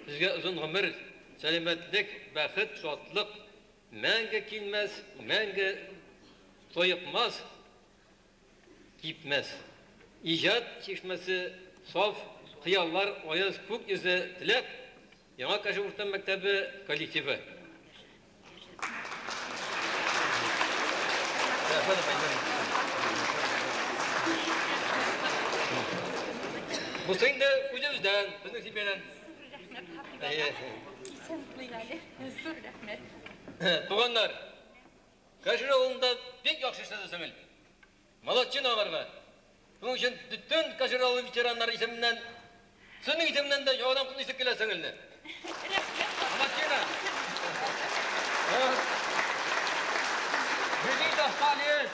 Сезгә озын гомер, сәламәтлек, бәхет, шатлык, мәңге килмәс, мәңге тоекмас, кипмәс. Иҗат чишмәсе, саф хыяллар, аяз күк йөзе теләп, Яңа Кәшер урта мәктәбе коллективы. Бусы инде үзебездән, безнең семьядан. Исән булыйк әле. Зур рәхмәт. Туганнар, Кәшер авылында бик яхшы эшләде сеңел. Молодчина аларга. Шуның өчен бөтен Кәшер авылы ветераннары исеменнән, сезнең исемнән дә яңадан котлыйсы килә сеңелне. Молодчина. Беги достали.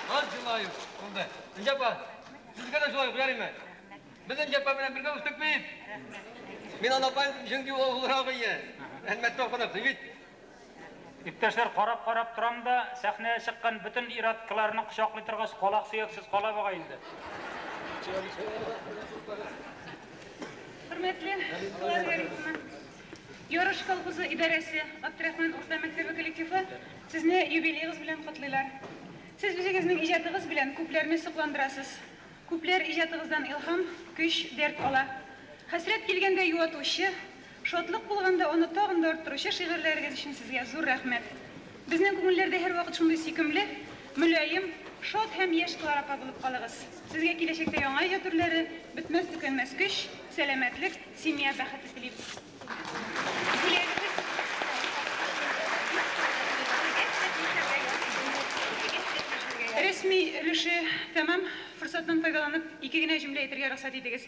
Вот желаю. Булды. Энҗе апа, сезгә дә шулай ук, ярыймы? Без Энҗе апа белән бергә үстек бит. Мин аны апаем чөнки ул олырак ие. Әлмәттә укыдык, бит. Иптәшләр, карап-карап торам да, сәхнәгә чыккан бөтен ир-ат Клараны кочаклый торгач, калак сөяксез кала бугай инде. Хөрмәтле Клара Гарифовна, Ярыш колхозы идарәсе, Абдрахман урта мәктәбе коллективы сезне юбилеегыз белән котлыйлар. Сез үзегезнең иҗатыгыз белән күпләрне сокландырасыз. Күпләр иҗатыгыздан илһам, көч, дәрт ала. Хәсрәт килгәндә юатучы, шатлык булганда аны тагын да арттыручы шигырьләрегез өчен сезгә зур рәхмәт. Безнең күңелләрдә һәрвакыт шундый сөйкемле, мөлаем, шат һәм яшь Клара апа булып калыгыз. Сезгә киләчәктә яңа иҗат үрләре, бетмәс-төкәнмәс көч, сәламәтлек, семья бәхете телибез. Бүләгебез. Рәсми өлеше тәмам. Форсаттан файдаланып, ике генә җөмлә әйтергә рөхсәт итегез.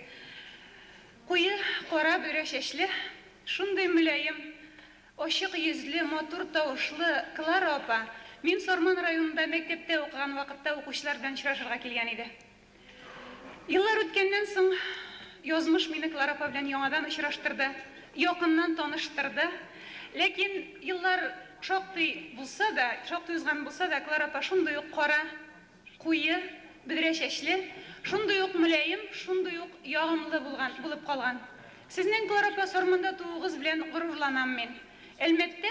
Куе кара бөдрә чәчле, шундый мөлаем, ачык йөзле, матур тавышлы Клара апа мин Сарман районында мәктәптә укыган вакытта укучылар белән очрашырга килгән иде. Еллар үткәннән соң, язмыш мине Клара апа белән яңадан очраштырды, якыннан таныштырды. Ләкин еллар шактый булса да, шактый узган булса да, Клара апа шундый ук кара, куе, бөдрә чәчле, шундый ук мөлаем, шундый ук ягымлы булган, булып калган. Сезнең, Клара апа, Сарманда тууыгыз белән горурланам мин. Әлмәттә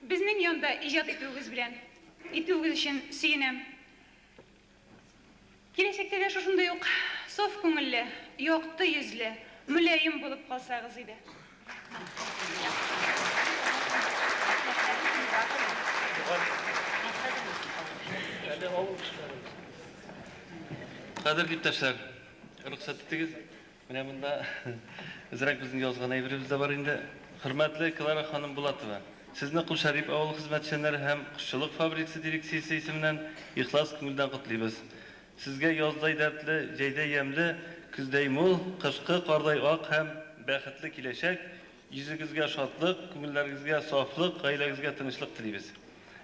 Безнең янда иҗат итүегез белән, итүегез өчен сөенәм. Киләчәктә дә шушындый ук саф күңелле, якты йөзле, мөлаем булып калсагыз иде. Кадерле иптәшләр, рөхсәт итегез. Менә монда әзрәк безнең язган әйберебез дә бар инде. Хөрмәтле Клара ханым Булатова, сезне Колшәрип авылы хезмәтчәннәре һәм кошчылык фабрикасы дирекциясе исеменнән ихлас күңелдән котлыйбыз. Сезгә яздай дәртле, җәйдәй ямьле, көздәй мул, кышкы кардай ак һәм бәхетле киләчәк, йөзегезгә шатлык, күңелләрегезгә сафлык, гаиләгезгә тынычлык телибез.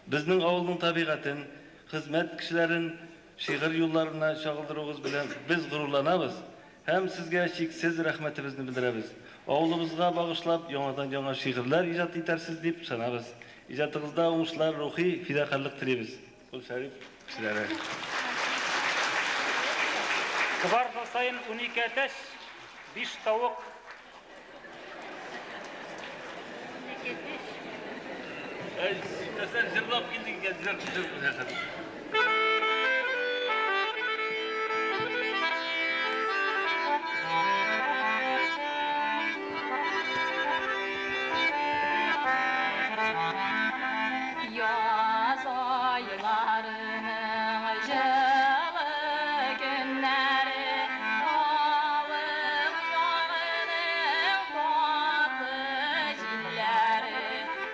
Безнең авылның табигатен, хезмәт кешеләрен шигырь юлларына чагылдыруыгыз белән без горурланабыз һәм сезгә чиксез рәхмәтебезне белдерәбез. Авылыбызга багышлап яңадан-яңа шигырьләр иҗат итәрсез дип ышанабыз. Иҗатыгызда уңышлар, рухи фидакарьлык телибез. Колшәрип кешеләре. Квартал саен 12 әтәч, 5 тавык. Әй, иптәшләр, җырлап килдек икән, җыр, җыр рәхәт. Яз айларының җылы көннәре, авыл ягының татлы җилләре.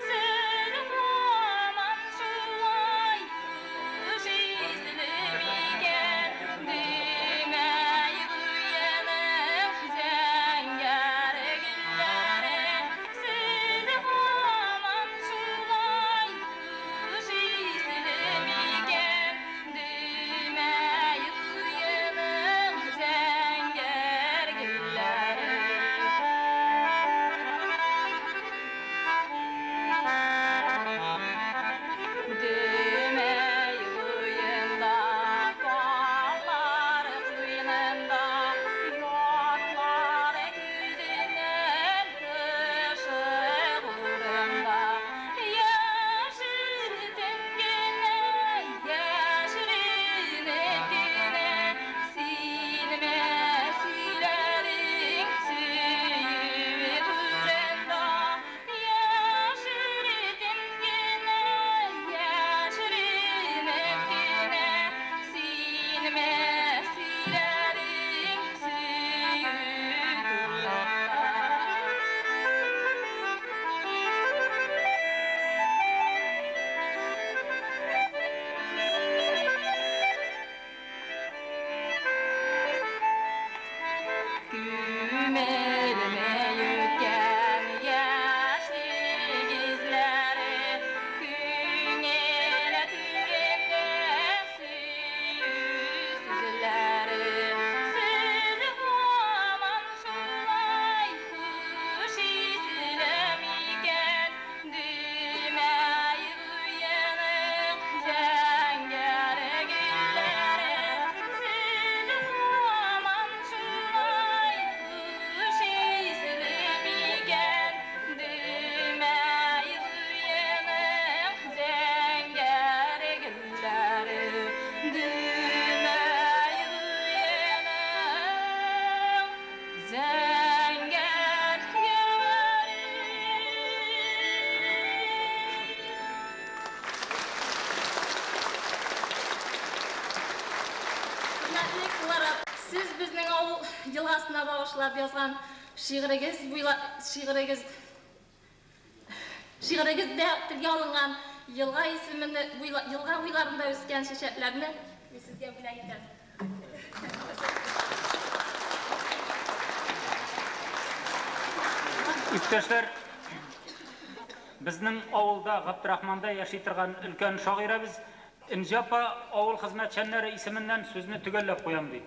Сез һаман шулай хуш исле микән, Дөмәй буеның зәңгәр гөлләре? Сез һаман шулай хуш исле микән, Дөмәй буеның зәңгәр гөлләре? Дөмәй буенда, таулар куенында, ятлар күзеннән ышык урында. Яшертен генә, яшеренеп кенә, син сөйләдең сөю турында. Яшертен генә, яшеренеп кенә, син сөйләдең сөю Күмелмәй үткән яшьлек изләре, күңел түремдә сөю сүзләре. Сез һаман шулай хуш исле микән, Дөмәй буеның зәңгәр гөлләре? Сез һаман шулай хуш исле микән, Дөмәй буеның зәңгәр гөлләре? Дөмәй буеның зәңгәр гөлләре. Хөрмәтле Клара, сез безнең авыл елгасына багышлап язган шигырегез буйла шигырегез шигырегездә телгә алынган елга исемене буйла елга буйларында үскән чәчәкләрне мин сезгә бүләк итәм. Иптәшләр, безнең авылда Габдрахманда яши торган өлкән шагыйрәбез Энҗе апа авыл хезмәтчәннәре исеменнән сүзне төгәлләп куям ди.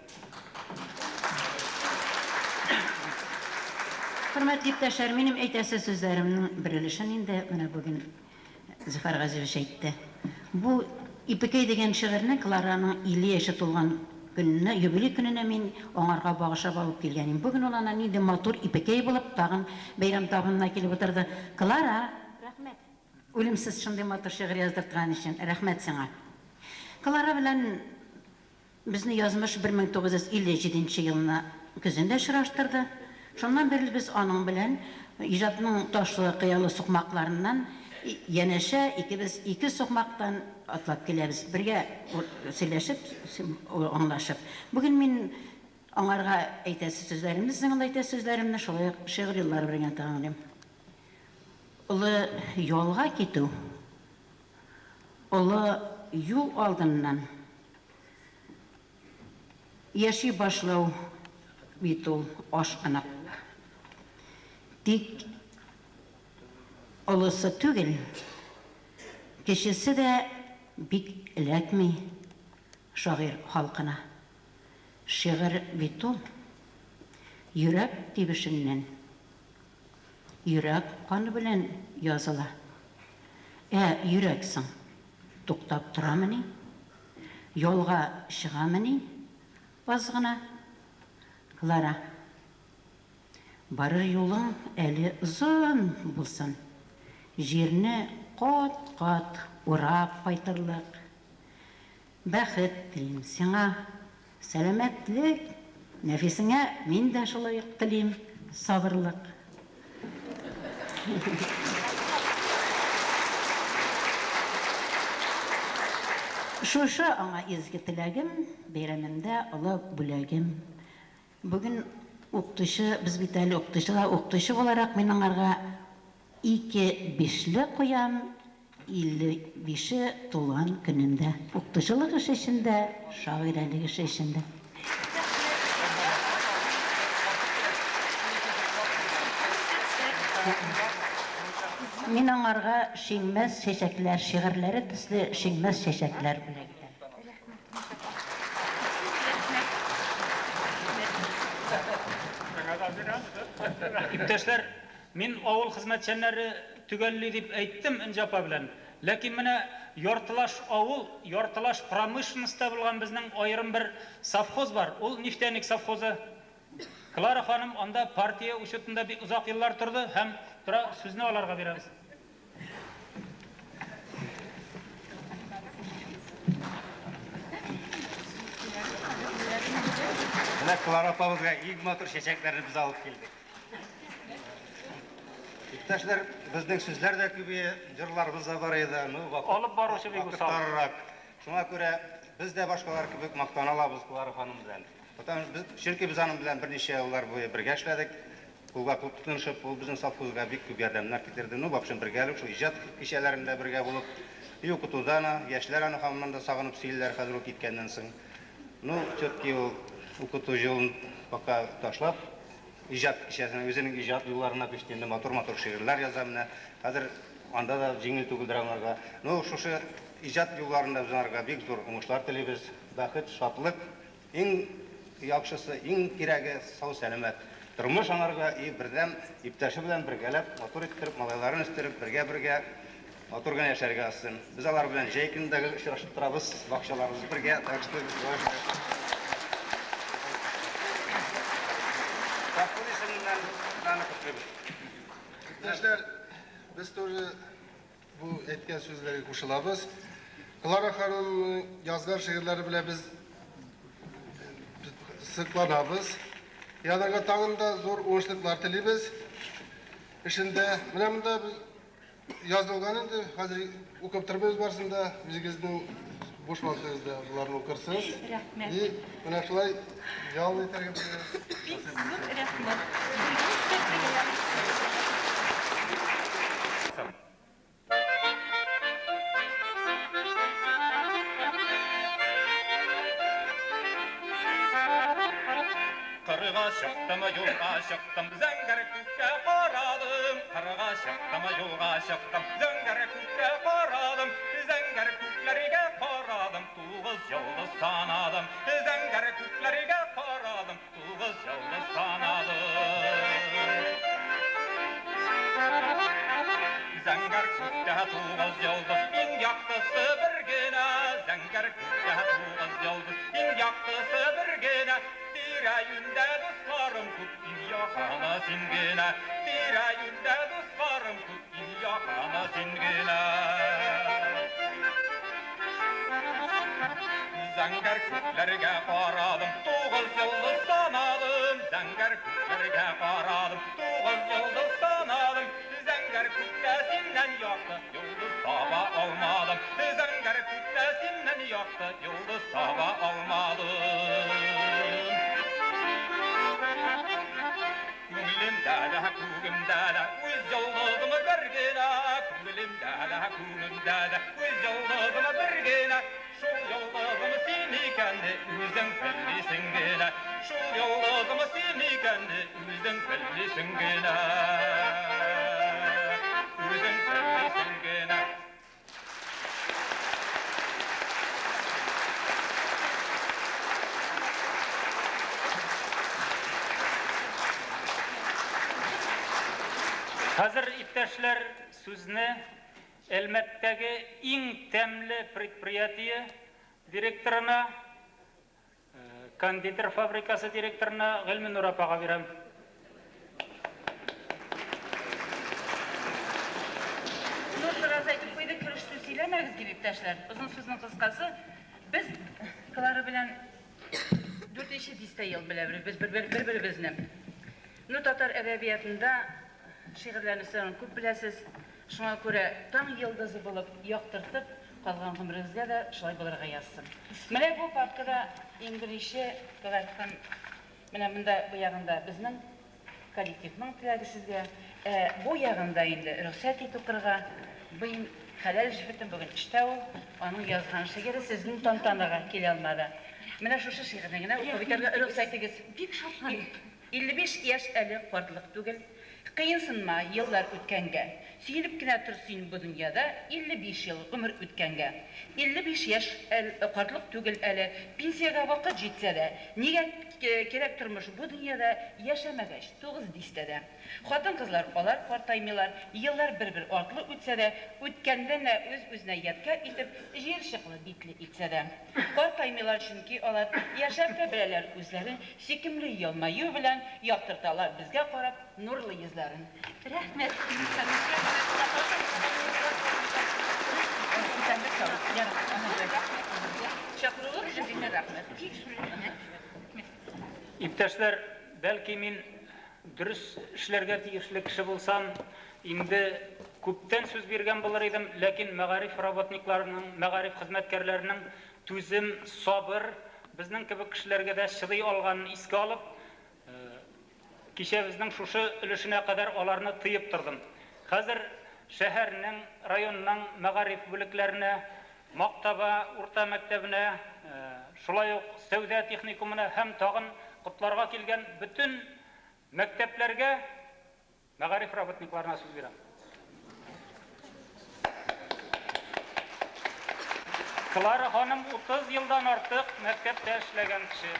Хөрмәтле иптәшләр, минем әйтәсе сүзләремнең бер өлешен инде менә бүген Зөфәр Газизович әйтте. Бу Ипекәй дигән шигырьне Клараның 50 яше тулган көненә, юбилей көненә мин аңарга багышлап алып килгән идем. Бүген ул ана нинди матур ипекәй булып тагын бәйрәм табынына килеп утырды. Клара, рәхмәт. Үлемсез шундый матур шигырь яздырткан өчен рәхмәт сиңа. Клара белән безне язмыш 1957 елны көзендә очраштырды. Шуннан бирле без аның белән иҗатның ташлы кыялы сукмакларыннан янәшә икебез ике сукмактан атлап киләбез. Бергә сөйләшеп, аңлашып. Бүген мин аңарга әйтәсе сүзләремне, сезнең алда әйтәсе сүзләремне шулай ук шигырь юллары белән тәмамлыйм. Олы ялга китү, олы юл алдыннан яши башлау бит ул ашкынып. Тик олысы түгел, кечесе дә бик эләкми шагыйрь халкына. Шигырь бит ул йөрәк тибешеннән, йөрәк каны белән языла. Ә йөрәк соң туктап торамыни? Ялга чыгамыни аз гына? Клара, барыр юлың әле озын булсын. Җирне кат-кат урап кайтырлык. Бәхет телим сиңа, сәламәтлек, нәфисеңә мин дә шулай ук телим сабырлык. Шушы аңа изге теләгем, бәйрәмемдә олы бүләгем. Бүген укытучы, без бит әле укытучылар, укытучы буларак мин аңарга ике бишле куям, 55-е тулган көнендә. Укытучылык эше өчен дә, шагыйрәлек эше өчен дә. Мин аңарга шиңмәс чәчәкләр, шигырьләре төсле шиңмәс чәчәкләр бүләк итәм. Иптәшләр, мин авыл хезмәтчәннәре төгәлли дип әйттем Энҗе апа белән. Ләкин менә яртылаш авыл, яртылаш промышленностьта булган безнең аерым бер совхоз бар. Ул Нефтяник совхозы. Клара ханым анда партия учетында бик озак еллар торды һәм тора, сүзне аларга бирәбез. Менә Клара апабызга иң матур чәчәкләрне без алып килдек. Иптәшләр, безнең сүзләр дә күбәя, җырларыбыз да бар иде. Ну, вакыт, Алып баручы бик вакыт усал. тарырак. Шуңа күрә без дә башкалар кебек мактана алабыз Клара ханым белән. Потому без, чөнки без аның белән берничә еллар буе бергә эшләдек. Кулга кул тотынышып, ул безнең совхозга бик күп ярдәмнәр китерде. Ну, в общем, бергәлек шул иҗат кичәләрендә бергә булып, и укытуда аны, яшьләр аны һаман да сагынып сөйлиләр хәзер ул киткәннән соң. Ну, все-таки ул укыту юлын пока ташлап, иҗат кичәсенә, үзенең иҗат юлларына күчте инде, матур-матур шигырьләр яза менә. Хәзер анда да җиңел түгелдер аңарга. Ну, шушы иҗат юлларында без аңарга бик зур уңышлар телибез. Бәхет, шатлык, иң яхшысы, иң кирәге сау сәламәт тормыш аңарга и бердәм иптәше белән бергәләп, матур иттереп, малайларын үстереп, бергә-бергә матур гына яшәргә язсын. Без алар белән җәй көнендә гел очрашып торабыз, бакчаларыбыз бергә, так что совхоз исеменнән без аны котлыйбыз. Иптәшләр, без тоже бу әйткән сүзләргә кушылабыз. Клара ханымның язган шигырьләре белән без сыкланабыз. Янарга тагын да зур уңышлыклар телибез. Эшендә менә монда без язылган инде, хәзер укып тормыйбыз барысын да, үзегезнең буш вакытыгызда боларны укырсыз. Рәхмәт. И менә шулай ял итәргә безгә. Бик зур рәхмәт. Бергә Кырга чыктым, юлга чыктым, зәңгәр күккә карадым. Кырга чыктым, юлга чыктым, зәңгәр күккә карадым. Зәңгәр күкләргә карадым, тугыз йолдыз санадым. Зәңгәр күкләргә карадым, тугыз йолдыз санадым. Зәңгәр күктә тугыз йолдыз, иң яктысы бер генә. Зәңгәр күктә тугыз йолдыз, иң яктысы бер генә. Тирә-юньдә дусларым күп, иң якыны син генә. Тирә-юньдә дусларым күп, иң якыны син генә. Зәңгәр күкләргә карадым, тугыз йолдыз санадым. Зәңгәр күкләргә карадым, тугыз йолдыз санадым. Зәңгәр күктә синнән якты йолдыз таба алмадым. Зәңгәр күктә синнән якты йолдыз таба алмадым. Күңелемдә дә, күгемдә дә үз йолдызым бер генә. Күңелемдә дә, күгемдә дә үз йолдызым бер генә. Шул йолдызым син икәнне үзең белмисең генә. Шул йолдызым син икәнне үзең белмисең генә. Үзең белмисең генә. Хәзер, иптәшләр, сүзне Әлмәттәге иң тәмле предприятие директорына, кондитер фабрикасы директорына Гыйльменур апага бирәм. Нур бераз әйтеп куйды, кереш сүз сөйләмәгез дип, иптәшләр. Озын сүзнең кыскасы, без Клара белән дүртенче дистә ел беләбез без бер-беребезне. Ну, татар әдәбиятында шигырьләрне сез күп беләсез. Шуңа күрә таң йолдызы булып яктыртып, калган гомерегезгә дә шулай булырга язсын. Менә бу папкада иң беренче Клара, менә монда бу ягында безнең коллективның теләге сезгә. Бу ягында инде рөхсәт ит укырга. Быйм хәләл җефетем бүген эштә ул, аның язган шигыре сезнең тантанага килә алмады. Менә шушы шигырьне генә укып үтәргә рөхсәт итегез. Бик шатланып. 55 яшь әле картлык түгел. Кыенсынма еллар үткәнгә. Сөенеп кенә тор син бу дөньяда 55 ел гомер үткәнгә. 55 яшь картлык түгел әле, пенсиягә вакыт җитсә дә, нигә кирәк тормыш бу дөньяда яшәмәгәч тугыз дистәдә. Хатын-кызлар алар картаймыйлар, еллар бер-бер артлы үтсә дә, үткәндә нә үз-үзенә ядкәр итеп, җыерчыклы битле итсә дә. Картаймыйлар, чөнки алар яшәп тә беләләр үзләрен, сөйкемле елмаю белән яктырталар безгә карап нурлы йөзләрен. Рәхмәт. Чакыруыгыз өчен бик рәхмәт. Бик зур рәхмәт. Иптәшләр, бәлки мин дөрес эшләргә тиешле кеше булсам, инде күптән сүз биргән булыр идем, ләкин мәгариф работникларының, мәгариф хезмәткәрләренең түзем, сабыр, безнең кебек кешеләргә дә чыдый алганын искә алып, кичәбезнең шушы өлешенә кадәр аларны тыеп тордым. Хәзер шәһәрнең, районның мәгариф бүлекләренә, Мактаба урта мәктәбенә, шулай ук сәүдә техникумына һәм тагын котларга килгән бөтен мәктәпләргә, мәгариф работникларына сүз бирәм. Клара ханым 30 елдан артык мәктәптә эшләгән кеше.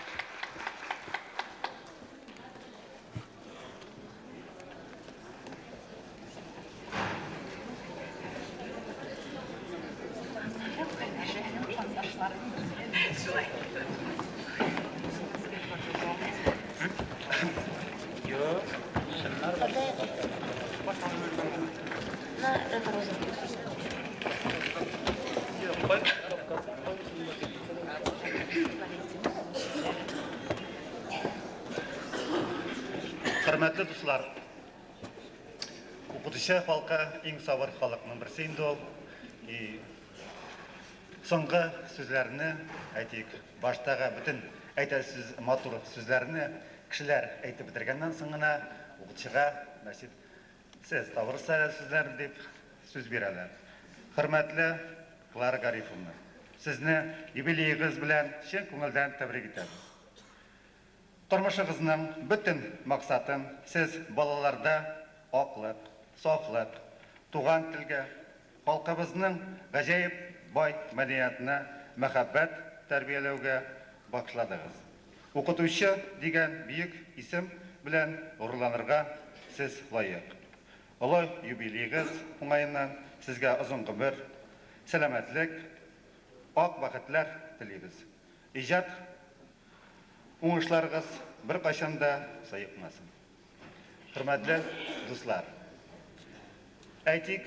Хөрмәтле дуслар, укытучы халкы иң сабыр халыкның берсе инде ул. И соңгы сүзләрне әйтик, баштагы бөтен әйтә сүз матур сүзләрне кешеләр әйтеп бетергәннән соң гына укытучыга значит, сез табырсыз әле сүзләрне дип сүз бирәләр. Хөрмәтле Клара Гарифовна, сезне юбилеегыз белән чын күңелдән тәбрик итәбез. Тормышыгызның бөтен максатын сез балаларда аклык, сафлык, туган телгә, халкыбызның гаҗәеп бай мәдәниятына мәхәббәт тәрбияләүгә багышладыгыз. Укытучы дигән бөек исем белән горурланырга сез лаек. Олы юбилеегыз уңаеннан сезгә озын гомер, сәламәтлек, ак бәхетләр телибез. Иҗат уңышларыгыз беркайчан да саекмасын. Хөрмәтле дуслар! Әйтик,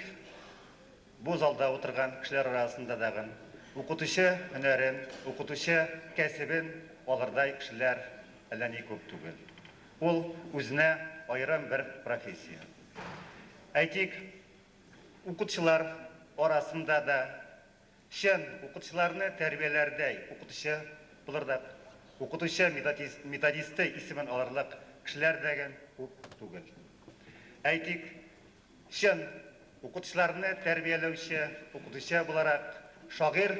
бу залда утырган кешеләр арасында дагын укытучы һөнәрен, укытучы кәсебен алырдай кешеләр әллә ни күп түгел. Ул үзенә аерым бер профессия. Әйтик, укытучылар арасында да чын укытучыларны тәрбияләрдәй укытучы булырлык, укытучы методисты исемен алырлык кешеләр дә күп түгел. Әйтик, чын укытучыларны тәрбияләүче укытучы буларак шагыйрь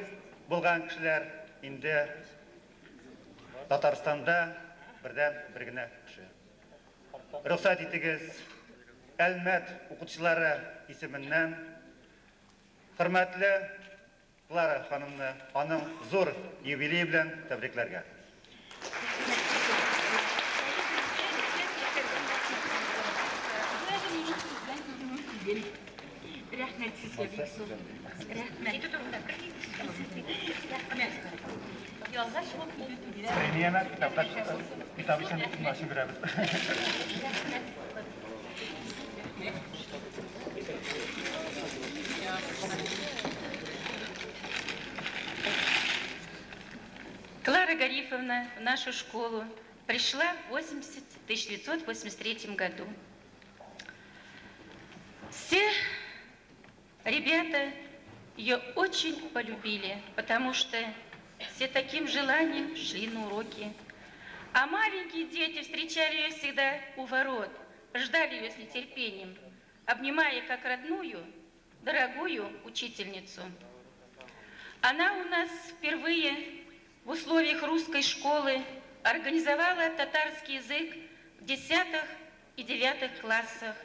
булган кешеләр инде Татарстанда бердән бер генә кеше. Рөхсәт итегез, Әлмәт укытучылары исеменнән хөрмәтле Клара ханымны аның зур юбилее белән тәбрикләргә. Рәхмәт сезгә бик зур. Рәхмәт. Рәхмәт. Ялга чыгып китү түгел. Премияне китапта китап өчен ачып бирәбез. Клара Гарифовна в нашу школу пришла в 1983 году. Все ребята ее очень полюбили, потому что все таким желанием шли на уроки. А маленькие дети встречали ее всегда у ворот, ждали ее с нетерпением, обнимая как родную, дорогую учительницу. Она у нас впервые в условиях русской школы организовала татарский язык в 10 и 9 классах.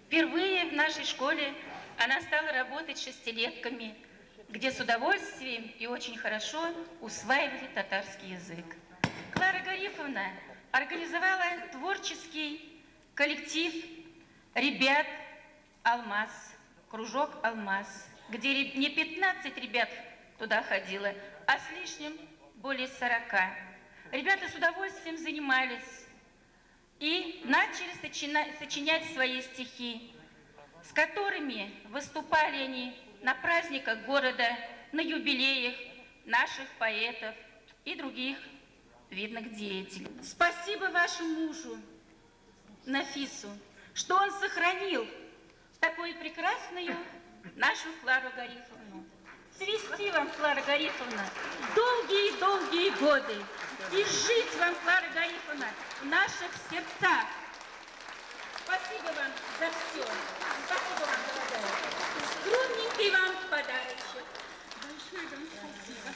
Впервые в нашей школе она стала работать с шестилетками, где с удовольствием и очень хорошо усваивали татарский язык. Клара Гарифовна организовала творческий коллектив ребят «Алмаз», кружок «Алмаз», где не 15 ребят туда ходило, а с лишним более 40. Ребята с удовольствием занимались и начали сочинять свои стихи, с которыми выступали они на праздниках города, на юбилеях наших поэтов и других видных деятелей. Спасибо вашему мужу, Нафису, что он сохранил такую прекрасную нашу Клару Гарифовну. Цвести вам, Клара Гарифовна, долгие-долгие годы. И жить вам, Клара Гарифовна, в наших сердцах. Спасибо вам за все. Спасибо вам, дорогая. Скромненький вам подарочек. Большое вам спасибо.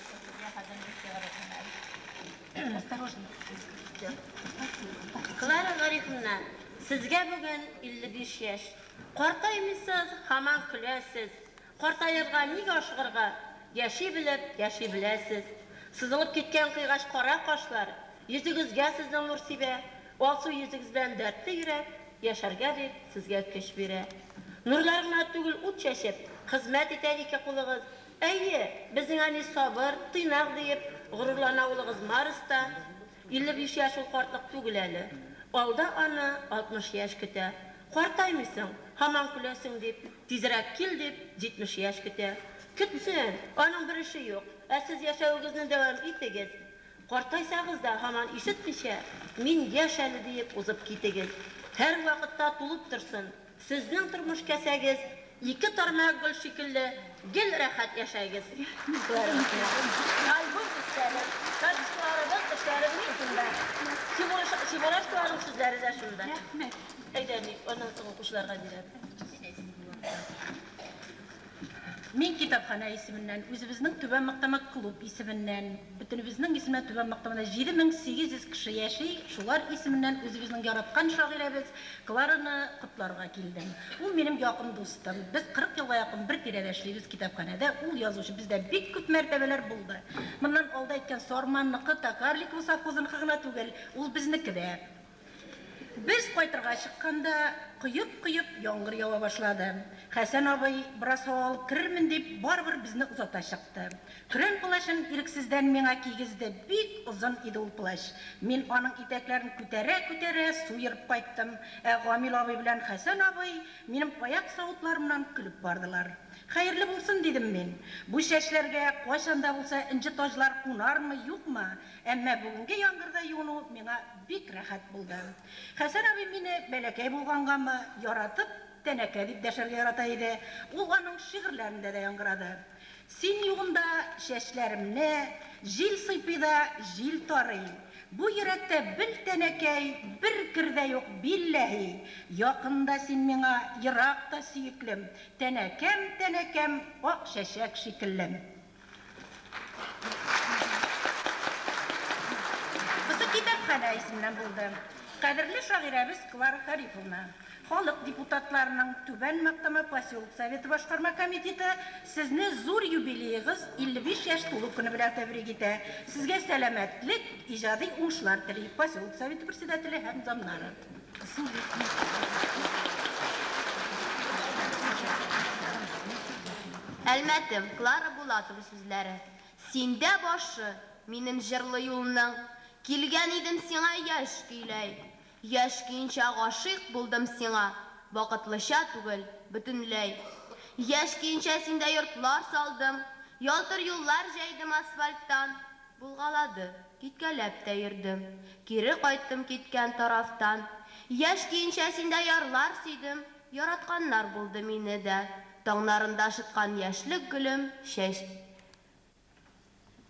Осторожно. Клара Гарифовна, сезгә бүген 55 яшь. Картаймыйсыз, һаман көләсез. Картаерга нигә ашыгырга? Яши белеп, яши беләсез. Сызылып киткән кыйгач кара кашлар, йөзегезгә сезнең нур сибә. Алсу йөзегез белән дәртле йөрәк, яшәргә дип сезгә көч бирә. Нурлар гына түгел, ут чәчеп, хезмәт итә ике кулыгыз. Әйе, безнең әни сабыр, тыйнак диеп, горурлана улыгыз Марс та. 55 яшь ул картлык түгел әле. Алда аны 60 яшь көтә. Картаймыйсың, һаман көләсең дип, тизрәк кил дип, 70 яшь көтә. Көтсен, аның бер эше юк. Ә сез яшәвегезне дәвам итегез. Картайсагыз да һаман ишетмичә, мин яшь әле диеп узып китегез. Һәр вакытта тулып торсын сезнең тормыш кәсәгез, ике тармак гөл шикелле гел рәхәт яшәгез. Альбом өстәле, карточкаларыбыз, эшләребез шушында. Чебурашкаларның сүзләре дә шунда. Әйдә, аннан соң укучыларга бирәм. Мин китапханә исеменнән, үзебезнең Түбән Мактама клуб исеменнән, бөтенебезнең исеменнән Түбән Мактамада 7800 кеше яши, шулар исеменнән үзебезнең яраткан шагыйрәбез Клараны котларга килдем. Ул минем якын дустым. Без 40 елга якын бер тирәдә эшлибез китапханәдә. Ул язучы бездә бик күп мәртәбәләр булды. Моннан алда әйткән Сарманныкы, Токарликово совхозыныкы гына түгел, ул безнеке дә. Без кайтырга чыкканда, коеп-коеп яңгыр ява башлады. Хәсән абый, бераз һава алып керермен дип, барыбер безне озата чыкты. Көрән плащын ирексездән миңа кигезде, бик озын иде ул плащ. Мин аның итәкләрен күтәрә-күтәрә су ерып кайттым, ә Гамил абый белән Хәсән абый минем аяк савытларымнан көлеп бардылар. Хәерле булсын, дидем мин. Бу чәчләргә кайчан да булса энҗе таҗлар кунармы, юкмы, әмма бүгенге яңгырда юыну миңа бик рәхәт булды. Хәсән абый мине, бәләкәй булгангамы, яратып, Тәнәкә дип дәшәргә ярата иде. Ул аның шигырьләрендә дә яңгырады. Син югында чәчләремне җил сыйпый да җил тарый. Бу йөрәктә бел, тәнәкәй, бер кер дә юк, билләһи. Якын да син миңа, ерак та, сөеклем. Тәнәкәм, тәнәкәм, ак чәчәк шикеллем. Бусы китапханә исеменнән булды. Кадерле шагыйрәбез Клара Гарифовна, халык депутатларының Түбән Мактама поселок Советы башкарма комитеты сезне зур юбилеегыз 55 яшь тулу көне белән тәбрик итә. Сезгә сәламәтлек, иҗади уңышлар тели. Поселок Советы председателе һәм замнары. Әлмәтем, Клара Булатова сүзләре. Синдә башы, минем җырлы юлның, Килгән идем сиңа яшь көйләй. Яшь көенчә гашыйк булдым сиңа, Вакытлыча түгел, бөтенләй. Яшь көенчә синдә йортлар салдым, Ялтыр юллар җәйдем асфальттан. Булгалады, киткәләп тә йөрдем, Кире кайттым киткән тарафтан. Яшь көенчә синдә ярлар сөйдем, Яратканнар булды мине дә. Таңнарында шыткан яшьлек гөлем, чәч.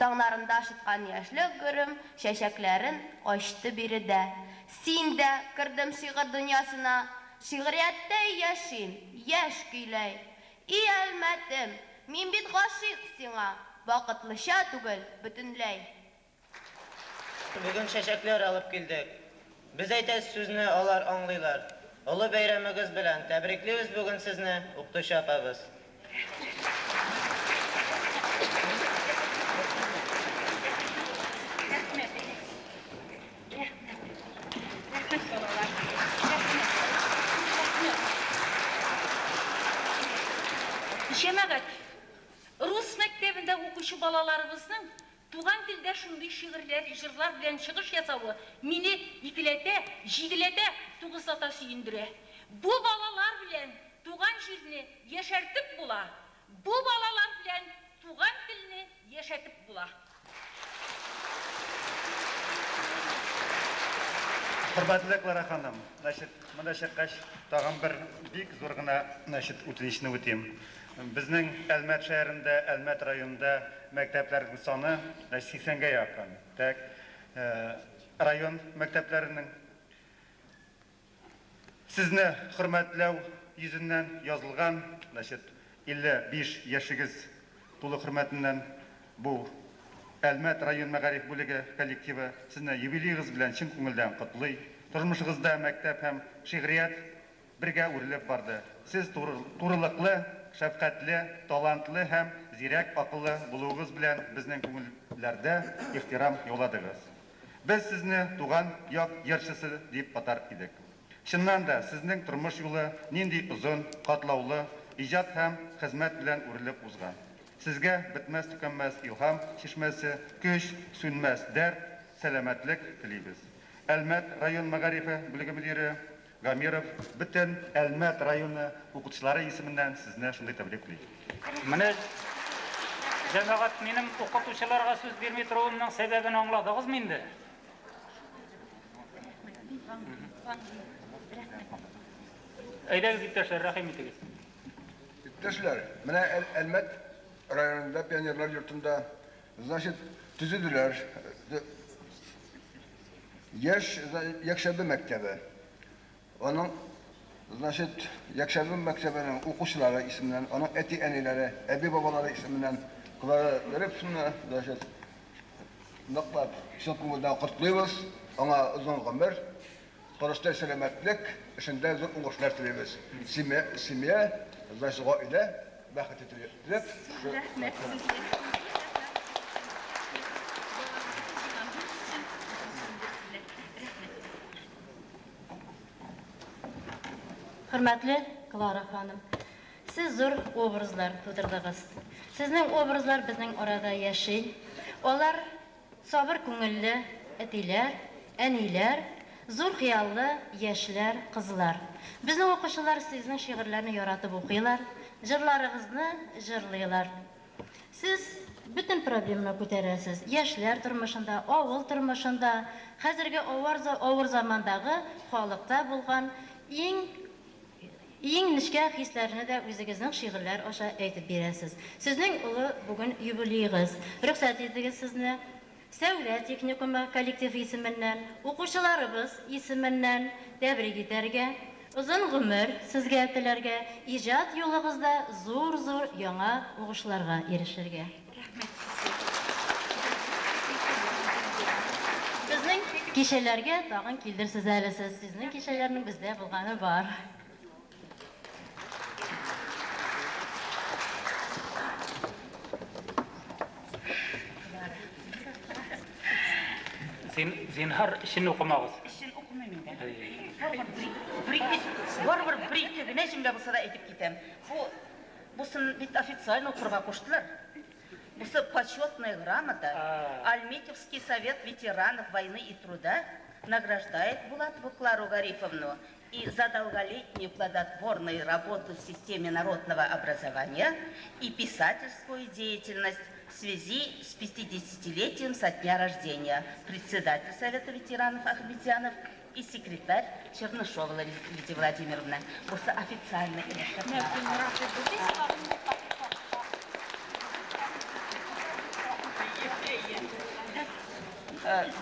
Таңнарында шыткан яшьлек гөрем, Чәчәкләрен ачты биредә. Син дә, кердем шигырь дөньясына, Шигърияттәй яшим, яшь көйләй. И Әлмәтем, мин бит гашыйк сиңа, Вакытлыча түгел, бөтенләй. Бүген чәчәкләр алып килдек. Без әйтәсе сүзне алар аңлыйлар. Олы бәйрәмегез белән тәбриклибез бүген сезне, укытучы апабыз. Рәхмәт. Рәхмәт. Рәхмәт, балалар. Рәхмәт. Рәхмәт. Җәмәгать, рус мәктәбендә укучы балаларыбызның туган телдә шундый шигырьләр, җырлар белән чыгыш ясавы мине икеләтә, җиделәтә, тугызлата сөендерә. Бу балалар белән туган җирне яшәртеп була, бу балалар белән туган телне яшәтеп була. Хөрмәтле Клара ханым, значит, монда чыккач, тагын бер бик зур гына, значит, үтенечне үтим. Безнең Әлмәт шәһәрендә, Әлмәт районында мәктәпләрнең саны, значит, 80-гә якын. Так, район мәктәпләренең Сезне хөрмәтләү йөзеннән язылган, значит, 55 яшегез тулы хөрмәтеннән бу Әлмәт район мәгариф бүлеге коллективы сезне юбилеегыз белән чын күңелдән котлый. Тормышыгызда мәктәп һәм шигърият бергә үрелеп барды. Сез турылыклы, шәфкатьле, талантлы һәм зирәк акыллы булуыгыз белән безнең күңелләрдә ихтирам яуладыгыз. Без сезне туган як җырчысы дип атар идек. Чыннан да, сезнең тормыш юлы нинди озын, катлаулы, иҗат һәм хезмәт белән үрелеп узган. Сезгә бетмәс-төкәнмәс илһам чишмәсе, көч, сүнмәс дәрт, сәламәтлек телибез. Әлмәт район мәгарифе бүлеге мөдире Гамиров бөтен Әлмәт районы укытучылары исеменнән сезне шундый тәбрикли. Менә, җәмәгать, минем укытучыларга сүз бирми торуымның сәбәбен аңладыгызмы инде? Әйдәгез, иптәшләр, рәхим итегез. Иптәшләр, менә Әлмәт районында пионерлар йортында, значит, төзеделәр Яшь якшәмбе мәктәбе. Аның, значит, якшәмбе мәктәбенең укучылары исеменнән, аның әти-әниләре, әби-бабалары исеменнән Клара Гарифовна, значит, ныклап чын күңелдән котлыйбыз. Аңа озын гомер, тормышта сәламәтлек, эшендә зур уңышлар телибез. Семья, семья, значит, гаилә бәхете теләп. Рәхмәт сезгә. Хөрмәтле Клара ханым, сез зур образлар тудырдыгыз. Сезнең образлар безнең арада яши. Алар сабыр күңелле әтиләр, әниләр, зур хыяллы яшьләр, кызлар. Безнең укучылар сезнең шигырьләрне яратып укыйлар, җырларыгызны җырлыйлар. Сез бөтен проблеманы күтәрәсез. Яшьләр тормышында, авыл тормышында, хәзерге авыр замандагы халыкта булган иң иң нечкә хисләрне дә үзегезнең шигырьләр аша әйтеп бирәсез. Сезнең олы бүген юбилеегыз. Рөхсәт итегез сезне Сәүдә техникумы коллективы исеменнән, укучыларыбыз исеменнән тәбрик итәргә, озын гомер сезгә теләргә, иҗат юлыгызда зур-зур яңа уңышларга ирешергә. Безнең кичәләргә тагын килдерсез әле сез. Сезнең кичәләрнең бездә булганы бар. Зинһар, эчен укымагыз. Эчен укымыйм инде. Барыбер бер-ике генә җөмлә булса да әйтеп китәм. Бу бусын бит официально укырга куштылар. Бусы почетная грамота. Альметьевский совет ветеранов войны и труда награждает Булатову Клару Гарифовну и за долголетнюю плодотворную работу в системе народного образования и писательскую деятельность в связи с 50-летием со дня рождения, председатель Совета ветеранов Ахметзянов и секретарь Чернышова Лидия Владимировна. Просто официально.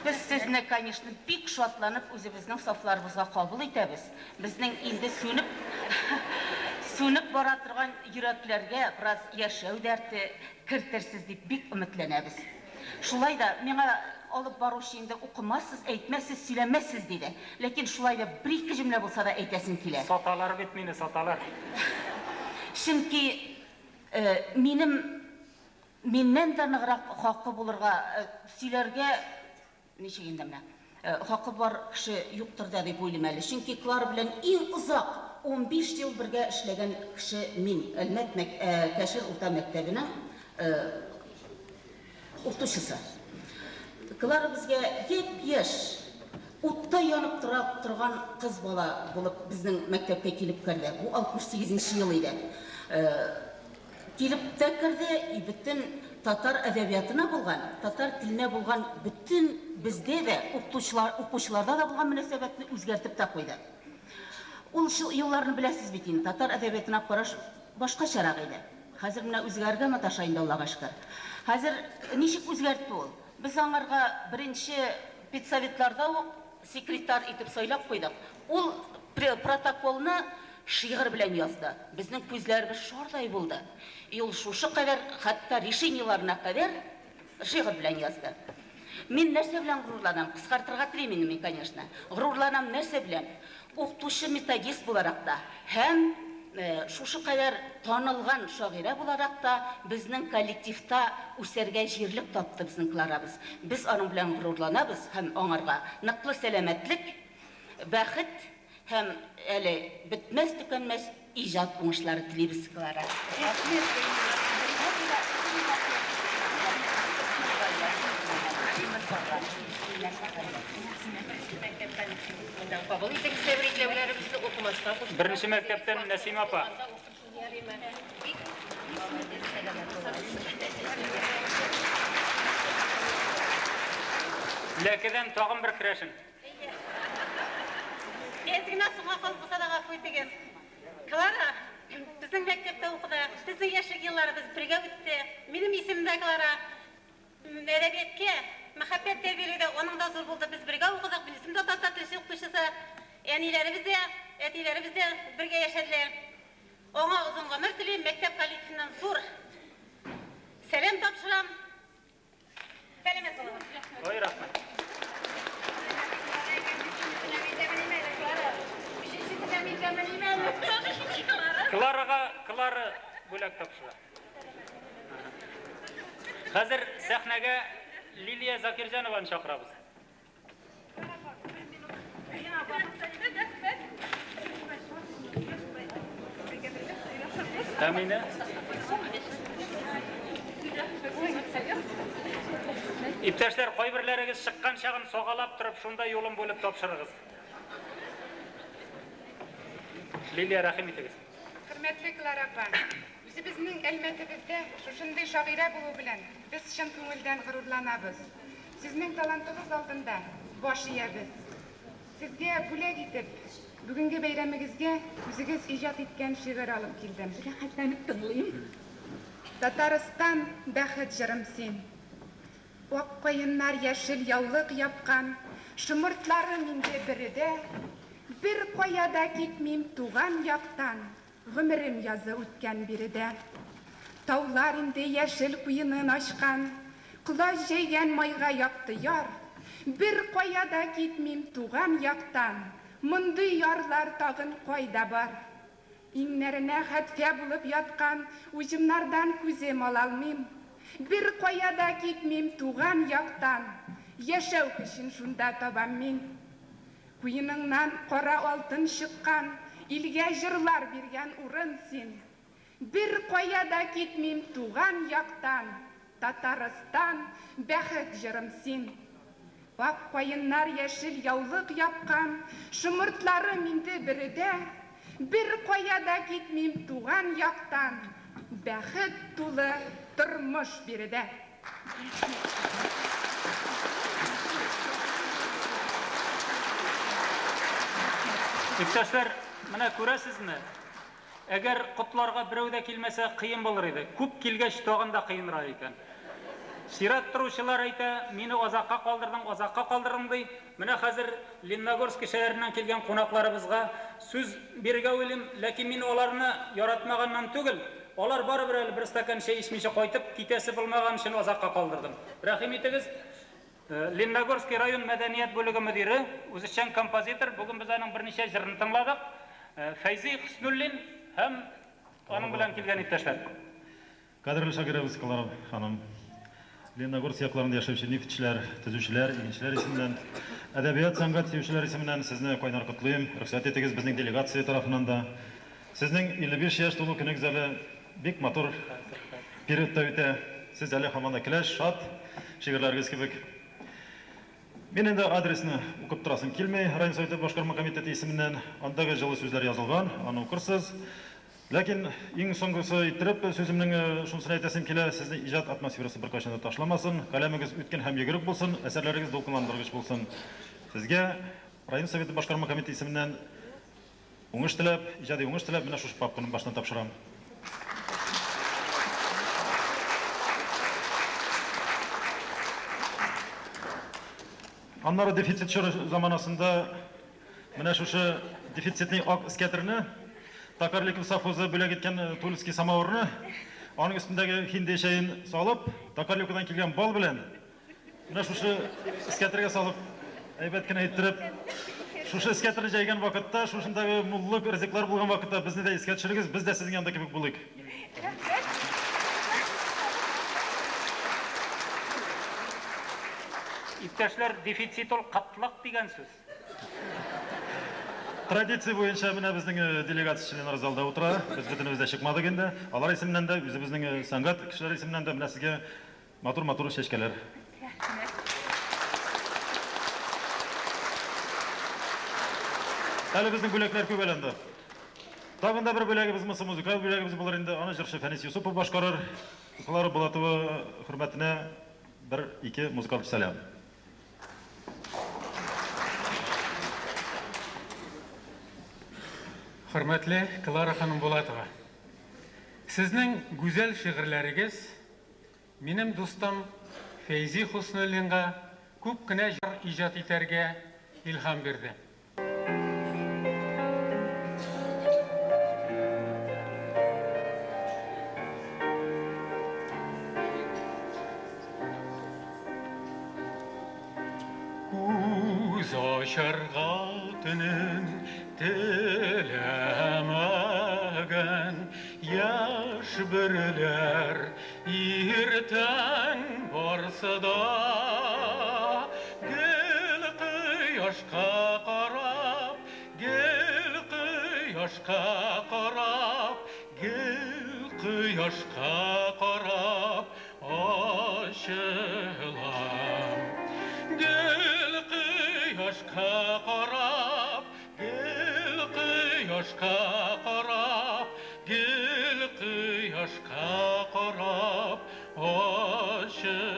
Без сезне, конечно, бик шатланып үзебезнең сафларыбызга кабул итәбез. Безнең инде сүнеп сүнеп бара торган йөрәкләргә бераз яшәү дәрте кертерсез дип бик өметләнәбез. Шулай да миңа алып баручы инде укымассыз, әйтмәссез, сөйләмәссез диде. Ләкин шулай да бер-ике җөмлә булса да әйтәсем килә. Саталар бит мине, саталар. Чөнки минем миннән дә ныграк хакы булырга, сөйләргә ничек инде менә хакы бар кеше юктыр да дип уйлыйм әле. Чөнки Клара белән иң озак 15 ел бергә эшләгән кеше мин, Әлмәт Кәшер урта мәктәбенең укытучысы. Клара безгә япь-яшь, утта янып тора торган кыз бала булып безнең мәктәпкә килеп керде. Бу 68 ел иде. Килеп тә керде, и бөтен татар әдәбиятына булган, татар теленә булган бөтен бездә дә, укытучылар, укучыларда да булган мөнәсәбәтне үзгәртеп тә куйды. Ул елларны беләсез бит инде, татар әдәбиятына караш башкачарак иде. Хәзер менә үзгәрергә маташа инде, Аллага шөкер. Хәзер ничек үзгәртте ул? Без аңарга беренче педсоветларда ук секретарь итеп сайлап куйдык. Ул протоколны шигырь белән язды. Безнең күзләребез шардай булды. И ул шушы кадәр, хәтта решениеларына кадәр шигырь белән язды. Мин нәрсә белән горурланам? Кыскартырга телим инде мин, конечно. Горурланам нәрсә белән? Укытучы методист буларак та һәм шушы кадәр танылган шагыйрә буларак та безнең коллективта үсәргә җирлек тапты безнең Кларабыз. Без аның белән горурланабыз һәм аңарга ныклы сәламәтлек, бәхет һәм әле бетмәс төкәнмәс иҗат уңышлары телибез, Клара. Кабул итегез тәбрикләүләребезне, укымаска кушып. Беренче мәктәптән Нәсимә апа. Ләкедән тагын бер керәшен. Әз генә соңга калып булса да гафу итегез. Клара безнең мәктәптә укыды. Безнең яшьлек елларыбыз бергә үтте. Минем исемем дә Клара. Әдәбиятка мәхәббәт тәрбияләүдә аның да зур булды. Без бергә укыдык. Мин үзем дә татар теле укытучысы. Әниләребез дә, әтиләребез дә бергә яшәделәр. Аңа озын гомер телим, мәктәп коллективыннан зур сәлам тапшырам. Сәламәт булыгыз. Ой, рәхмәт. Кларага Клара бүләк тапшыра. Хәзер сәхнәгә Лилия Закирҗанованы чакырабыз. Әминә. Иптәшләр, кайберләрегез чыккан чагын сагалап торып, шунда юлын бүлеп тапшырыгыз. Лилия, рәхим итегез. Хөрмәтле Клара апа, үзебезнең Әлмәтебездә шушындый шагыйрә булу белән без чын күңелдән горурланабыз. Сезнең талантыгыз алдында баш иябез. Сезгә бүләк итеп, бүгенге бәйрәмегезгә үзегез иҗат иткән шигырь алып килдем. Рәхәтләнеп тыңлыйм. Татарстан, бәхет җырым син. Ак каеннар яшел яулык япкан, шомыртларым инде биредә. Бер кая да китмим туган яктан, гомерем язы үткән биредә. Таулар инде яшел куенын ачкан, колач җәйгән майга якты яр. Бер кая да китмим туган яктан, мондый ярлар тагын кайда бар? Иңнәренә хәтфә булып яткан уҗымнардан күзем ала алмыйм. Бер кая да китмим туган яктан, яшәү көчен шунда табам мин. Куеныңнан кара алтын чыккан, илгә җырлар биргән урын син. Бер кая да китмим туган яктан, Татарстан, бәхет җырым син. Ак каеннар яшел яулык япкан, шомыртларым инде биредә. Бер кая да китмим туган яктан, бәхет тулы тормыш биредә. Иптәшләр, менә күрәсезме? Әгәр котларга берәү дә килмәсә, кыен булыр иде. Күп килгәч, тагын да кыенрак икән. Чират торучылар әйтә, мине азакка калдырдың, азакка калдырдың ди. Менә хәзер Лениногорск шәһәреннән килгән кунакларыбызга сүз бирергә уйлыйм, ләкин мин аларны яратмаганнан түгел, алар барыбер әле бер стакан чәй эчмичә кайтып китәсе булмаган өчен азакка калдырдым. Рәхим итегез. Лениногорский район мәдәният бүлеге мөдире, үзешчән композитор, бүген без аның берничә җырын тыңладык. Фәйзи Хөснуллин һәм аның белән килгән иптәшләр. Кадерле шагыйрәбез Клара ханым, Лениногорск якларында яшәүче нефтьчеләр, төзүчеләр, игенчеләр исеменнән, әдәбият, сәнгать сөючеләр исеменнән сезне кайнар котлыйм. Рөхсәт итегез безнең делегация тарафыннан да. Сезнең 55 яшь тулу көнегез әле бик матур периодта үтә. Сез әле һаман да көләч, шат, шигырьләрегез кебек. Мин инде адресны укып торасым килми, район советы башкарма комитеты исеменнән андагы җылы сүзләр язылган, аны укырсыз. Ләкин иң соңгысы иттереп сүземнең шунысын әйтәсем килә, сезне иҗат атмосферасы беркайчан да ташламасын, каләмегез үткен һәм йөгерек булсын, әсәрләрегез дулкынландыргыч булсын. Сезгә район советы башкарма комитеты исеменнән уңыш теләп, иҗади уңыш теләп, менә шушы папканы башына тапшырам. Аннары дефицит чоры заманасында менә шушы дефицитный ак эскәтерне, Токарликов совхозы бүләк иткән тульский самавырны, аның өстендәге хинди чәен салып, Токарликовадан килгән бал белән менә шушы эскәтергә салып, әйбәт кенә иттереп, шушы эскәтерне җәйгән вакытта, шушындагы муллык ризыклар булган вакытта безне дә искә төшерегез, без дә сезнең янында кебек булыйк. Иптәшләр, дефицит ул кытлык дигән сүз. Традиция буенча менә безнең делегация членнары залда утыра. Без бөтенебез дә чыкмадык инде. Алар исеменнән дә, үзебезнең сәнгать кешеләре исеменнән дә менә сезгә матур-матур чәчкәләр. Әле безнең бүләкләр күп әле анда. Тагын да бер бүләгебез монысы музыкаль бүләгебез булыр инде. Аны җырчы Фәнис Юсупов башкарыр. Клара Булатова хөрмәтенә бер-ике музыкаль сәлам. Хөрмәтле Клара ханым Булатова, сезнең гүзәл шигырьләрегез минем дустым Фәйзи Хөснуллинга күп кенә җыр иҗат итәргә илһам бирде. Күз ачарга төнен теләмәгән яшь бөреләр иртән барсы да гел кояшка карап, гел кояшка карап, гел Кояшка карап ачылам. Гел кояшка карап, гел кояшка карап, гел кояшка карап ачылам.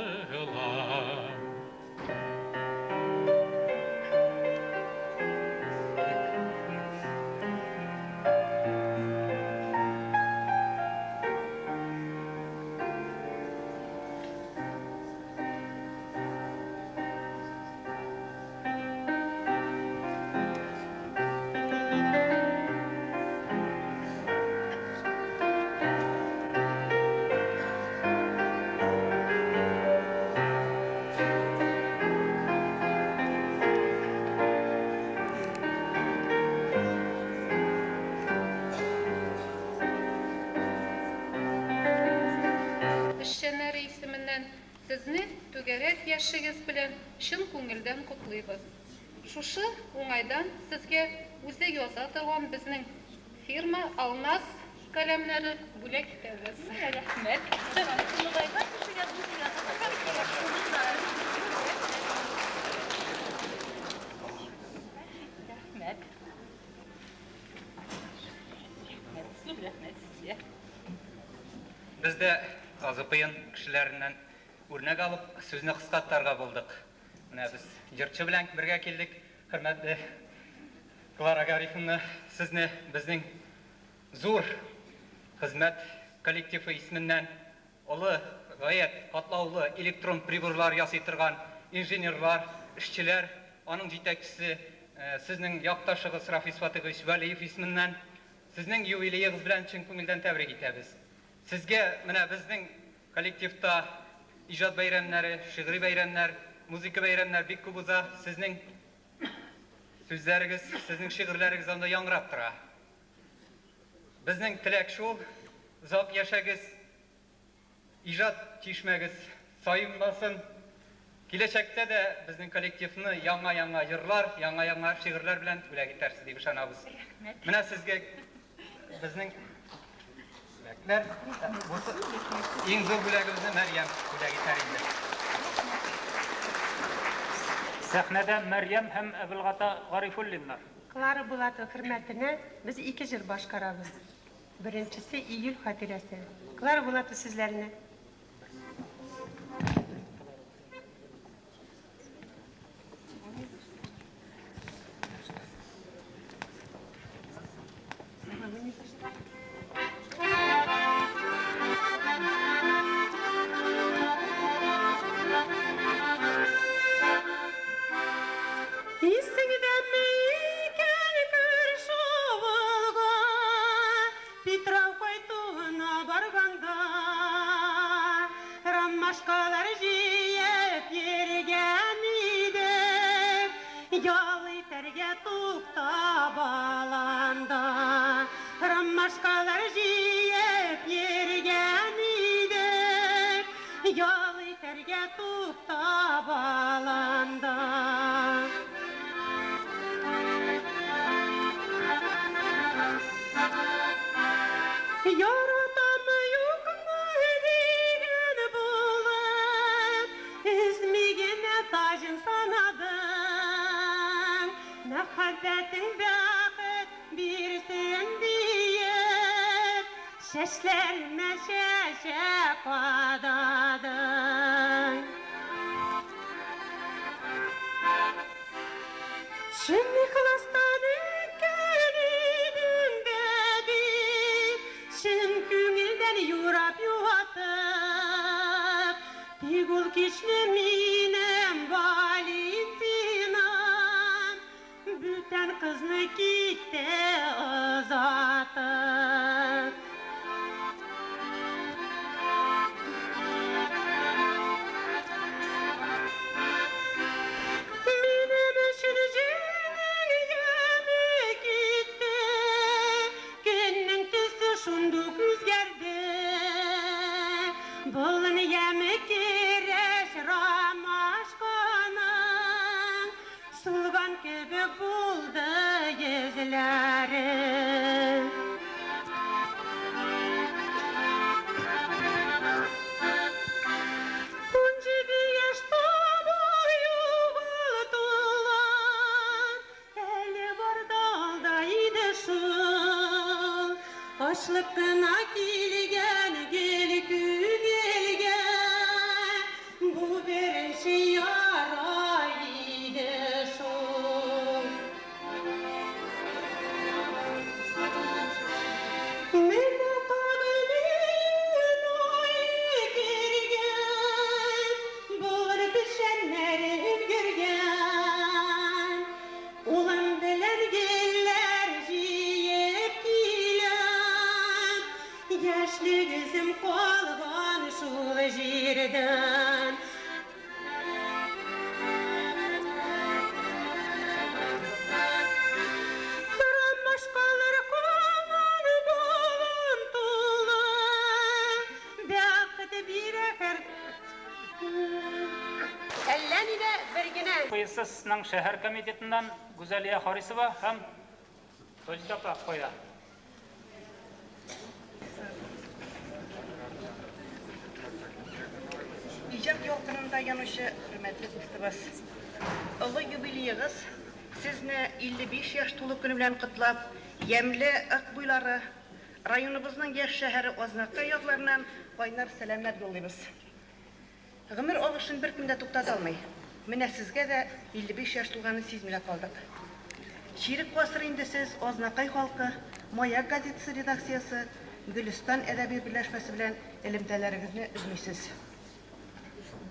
Эшчәннәре исеменнән сезне түгәрәк яшегез белән чын күңелдән котлыйбыз. Шушы уңайдан сезгә үзе яза торган безнең фирма Алмаз каләмнәре бүләк итәбез. Рәхмәт. Рәхмәт. Рәхмәт. Рәхмәт сезгә. Без дә Азыпыен кешеләреннән үрнәк алып, сүзне кыскартырга булдык. Менә без җырчы белән бергә килдек. Хөрмәтле Клара Гарифовна, сезне безнең зур хезмәт коллективы исеменнән олы, гаять катлаулы электрон приборлар ясый торган инженерлар, эшчеләр, аның җитәкчесе сезнең якташыгыз Рафис Фатыйхович Вәлиев исеменнән сезнең юбилеегыз белән чын күңелдән тәбрик итәбез. Сезгә менә безнең коллективта иҗат бәйрәмнәре, шигъри бәйрәмнәр, музыка бәйрәмнәр бик күп уза. Сезнең сүзләрегез, сезнең шигырьләрегез анда яңгырап тора. Безнең теләк шул, озак яшәгез, иҗат чишмәгез саенмасын. Киләчәктә дә безнең коллективны яңа-яңа җырлар, яңа-яңа шигырьләр белән бүләк итәрсез дип ышанабыз. Менә сезгә безнең бүләкләр. Иң зур бүләгебезне Мәрьям бүләк итәр инде. Сәхнәдә Мәрьям һәм Әбелгата Гарифуллиннар. Клара Булатова хөрмәтенә без ике җыр башкарабыз. Беренчесе июль хатирәсе. Клара Булатова сүзләренә. Исеңдәме икән күрше авылга, Питрау кайтуына барганда, Ромашкалар җыеп йөргән идем, Ял итәргә туктап аланда. Ромашкалар җыеп йөргән идем, Ял итәргә туктап аланда. Яратамы юкмы дигән булып, Өзми генә таҗын санадың. Мәхәббәтең бәхет бирсен диеп, Чәчләремә чәчәк кададың. Чын ихластан үткән идең дә бит, Чын күңелдән юрап юатып, Тик ул кичне минем Валентинам Бүтән кызны китте озатып. Минем өчен җирнең яме китте, Көннең төсе шундук үзгәрде. Болын яме керәш ромашканың Сулган кебек булды йөзләре. Ачылып кына килгән гел күңелгә, Бу беренче яра иде шул. Менә тагын июнь ае кергән, Булыр печәннәр өлгергән. Улым белән гөлләр җыеп киләм, Яшьлек эзем калган шул җирдән. Ромашкалар калган болын тулы, Бәхет бирә һәр. Әллә нидә бер генә. КПССның шәһәр комитетыннан Гүзәлия Харисова һәм Саҗидә апа кая? Иҗат ялкынында янучы хөрмәтле дустыбыз! Олы юбилеегыз сезне 55 яшь тулу көне белән котлап, ямьле Ык буйлары, районыбызның яшь шәһәре Азнакай якларыннан кайнар сәламнәр юллыйбыз. Гомер агышын беркем дә туктата алмый. Менә сезгә дә 55 яшь тулганын сизми дә калдык. Чирек гасыр инде сез Азнакай халкы, Маяк газетасы редакциясе, Гөлестан әдәби берләшмәсе белән элемтәләрегезне өзмисез.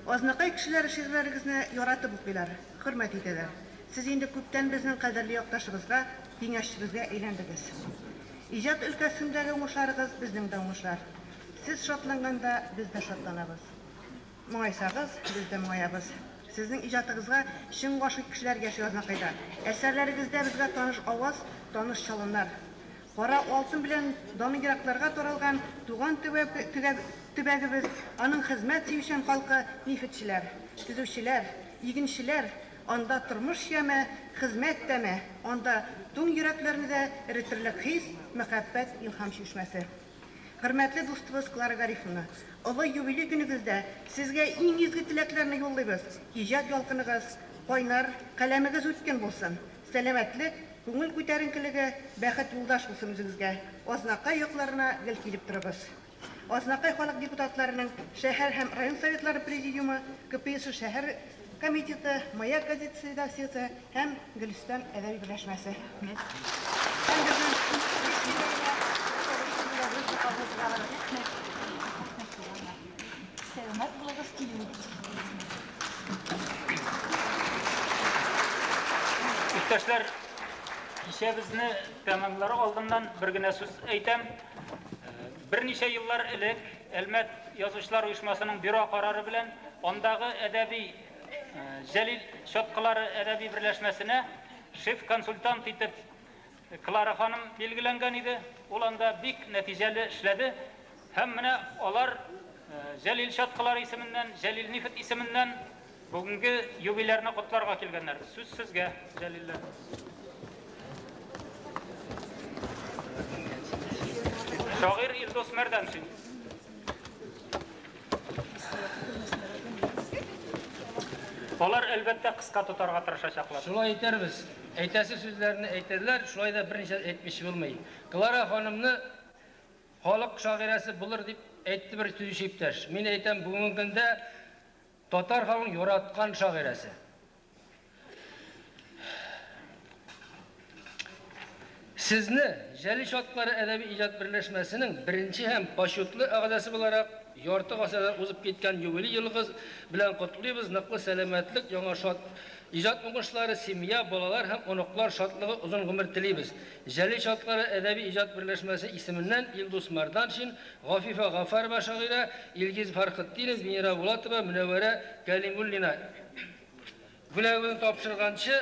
Азнакай кешеләре шигырьләрегезне яратып укыйлар, хөрмәт итәләр. Сез инде күптән безнең кадерле якташыбызга, киңәшчебезгә әйләндегез. Иҗат өлкәсендәге уңышларыгыз безнең дә уңышлар. Сез шатланганда без дә шатланабыз. Моңайсагыз, без дә моңаябыз. Сезнең иҗатыгызга чын гашыйк кешеләр яши Азнакайда. Әсәрләрегездә безгә таныш аваз, таныш чалымнар. Кара алтын белән даны еракларга таралган туган төбәгебез, аның хезмәт сөючән халкы, нефтьчеләр, төзүчеләр, игенчеләр, анда тормыш яме, хезмәт тәме, анда туң йөрәкләрне дә эретерлек хис, мәхәббәт, илһам чишмәсе. Хөрмәтле дустыбыз Клара Гарифовна, олы юбилей көнегездә сезгә иң изге теләкләрне юллыйбыз. Иҗат ялкыныгыз кайнар, каләмегез үткен булсын. Сәламәтлек, күңел күтәренкелеге, бәхет юлдаш булсын үзегезгә. Азнакай якларына гел килеп торыгыз. Азнакай халык депутатларының шәһәр һәм район советлары президиумы, КПСС шәһәр комитеты, Маяк газетасы редакциясе һәм Гөлстан әдәби берләшмәсе. Һәм безнең Сәламәт булыгыз, килүегез. Иптәшләр, кичәбезне тәмамлар алдыннан бер генә сүз әйтәм. Берничә еллар элек Әлмәт язучылар оешмасының бюро карары белән андагы әдәби Җәлил чаткылары әдәби берләшмәсенә шеф-консультант итеп Клара ханым билгеләнгән иде. Ул анда бик нәтиҗәле эшләде. Һәм менә алар Җәлил чаткылары исеменнән, Җәлил нефть исеменнән бүгенге юбилярны котларга килгәннәр. Сүз сезгә, Җәлилләр. Шагыйрь Илдус Мәрдәншин. Алар, әлбәттә, кыска тотарга тырышачаклар. Шулай итәрбез. Әйтәсе сүзләрне әйтәләр, шулай да берничә әйтмичә булмый. Клара ханымны халык шагыйрәсе булыр дип әйтте бер төзүче иптәш. Мин әйтәм, бүгенге көндә татар халкының яраткан шагыйрәсе. Сезне Җәлил чаткылары әдәби иҗат берләшмәсенең беренче һәм почетлы әгъзасы буларак ярты гасырдан узып киткән юбилей елыгыз белән котлыйбыз, ныклы сәламәтлек, яңа шат иҗат уңышлары, семья, балалар һәм оныклар шатлыгы, озын гомер телибез. Җәлил чаткылары әдәби иҗат берләшмәсе исеменнән Илдус Мәрданшин, Гафифа Гафарова шагыйрә, Илгиз Фәрхетдинов, Венера Булатова, Мөнәвәрә Кәлимуллина. Бүләгебезне тапшырганчы,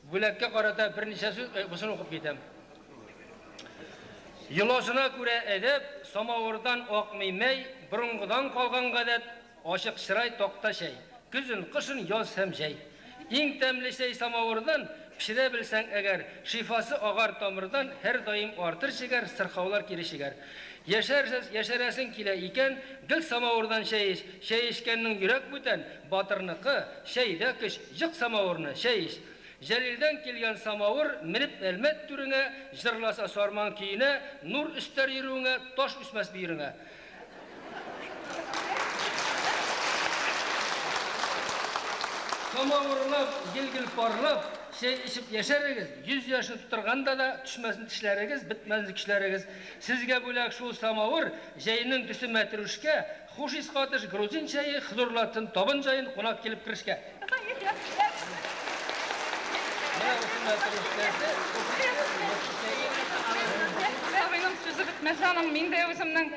бүләккә карата берничә сүз, бусын укып китәм. Йоласына күрә әдәп, самавырдан акмый мәй, борынгыдан калган гадәт, ачык чырай, такта чәй. Көзен, кышын, яз һәм җәй. Иң тәмле чәй самавырдан, пешерә белсәң әгәр, шифасы агар тамырдан, һәрдаим артыр жегәр, сырхаулар кире чигәр. Яшәрсез, яшәрәсең килә икән, гел самавырдан чәй эч, чәй эчкәннең йөрәк бүтән, батырныкы, чәйдә көч, җык самавырны, чәй эч. Җәлилдән килгән самавыр, менеп Әлмәт түренә, җырласа Сарман көенә, нур өстәр йөрүеңә, таш үсмәс бөереңә. Самавырлап, гел-гел парлап, чәй эчеп яшәрегез, 100 яшьне тутырганда да төшмәсен тешләрегез, бетмәсен көчләрегез. Сезгә бүләк шул самавыр, җәйнең төсе мәтрүшкә, хуш ис катыш грузин чәе, хозурлатсын табын җаен, кунак килеп керешкә. Менә бусы мәтрүшкәсе, хуш исле, бусы чәе. Сабыйның сүзе бетмәс аның, мин дә үземнең,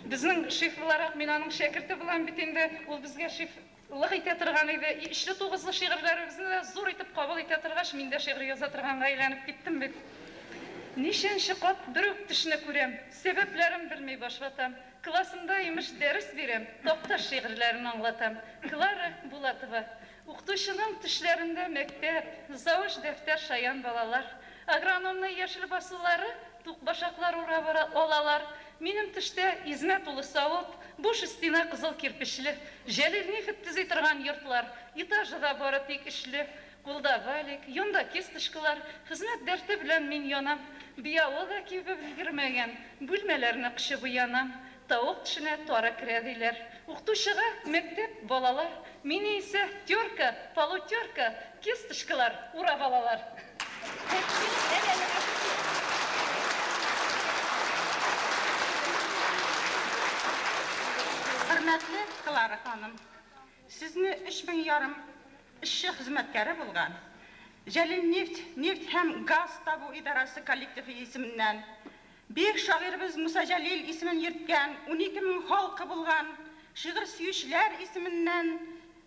безнең шеф буларак, мин аның шәкерте булам бит инде, ул безгә шеф лык итә торган иде. Өчле-тугызлы шигырьләребезне дә зур итеп кабул итә торгач, мин дә шигырь яза торганга әйләнеп киттем бит. Ничәнче кат бер үк төшне күрәм, сәбәпләрен белми баш ватам. Классымда, имеш, дәрес бирәм, Такташ шигырьләрен аңлатам. Клара Булатова. Укытучының төшләрендә мәктәп, завуч, дәфтәр, шаян балалар. Агрономның яшел басулары, тук башаклар урап алалар. Минем төштә измә тулы савыт, буш стена кызыл кирпечле, Җәлил нефть төзи торган йортлар, этажы да бары тик өчле. Кулда валик, янда кисточкалар, хезмәт дәрте белән мин янам. Буявы да кибеп өлгермәгән, бүлмәләрне кочып уянам. Тавык төшенә тары керә, диләр. Укытучыга, мәктәп, балалар, мине исә терка, полутерка, кисточкалар урап алалар. Хөрмәтле Клара ханым, сезне өч мең ярым эшче хезмәткәре булган Җәлилнефть нефть һәм газ табу идарәсе коллективы исеменнән, бөек шагыйребез Муса Җәлил исемен йөрткән 12 мең халкы булган шигырь сөючеләр исеменнән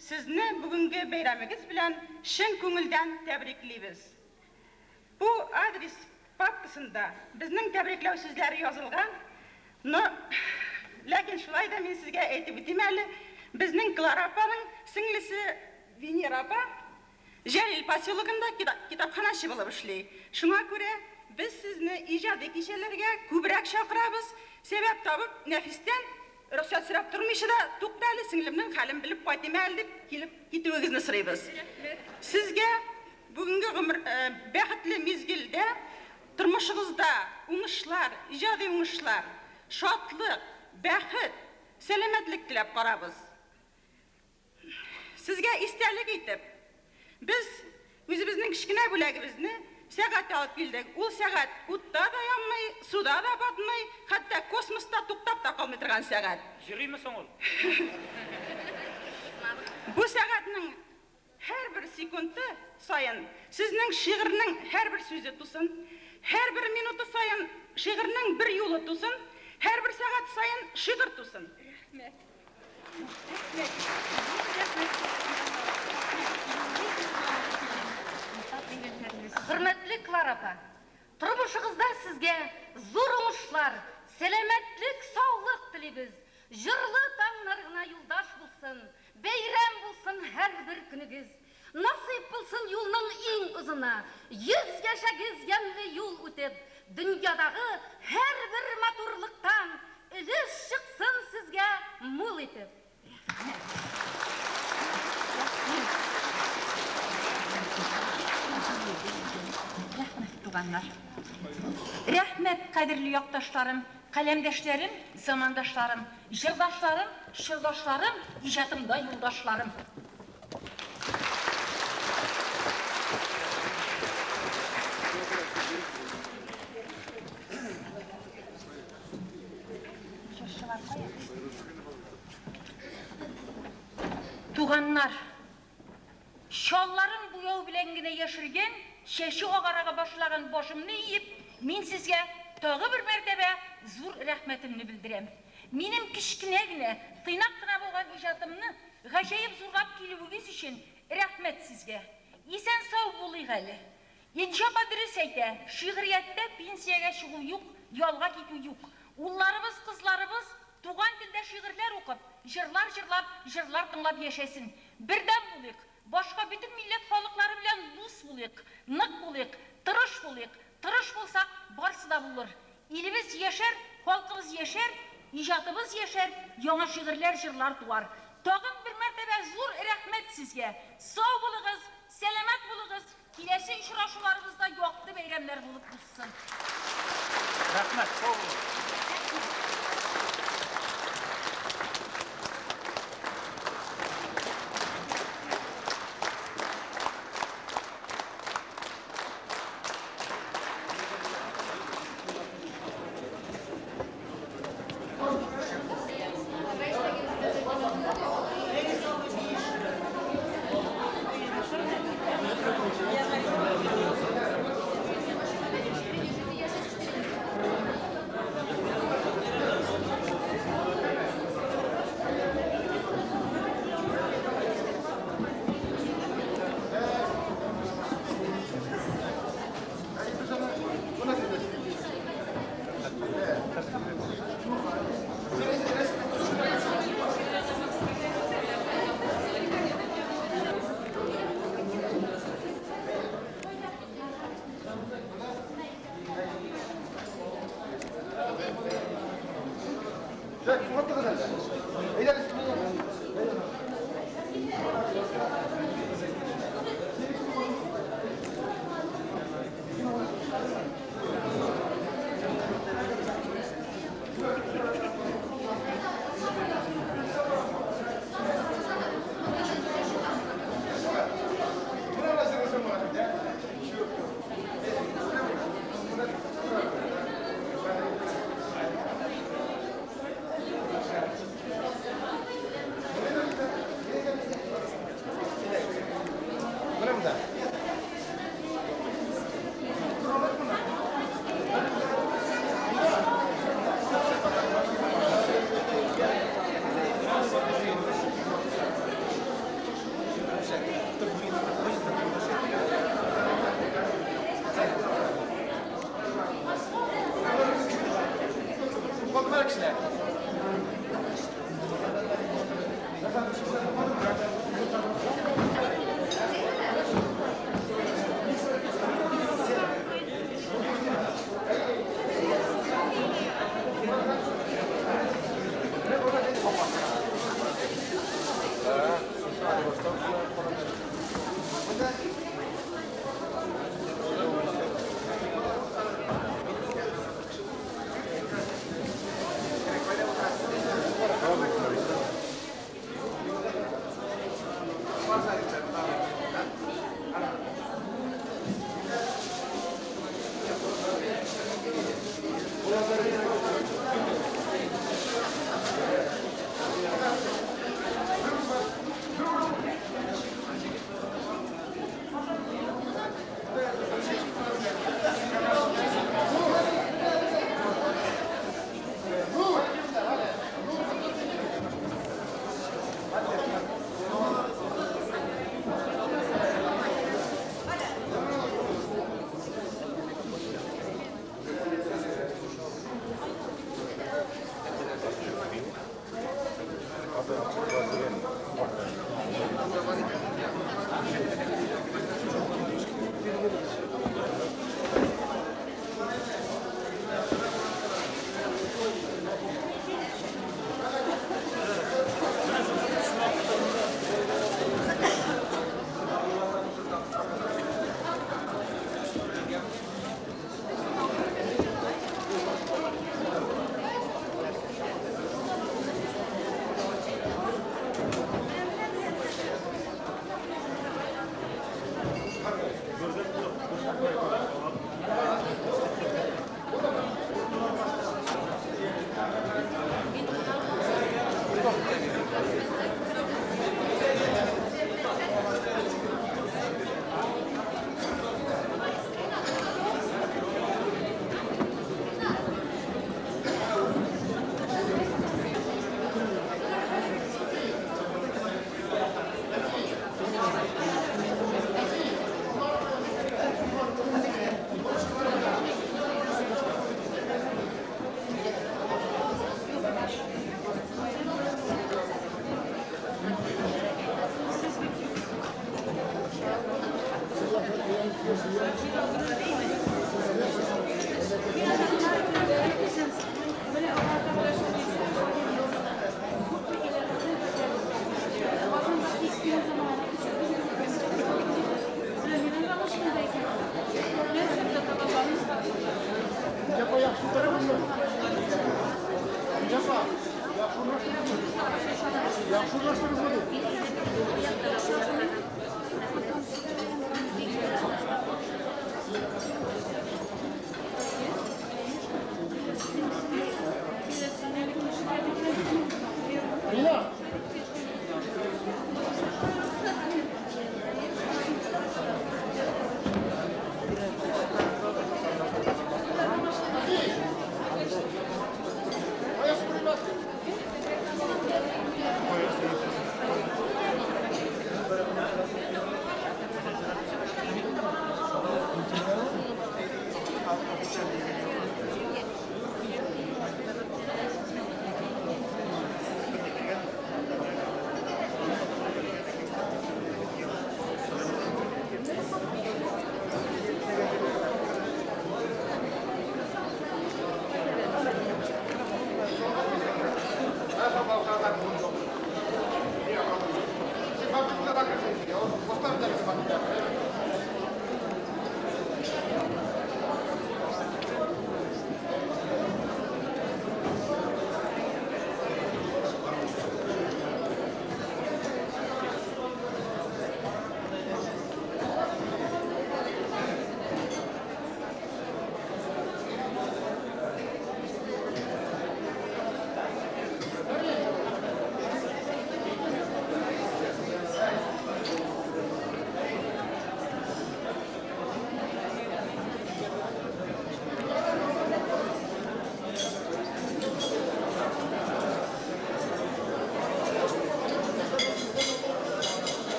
сезне бүгенге бәйрәмегез белән чын күңелдән тәбриклибез. Бу адрес папкасында безнең тәбрикләү сүзләре язылган, но ләкин шулай да мин сезгә әйтеп үтим әле, безнең Клара апаның сеңлесе Венера апа Җәлил поселогында китапханәче булып эшли. Шуңа күрә без сезне иҗади кичәләргә күбрәк чакырабыз, сәбәп табып, Нәфистән рөхсәт сорап тормыйча да, тукта әле, сеңлемнең хәлен белеп кайтыйм әле дип килеп китүегезне сорыйбыз. Сезгә бүгенге гомер бәхетле мизгелдә тормышыгызда уңышлар, иҗади уңышлар, шатлык, бәхет, сәламәтлек теләп карабыз. Сезгә истәлек итеп, без үзебезнең кечкенә бүләгебезне, сәгать алып килдек. Ул сәгать утта да янмый, суда да батмый, хәтта космоста туктап та калмый торган сәгать. Йөриме соң ул? Бу сәгатьнең һәрбер секунды саен сезнең шигырьнең һәрбер сүзе тусын, һәрбер минуты саен шигырьнең бер юлы тусын, һәрбер сәгать саен шигырь тусын. Рәхмәт. Хөрмәтле Клара апа, тормышыгызда сезгә зур уңышлар, сәламәтлек, саулык телибез. Җырлы таңнар гына юлдаш булсын, бәйрәм булсын һәрбер көнегез. Насыйп булсын юлның иң озыны, 100 яшәгез ямьле юл үтеп, дөньядагы һәрбер матурлыктан өлеш чыксын сезгә мул итеп. Рәхмәт, туганнар. Рәхмәт, кадерле якташларым, каләмдәшләрем, замандашларым, җырдашларым, чордашларым, иҗатымда юлдашларым. Туганнар, чалларын буяу белән генә яшергән, чәче агарага башлаган башымны иеп, мин сезгә тагы бер мәртәбә зур рәхмәтемне белдерәм. Минем кечкенә генә, тыйнак кына булган иҗатымны гаҗәеп зурлап килүегез өчен рәхмәт сезгә. Исән-сау булыйк әле. Энҗе апа дөрес әйтә, шигърияттә пенсиягә чыгу юк, ялга китү юк. Улларыбыз, кызларыбыз туган телдә шигырьләр укып, җырлар җырлап, җырлар тыңлап яшәсен. Бердәм булыйк, башка бөтен милләт халыклары белән дус булыйк, нык булыйк, тырыш булыйк. Тырыш булсак, барсы да булыр. Илебез яшәр, халкыбыз яшәр, иҗатыбыз яшәр, яңа шигырьләр, җырлар туар. Тагын бер мәртәбә зур рәхмәт сезгә. Сау булыгыз, Сәламәт булыгыз, киләсе очрашуларыбызда якты бәйрәмнәр булып узсын. Рәхмәт, сау булыгыз.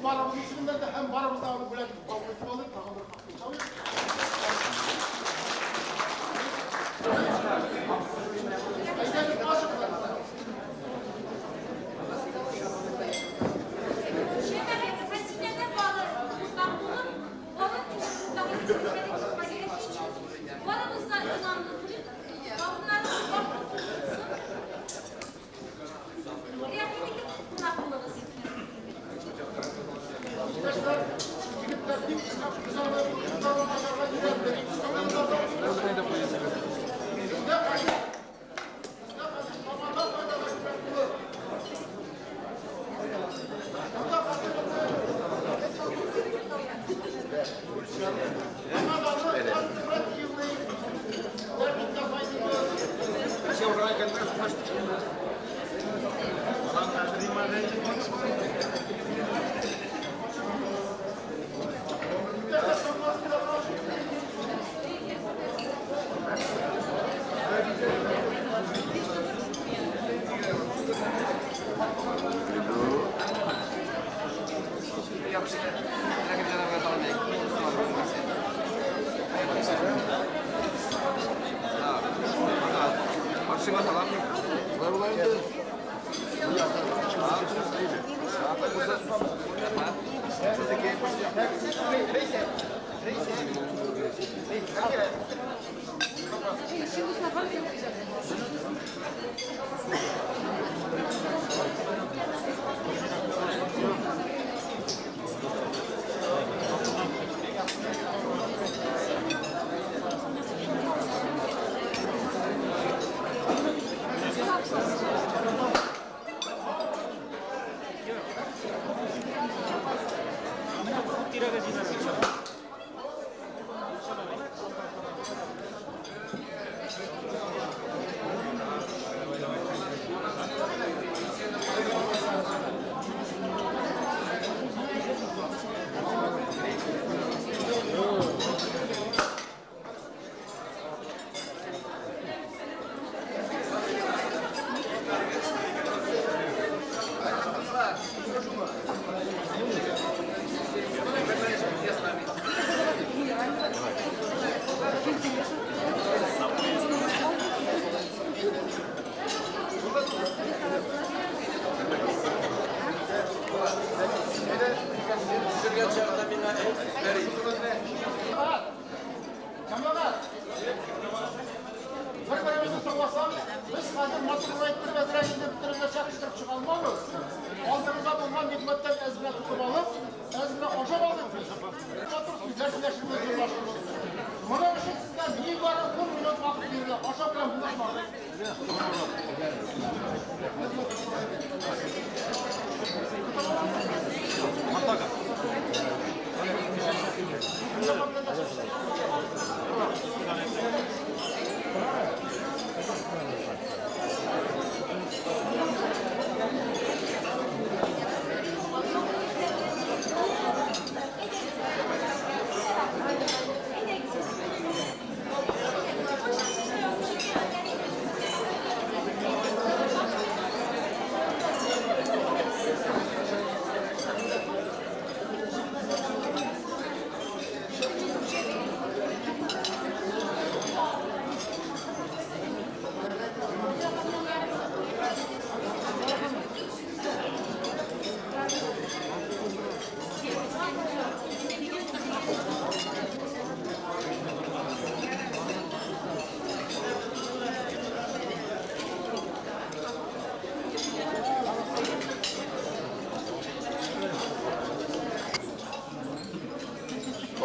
Барыбыз исеменнән дә һәм барыбыз да аны бүләк итеп кабул итеп алыйк, тагын бер кат чалыйк. Әйдәгез, ашыгызлар. Җәмәгать хәзинәдә бары уртак булып, бары тик уртак итеп барыбыз да иманлы булыйк, табыннарыбыз башлы булсын. Рәхим итеп кунак булыгыз. Иптәшләр, егетләр бик кызарга ашарга өйрәнде. Бездә хәзер тамада файдага кирәк булыр. Монда хәзер тамаданы конструктивный тәртиптә сайлыйбыз. Җәмәгать, бер-беребезне тыңласак, без хәзер матур әйттереп әзрәк инде бөтеребезгә чәкештереп чыга алмабыз. Алдыбызда булган нигъмәттән әз генә тотып алып, әз генә ашап алыйк без. Матур сүзләр сөйләшербез, җырлашырбыз. Моның өчен сезгә нибары 10 минут вакыт бирелә. Ашап белән булышмагыз.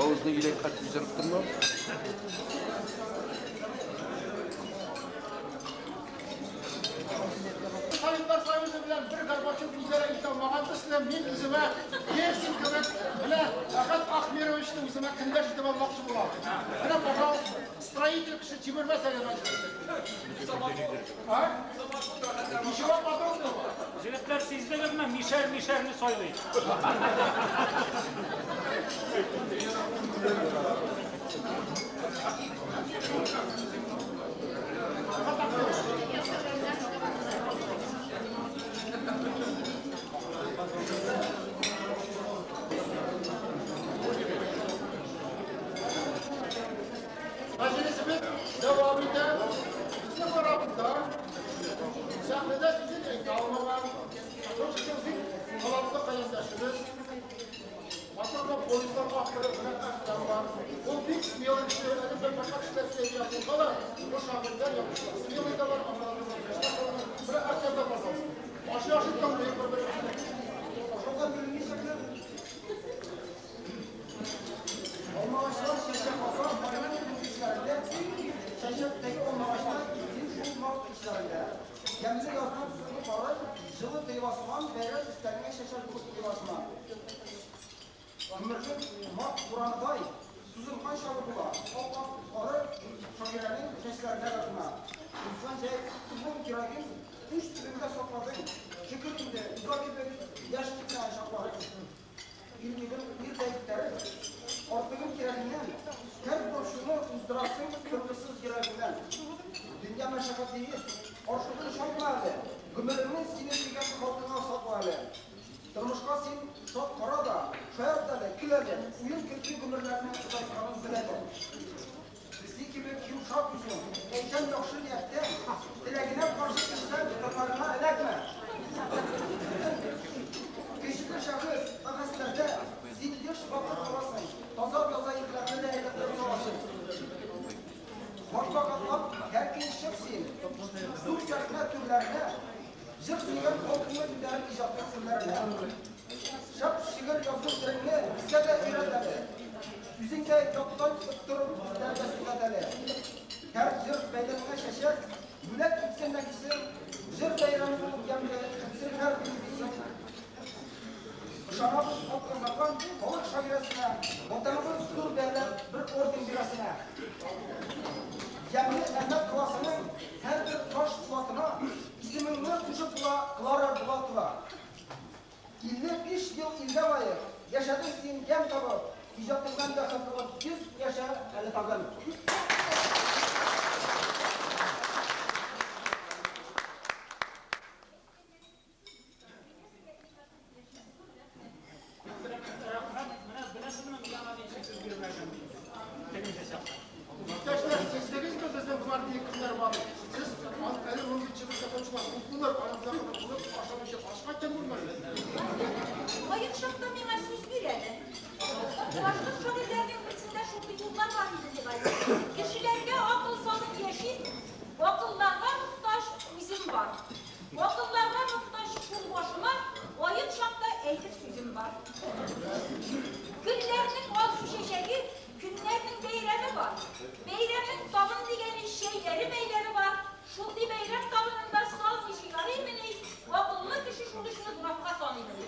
Авызны иләк хәтле җырып торма. Советлар Союзы белән бер Горбачев идарә итә алмаган төсле, мин үземә Ельцин кебек менә Әхәт Ахмеровичны үземә көндәш итеп алмакчы булам. Менә, пожалуйста, строитель кеше җибәрмәс әле мәҗлесне. А? Ничего подобного. Егетләр, сиздегезме? Мишәр мишәрне сайлый. Гафу итә, безнең арабызда сәхнәдә сүзен әйтә алмаган, шул өчен бик талантлы каләмдәшебез, матур гына повестьлар авторы менә Әхтәм бар. Ул бик смелый кеше, әле бер башка кешеләр сөйләп булса да, бу шагыйрьләр язучылар смелый да бар, аннары менә Әхтәм дә, пожалуйста. Ашый-ашый тыңлыйк бер-беребезне. Ашауга бүленмичәкләр. Алмагачлар чәчәк ата майның кичләрендә, чәчәктәге алмагачлар китсен шул март кичләрендә. Ямьле язның соңгы пары җылы тоела сыман, бәйрәм өстәлеңә чәчәк булып куела сыман. Гомернең март бураныдай сузылган чагы була, ап-ак кары шагыйрәнең чәчләренә дә куна. Узган җәй моң кирәген уч төбеңдә сакладың, шөкер инде, уза кебек яшь китмәгән чакларың. Ирлеген ирдәй күтәреп, артыгын кирәгеннән, һәр борчуны уздырасың тынгысыз йөрәгеңнән. Дөнья мәшәкате артыгын чакма әле, гомереңне сине сөйгән халкыңа сакла әле. Тормышка син шат кара да, шаярт әле, көл әле, уен-көлке гомерләрнең озайтканын бел әле. Песи кебек йомшак үзең, әйтәм яхшы нияттән, теләгенә каршы килсәң, тырнагына эләкмә. Көчле шәхес, бәхәсләрдә син еш вакыт аласың, таза-таза ирләрне дә әйләндереп саласың. Башбак атлап, һәр көн чык син, зур сәхнә түрләренә, җыр сөйгән халкыңны күтәреп иҗатның үрләренә. Шәп шигырь язу сереңне безгә дә өйрәт әле. Үзең дә яттан оттырып безләргә сөйләт әле. Һәр җыр бәйрәмеңә чәчәк, бүләк итсен нәфисең, җыр бәйрәме булып ямьле үтсен һәр көн. Ышанабыз атказанган халык шагыйрәсенә, Ватаныбыз зур бәяләп бер орден бирәсенә. Ямьле Әлмәт каласының һәрбер таш сыфатына исемеңне кушып була Клара Булатова. 55 ел илгә лаек, яшәдең син ямь табып, иҗатыңнан бәхет алып 100 яшә әле тагын. Рәхмәт, менә беләсезме, мин аңа ни өчен сүз бирмәдем? Тегенче чакта. Иптәшләр, сиздегезме безнең гвардия кемнәр бар? Сез әле мондый чыгыш ясаучылар күп булыр, арамызда гына булып, ашамыйча ач кайткан булмасын. Аек чакта миңа сүз бир әле. Башкорт шагыйрьләренең берсендә шундый юллар бар иде бугай. Кешеләргә акыл салып яшим, акылларга мохтаҗ үзем бар. Акылларга мохтаҗ кулбашыма, аек чакта әйтер сүзем бар. Гөлләрнең алсу чәчәге, көннәрнең бәйрәме бар. Бәйрәмнең табын дигәне чәйләре мәйләре бар. Шундый бәйрәм табынында салмый ярыймыни, акыллы кеше шул эшне гөнаһка саныймыни.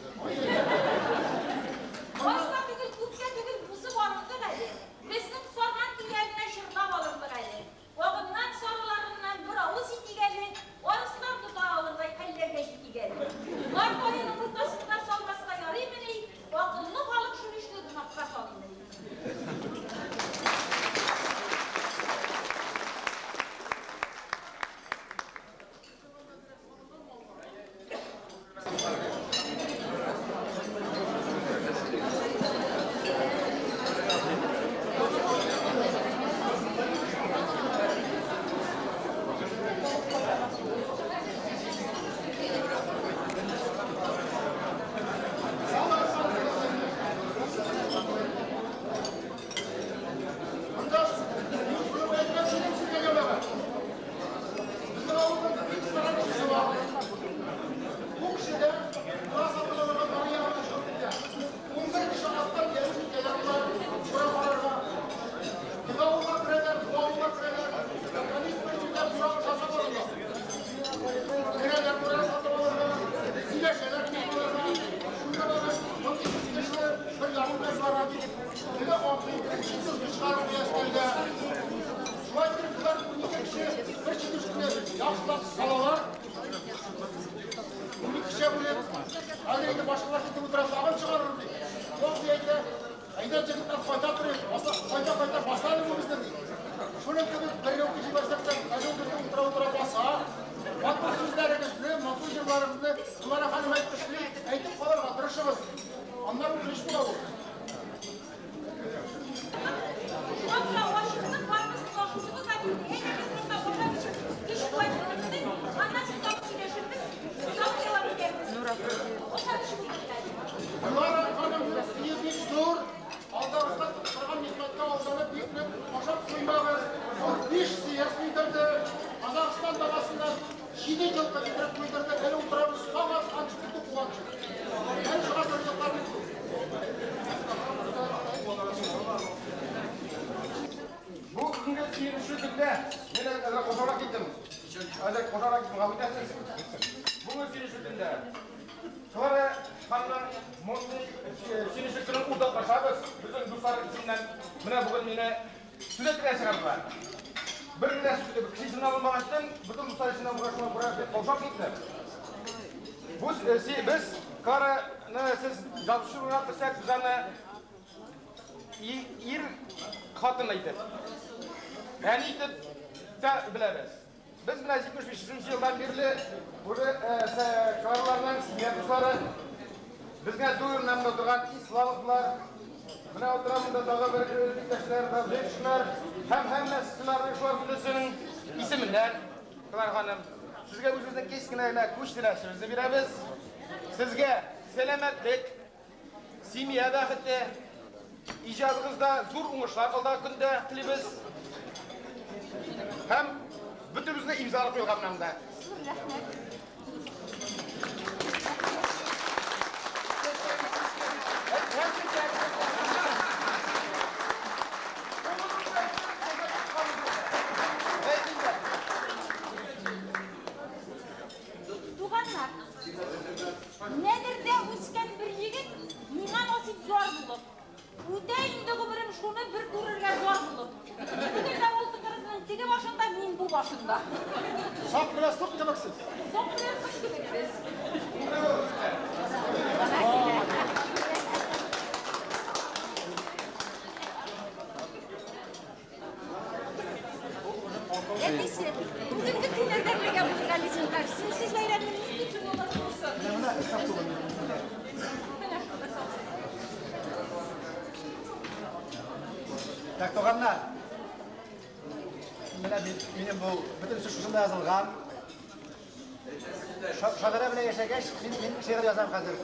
Аз да түгел, күп тә түгел, бусы барындык әле. Безнең Сарман көйләренә җырлап алындык әле. Агыннан сарыларыннан бер авыз итик әле, арыслан тота алырдай хәлләргә җитик әле. Март аеның уртасында салмаска ярыймыни, акыллы халык шул эшне гөнаһка саныймыни. Монда мин шуны әйтмәкче идем сезгә, җәмәгать. Безнең авылның бик саран кешесе бар. Бу кеше дә бура сатып алырга Мария ягына чыгып китә. 11 кеше астан ияреп китәләр болар бура карарга. Теге авылга керәләр, бу авылга керәләр. Наконец бер җирдә бура сатып алалар. Керәләр бура сатып алырга, сөйләшәләр аларга. Шунда барып, мондый кеше бер ярым бара дип, теге абзый читүшке чыгарып куя өстәлгә. Шулай итеп, болар 12 кеше бер читүшкене яхшылап салалар. 12 кеше бүлеп, хәзер инде башкалар китеп утыра, тагын чыгарыр ди. Бу абзый әйтә, әйдә җегетләр кайта торыйк, кайта-кайта баса әле бу безне ди. Шуның кебек бер рюмка җибәрсәк тә, әле ул безне утыра-утыра баса. Матур сүзләрегезне, матур җырларыгызны Клара ханым әйтмешли, әйтеп калырга тырышыгыз. Аннары үкенеч була ул. Шуңа күрә ачыктык, барыбызның ачусыбыз да килде. Әйдәгез, Каушабрак киттем. Әзрәк каушабрак киттем, гафу итәсез. Бүген сөенечле көндә. Клара ханымның мондый сөенечле көнен уртаклашабыз. Безнең дуслар исеменнән менә бүген мине сүз әйтергә чыгардылар. Бер генә сүз, кеше исеменнән булмагачтын, бөтен дуслар исеменнән булгач, шуңа күрә бик каушап киттем. Бу без Клараны сез язучы буларак белсәк, без аны ир хатын итеп, әни итеп тә беләбез. Без менә 75 елдан бирле уже Клараларның семья дуслары, без генә түгел, менә монда утырган Исламовлар, менә утыра монда тагы бер иптәшләр, Давлетшиннар һәм һәммәсе шулар бөтенесенең исеменнән, Клара ханым, сезгә үзебезнең кечкенә генә күчтәнәчебезне бирәбез. Сезгә сәламәтлек, семья бәхете, иҗадыгызда зур уңышлар алдагы көндә телибез. Һәм бөтенебезне имзалап куелган менә монда. Рәхмәт. Туганнар, Нәдердә үскән бер егет миңа насыйп яр булып. Үтә инде гомерем шуны бер күрергә зар булып. Бүген дә ул тыкрыкның теге башында, мин бу башында. Сак белән сук кебексез. Сак белән сук кебек без. Әтисе, бүгенге көннәрдә бергә булдык әле зинһар. Синсез бәйрәмнең нинди тулылыгы булсын? Менә Менә шуны салсын. Так, туганнар. Менә минем бу бөтен сүз шушында язылган. Шагыйрә белән яшәгәч, мин шигырь язам хәзер.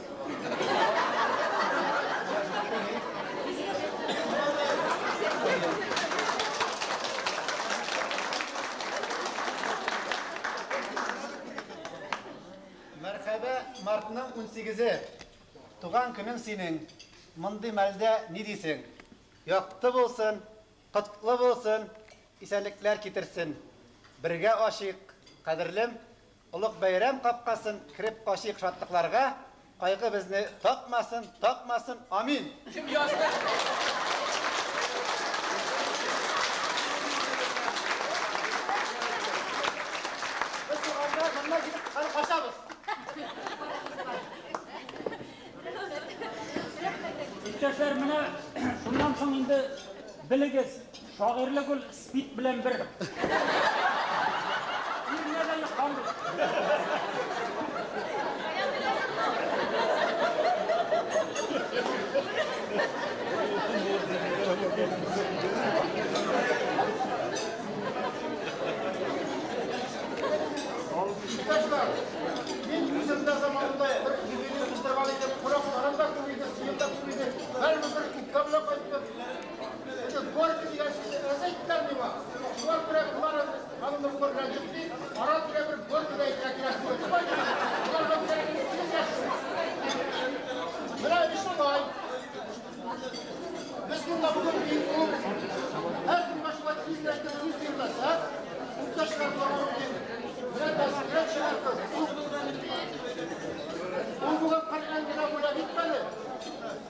Мәрхәбә, мартның 18-е. Туган көнең синең. Мондый мәлдә ни дисең? Якты булсын, котлы булсын, исәнлекләр китерсен. Бергә ачыйк, кадерлем, олуг бәйрәм капкасын кереп качыйк шатлыкларга, кайгы безне тапмасын, тапмасын, амин. Кем язды? Без туганнар моннан китеп хәзер качабыз. Иптәшләр, менә шуннан соң инде белегез, шагыйрьлек ул спид белән бер. Иренә дә йоккан бит. Иптәшләр, мин үзем дә заманында бер юбилей уздырган идем, кунакларым да күп иде, сыем да күп иде. Бәрібір бер үпкә белән кайттым. Теге горький дигән сүзне әз әйттеләр миңа. Шуңа күрә Клара ханымны бүген рәнҗетми, ара-тирә бер горький дә әйтергә кирәк түгел. Шулай бит? Боларга кирәк Менә шулай. Без монда бүген бик күп. Һәркемгә шулай тиз генә итеп сүз бирмәсәк, иптәшләр булырга мөмкин. Менә Тәзкирә чыгар кыз. Ул бүген Коръән генә бүләк итмәде.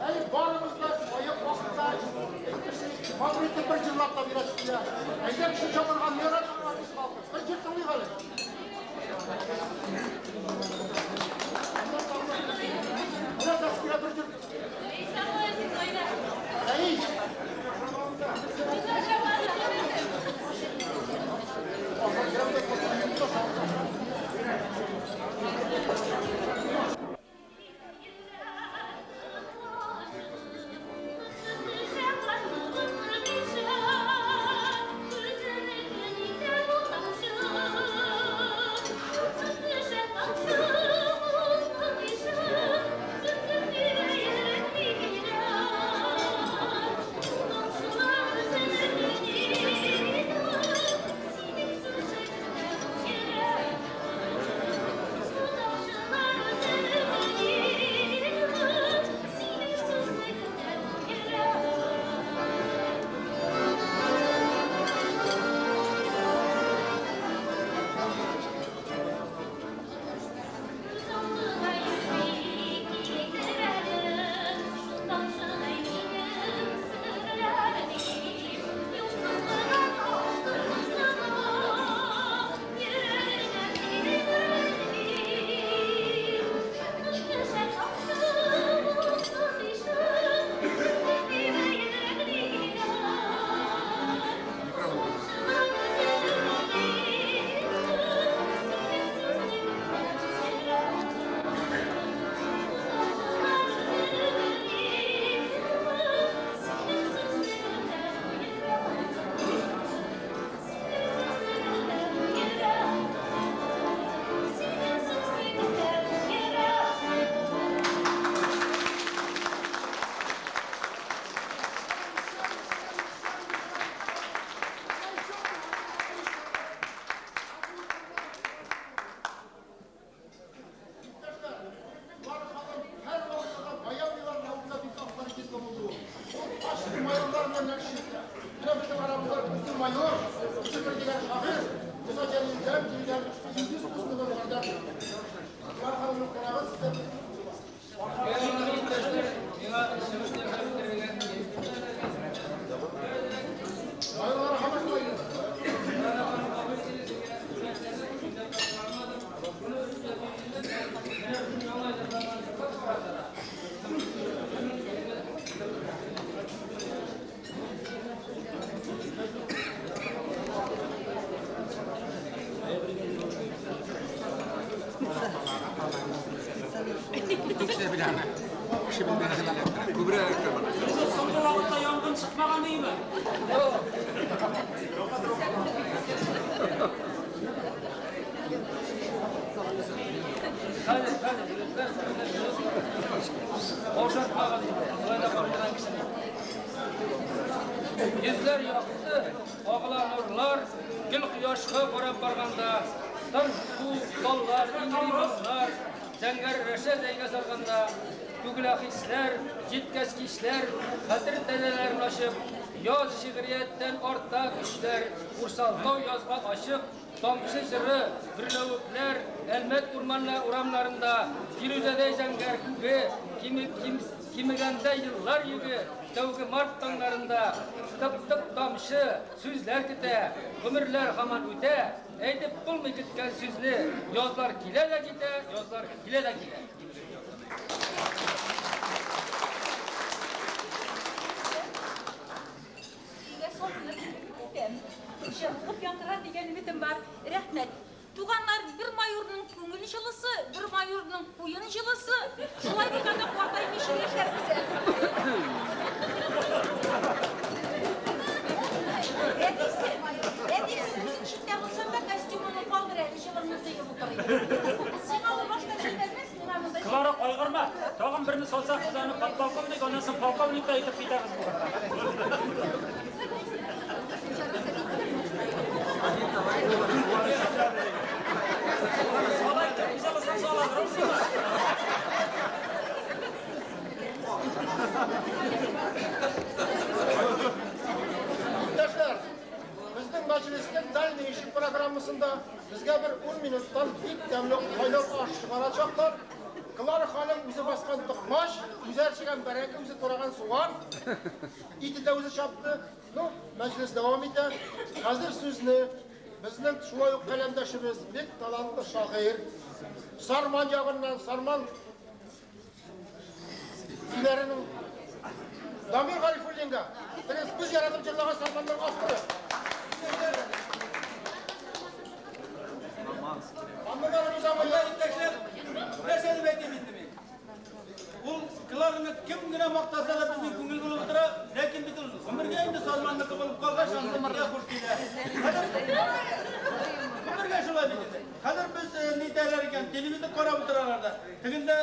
Әле барыбыз да аяк астында әйтмешли, матур итеп бер җырлап та бирәсе килә. Әйдә кеше чакырган ярата артист халкы. Бер җыр тыңлыйк әле. Менә Тәзкирә бер җыр. Әй! Күбрәк эләктерә. Соңгы вакытта янгын чыкмаган димме? Хәзер, хәзер, егетләр, каушатмагыз инде, болай да картайган кешене. Йөзләр якты, агыла нурлар, гел кояшка карап барганда, тын су, таллар, иңри моңнар, зәңгәр рәшә зәйгә сарганда, түгелә хисләр, җиткәч кичләр, хәтер тәрәзәләрен ачып, яз шигърияттән арта көчләр, Урсалтау язга ачык, тамчы җыры, гөрләвекләр, Әлмәт урманна урамнарында, фирүзәдәй зәңгәр күге, кимегәндә еллар йөге, тәүге март таңнарында, тып-тып тамчы, сүзләр көтә, гомерләр һаман үтә, әйтеп булмый көткән сүзне, язлар килә дә китә, язлар килә дә килә. Өйгә салынып китәм. Җылылык яндыра дигән өметем бар. Рәхмәт. Туганнар, бер майорның күңел җылысы, бер майорның куен җылысы. Шулай булганда картаймыйча яшәрбез әле. Әтисе, әтисе, үзең читтә булсаң да костюмыңны калдыр әле, җылыңны тоеп утырыйм. Сиңа ул башта җибәрмәс, миңа монда Клара, кайгырма. Тагын берне салсак, без аны подполковник, аннан соң полковник та итеп китәбез бүген. Алай кем җылысын саладыр ул сиңа. Иптәшләр, безнең мәҗлеснең дальний ишек программасында безгә бер 10 минуттан бик тәмле кайнар аш чыгарачаклар. Клара ханым үзе баскан токмач, үзе әрчегән бәрәңге, үзе тураган суган, ите дә үзе чапты. Ну, мәҗлес дәвам итә. Хәзер сүзне безнең шулай ук каләмдәшебез, бик талантлы шагыйрь, Сарман ягыннан, Сарман көйләренең Дамир Гарифуллинга, без яратып җырлаган Сарманның авторы. Монда иптәшләр, нәрсә дип әйтим инде мин? Ул Клараны кем генә мактаса да безнең күңел булып утыра, ләкин бит ул гомергә инде Сарманныкы булып калгач, анысы безгә хуш килә. Хәзер гомергә шулай бит инде. Хәзер без нитәләр икән, телевизор карап утыралар да. Тегендә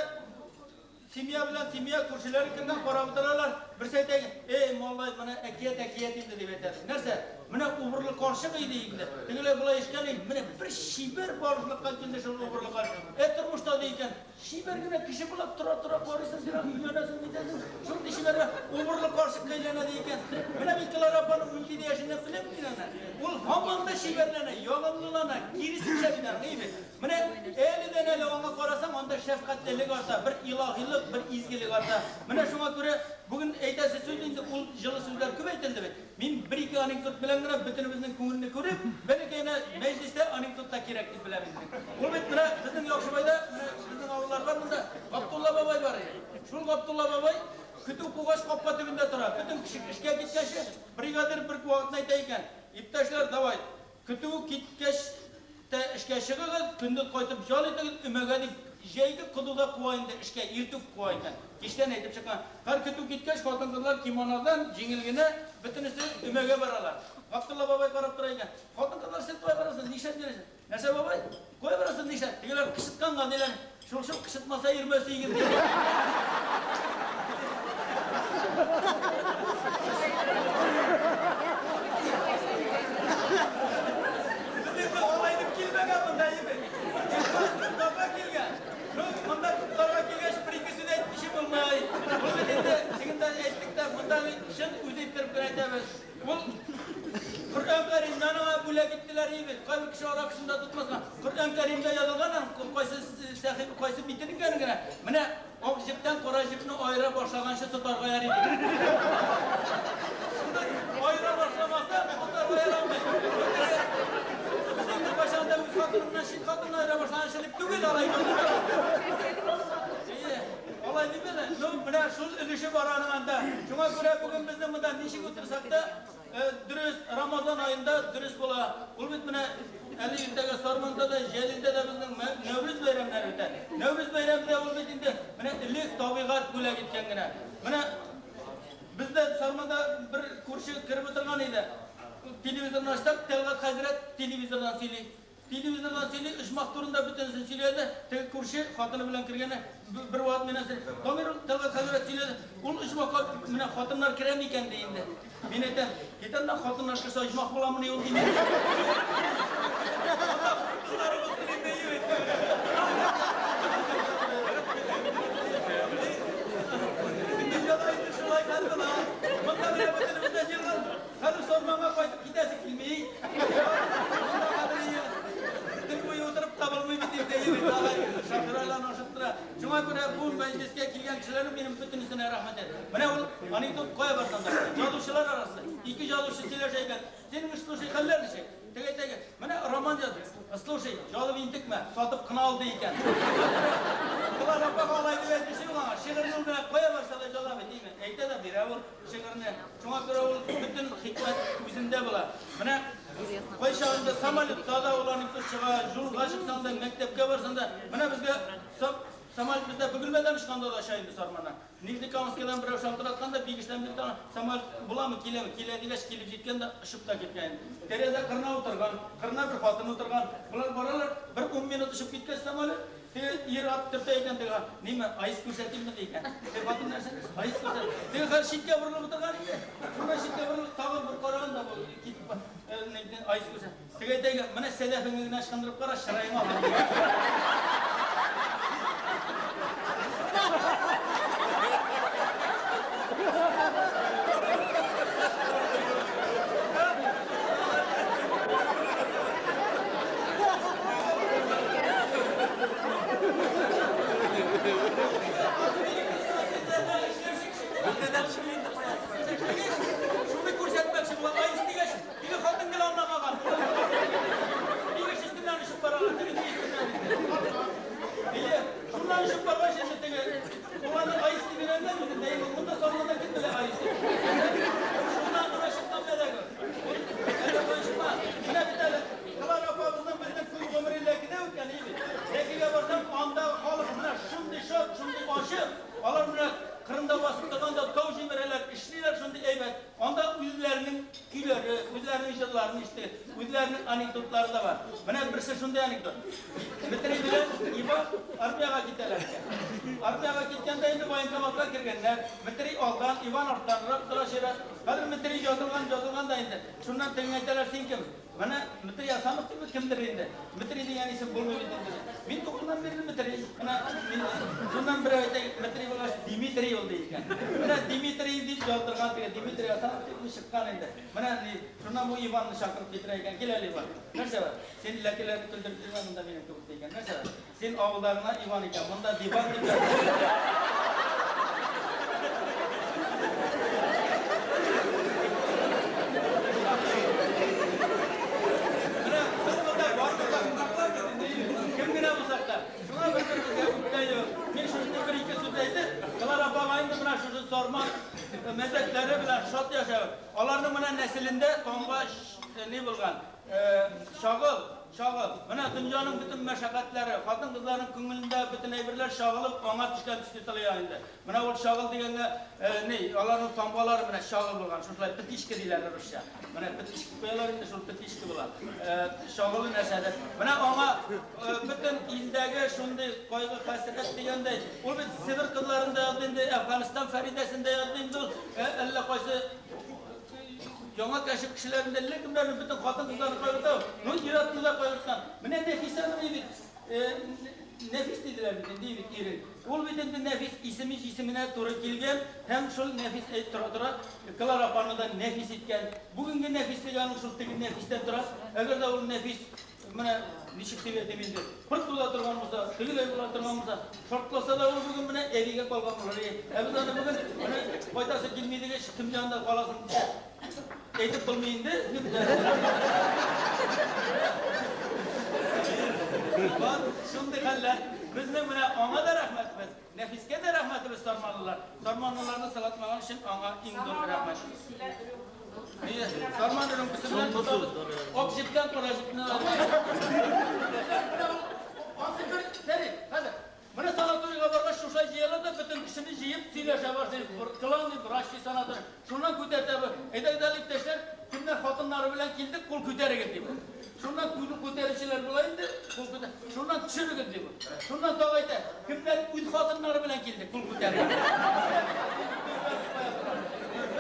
семья белән семья күршеләре кемнән карап утыралар. Берсе әйтә, "Эй, малай, менә әкият әкият инде" дип әйтә. Нәрсә? Менә убырлы карчык иде инде. Тегеләр болай эшкән иде. Менә бер чибәр барлыкка килде шул убырлы карчык. Ә тормышта ди икән, чибәр генә кеше булып тора-тора карыйсың, син аны өйләнәсең, нитәсең. Шундый чибәр убырлы карчык әйләнә ди икән. Менә мин Клара апаның 17 яшеннән беләм мин аны. Ул һаман да чибәрләнә, ягымлылана, киресенчә бит аның, әйе. Менә әледән әле аңа карасаң, анда шәфкатьлелек арта, бер илаһилык, бер изгелек арта. Менә шуңа күрә бүген әйтәсе сүз инде ул җылы сүзләр күп әйтелде бит. Мин бер-ике анекдот белән генә бөтенебезнең күңелне күреп, бәләкәй генә мәҗлестә анекдот та кирәк дип беләм инде. Ул бит менә безнең Яхшыбайда, менә безнең авыллар бар монда, Габдулла бабай бар иде. Шул Габдулла бабай көтү кугач капка төбендә тора. Бөтен кеше эшкә киткәч, бригадир бер вакытны әйтә икән: "Иптәшләр, давай, көтү киткәч тә эшкә чыгыгыз, көндез кайтып ял итегез, өмәгә дип җәйге кызуда куа инде эшкә, иртүк куа икән. Кичтән әйтеп чыккан. Һәр көтү киткәч, хатын-кызлар кимонодан җиңел генә бөтенесе өмәгә баралар. Габдулла бабай карап тора икән. Хатын-кызлар сез кая барасыз, нишләп йөрисез? Нәрсә бабай? Кая барасыз, нишләп? Тегеләр кычытканга диләр. Шул-шул кычытмаса йөрмәсе егет ди. Безнең бу алай дип килмәгән монда, егет. Котларга килгән. Шул монда котларга килгәч, бер-ике сүз әйтмичә булмый. Ул бит инде тегендә әйттек тә, монда чын үзе иттереп кенә әйтәбез. Ул Коръән Кәримнән аңа бүләк иттеләр егет. Кайбер кеше аракысында тотмаса. Коръән Кәримдә язылган аның кайсы сәхиф, кайсы битен икәнен генә. Менә ак җептән кара җепне аера башлаганчы тотарга ярый дип. Аера башламаса, тотарга ярамый. Без инде кайчан да үз хатыныннан чит хатынны аера башлаганчы дип түгел алай. Алай дип әле. Ну, менә шул өлеше бар аның анда. Шуңа күрә бүген безнең монда ничек утырсак та, Дөрес, Рамазан аенда дөрес була. Ул бит менә әле иртәгә Сарманда да, Җәлилдә дә безнең Нәүрүз бәйрәмнәре үтә. Нәүрүз бәйрәме дә ул бит инде менә элек табигать бүләк иткән генә. Менә бездә Сарманда бер күрше кереп утырган иде. Телевизорны ачсак, Тәлгать хәзрәт телевизордан сөйли. Телевизордан сөйли, оҗмах турында бөтенесен сөйләде. Теге күрше хатыны белән кергәне бер вакыт миннән сорый. Дамир, ул Тәлгать хәзрәт сөйләде. Ул оҗмахка менә хатыннар керә микән ди инде. Мин әйтәм, кит анда хатыннар керсә оҗмах буламыни ул дим. Кызлары булсын инде, егет. Дөньяда инде шулай хәл була. Монда менә бөтенебез дә җыелган. Хәзер Сарманга кайтып китәсе килми. Монда хәзер төн буе утырып та булмый бит инде, егет агай. Шоферлар ашыктыра. Шуңа күрә бу мәҗлескә килгән кешеләрнең минем бөтенесенә рәхмәт. Менә ул анекдот кая барсаң да. Язучылар арасы. Ике язучы сөйләшә икән. Синең эш, слушай, хәлләр ничек? Теге әйтә, менә роман язды. Слушай, язып интекмә, сатып кына алды икән. Болар апага алай дип әйтүче юк аңа. Шигырьне ул менә кая барса да яза бит, димме? Әйтә дә бирә ул шигырьне. Шуңа күрә ул бөтен хикмәт үзендә була. Менә кайчагында самолетта да ул анекдот чыга, юлга чыксаң да, мәктәпкә барсаң да, менә безгә самолет бездә Бөгелмәдән очканда да оча инде Сарманнан. Нижнекамскидан берәү шалтыраткан да, Бигештән бит аңа самолет буламы, киләме? Килә дигәч, килеп җиткән дә, очып та киткән. Тәрәзә кырына утырган, кырына бер хатын утырган. Болар баралар, бер 10 минут очып киткәч самолет, теге ир-ат төртә икән, теге, ниме, аист күрсәтимме ди икән. Теге хатын нәрсә? Аист күрсәт. Теге хәл читкә борылып утырган инде. Шуннан читкә борылып, тагын бер караган да бу китеп аист күрсәт. Теге әйтә икән, менә сәдәфеңне генә ычкындырып кара, чыраеңа алыр. Шуны күрсәтмәкче була, аист дигәч, теге хатын гел аңламаган. Бигеш өстеннән очып барган, теге ни өстеннән инде. Әйе, шуннан очып баргач инде теге, ул аны аист дип өйрәнгән бит инде, әйе, монда Сарманда кем белә аист дип. Шуннан гына чыккан мәләк ул. Әллә каян чыкмаган. Менә бит әле Клара апабызның безнең күп гомере Ләкедә үткән, әйе бит. Ләкегә барсаң, андагы халык менә шундый шат, шундый ачык. Алар менә кырында басып торганда тау җимерәләр, эшлиләр шундый әйбәт. Анда үзләренең көйләре, үзләренең җырларын ишетеп, үзләренең анекдотлары да бар. Менә берсе шундый анекдот. Дмитрий белән Иван армиягә китәләр икән. Армиягә киткәндә инде военкоматка кергәннәр. Дмитрий алдан, Иван арттанрак тора чират. Хәзер Дмитрий язылган, язылган да инде. Шуннан тегеңә әйтәләр, син кем? Менә Дмитрий Асанов дип кемдер инде. Дмитрий дигән исем булмый бит инде. Мин туганнан бирле Дмитрий. Менә мин шуннан берәү әйтә, Дмитрий булгач, Дмитрий ул ди икән. Менә Дмитрий дип яздырган теге Дмитрий Асанов дип чыккан инде. Менә ни, шуннан бу Иванны чакырып китерә икән. Кил әле, Иван. Нәрсә бар? Син ләкеләрне көлдереп йөрмә монда минем кебек ди икән. Нәрсә бар? Син авылда гына Иван икән, монда диван дип яздырган. Менә без монда барлык та кунаклар бит инде, кем генә булсак та. Шуңа бер-беребезгә үпкә юк. Мин шушындый бер-ике сүз әйтеп, Клара апага инде менә шушы Сарман мәзәкләре белән шат яшәве. Аларның менә нәселендә тамга ни булган? Чагыл, чагыл. Менә дөньяның бөтен мәшәкатьләре, хатын-кызларның күңелендә бөтен әйберләр чагылып, аңа төшкән төсле тоела инде. Менә ул чагыл дигәнгә, ни, аларның тамгалары менә чагыл булган. Шушылай петишка диләр русча. Менә петишка куялар инде, шул петишка була. Чагылы нәрсәдер. Менә аңа бөтен илдәге шундый кайгы хәсрәт дигәндәй, ул бит Себер кызларын да язды инде, Әфганстан Фәридәсен дә язды инде ул, әллә кайсы яңа кәшеп кешеләрен дә, әллә кемнәрне, бөтен хатын-кызларны кайгырта ул. Ну, ир-атны да кайгырткан. Менә Нәфисәне бит, Нәфис диделәр бит инде, бит ире. Ул бит инде Нәфис исеме җисеменә туры килгән һәм шул Нәфис әйтеп тора-тора Клара апаны да нәфис иткән. Бүгенге нәфислек аның шул теге нәфистән тора. Әгәр дә ул нәфис менә ничек дип әйтим инде, пырт була торган булса, тегеләй була торган булса, шартласа да ул бүген менә әбигә калган булыр. Ә без аны бүген менә кайтасы килми дигәч, кем янында каласың дисә, әйтеп булмый инде. Бар шундый хәлләр. Безнең менә аңа да рәхмәтебез, Нәфискә дә рәхмәтебез сарманлылар. Сарманлыларны сылатмаган өчен аңа иң зур рәхмәт. Сарман рюмкасы белән тотабыз. Ак җептән кара җепне. Ансы бер Фәрит, хәзер. Менә санаторийга баргач шушай җыялар да бөтен кешене җыеп сөйләшә башлый. Главный врач санаторий. Шуннан күтәртә. Әйдә, әйдә, иптәшләр, кемнәр хатыннары белән килдек, кул күтәрегез дип. Шуннан кул күтәрүчеләр була инде, кул күтәр. Шуннан төшерегез дип. Шуннан тагы әйтә, кемнәр үз хатыннары белән килде, кул күтәрегез.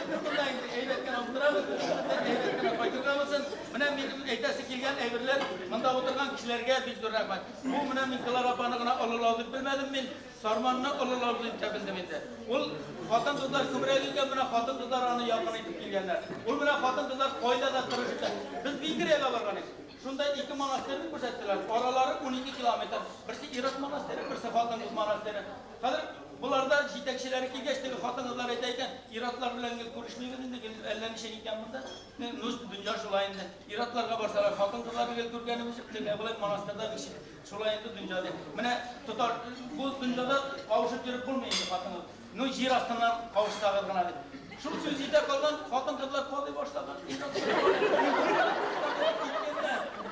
Без монда инде әйбәт кенә утырабыз, әйбәт кенә кайтырга булсын. Менә минем әйтәсе килгән әйберләр, монда утырган кешеләргә бик зур рәхмәт. Бу менә мин Клара апаны гына олылау дип белмәдем мин, Сарманны олылау дип тә белдем инде. Ул хатын-кызлар күбрәк икән, менә хатын-кызлар аны якын итеп килгәннәр. Ул менә хатын-кызлар кайда да тырышып. Без Венгриягә барган идек. Шунда ике монастырьны күрсәттеләр. Аралары 12 километр. Берсе ир-ат монастыре, берсе хатын-кыз монастыре. Хәзер буларда җитәкчеләре килгәч, теге хатын-кызлар әйтә икән, ир-атлар белән гел күрешмибез инде, гел әллә ничә икән монда. Ну, дөнья шулай инде. Ир-атларга барсалар, хатын-кызларны гел күргәнебез юк, теге болай монастырьда ничек шулай инде дөнья дип. Менә тотар бу дөньяда кавышып йөреп булмый инде хатын-кыз. Ну, җир астыннан кавышсагыз гына дип. Шул сүз җитә калган, хатын-кызлар калый башлаган.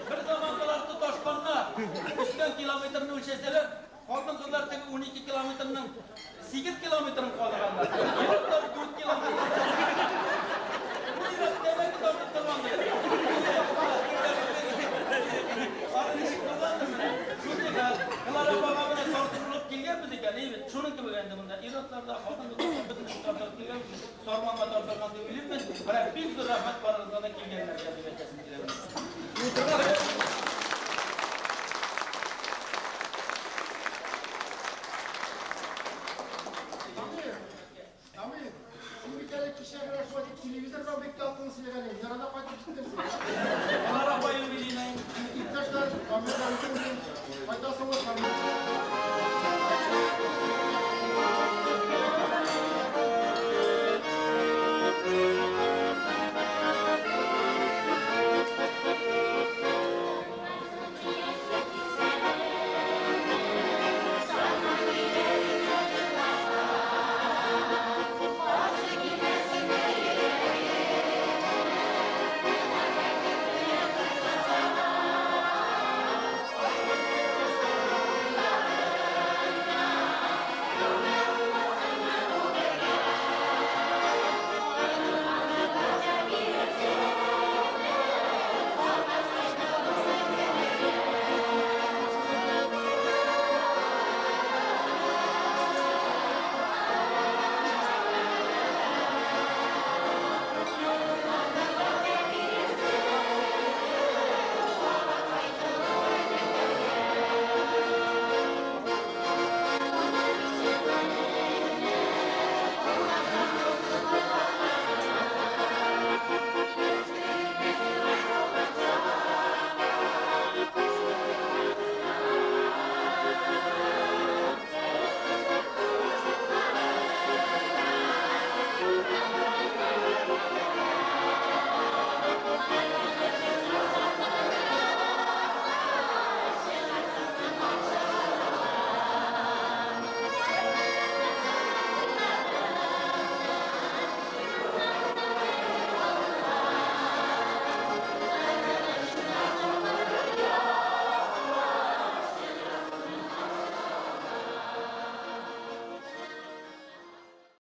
Бер заман болар тоташканнар. 3 километрны үлчәсәләр, хатын-кызлар теге 12 километрның 8 километрын калдырганнар. Ир-атлар 4 километр. Бу ир-ат тәмәке тартып торган ди. Аны ничек кылгандыр менә. Шундый хәл. Клара апага менә тартылып килгәнбез икән, әйбәт. Шуның кебек инде монда ир-атлар да, хатын-кызлар да бөтенесе тартылып килгәнбез. Сарманга тартылган дип уйлыйм мин. Менә бик зур рәхмәт барыгызга да килгәннәргә дип әйтәсем килә. Амир, син бит әле кичә генә шулай дип телевизордан бик ялкын сөйләгән идең. Ярада кайтып җиттең син. Клара апа юбилейна. Иптәшләр, Амирдан үзем кайтасыңмы, Сарман?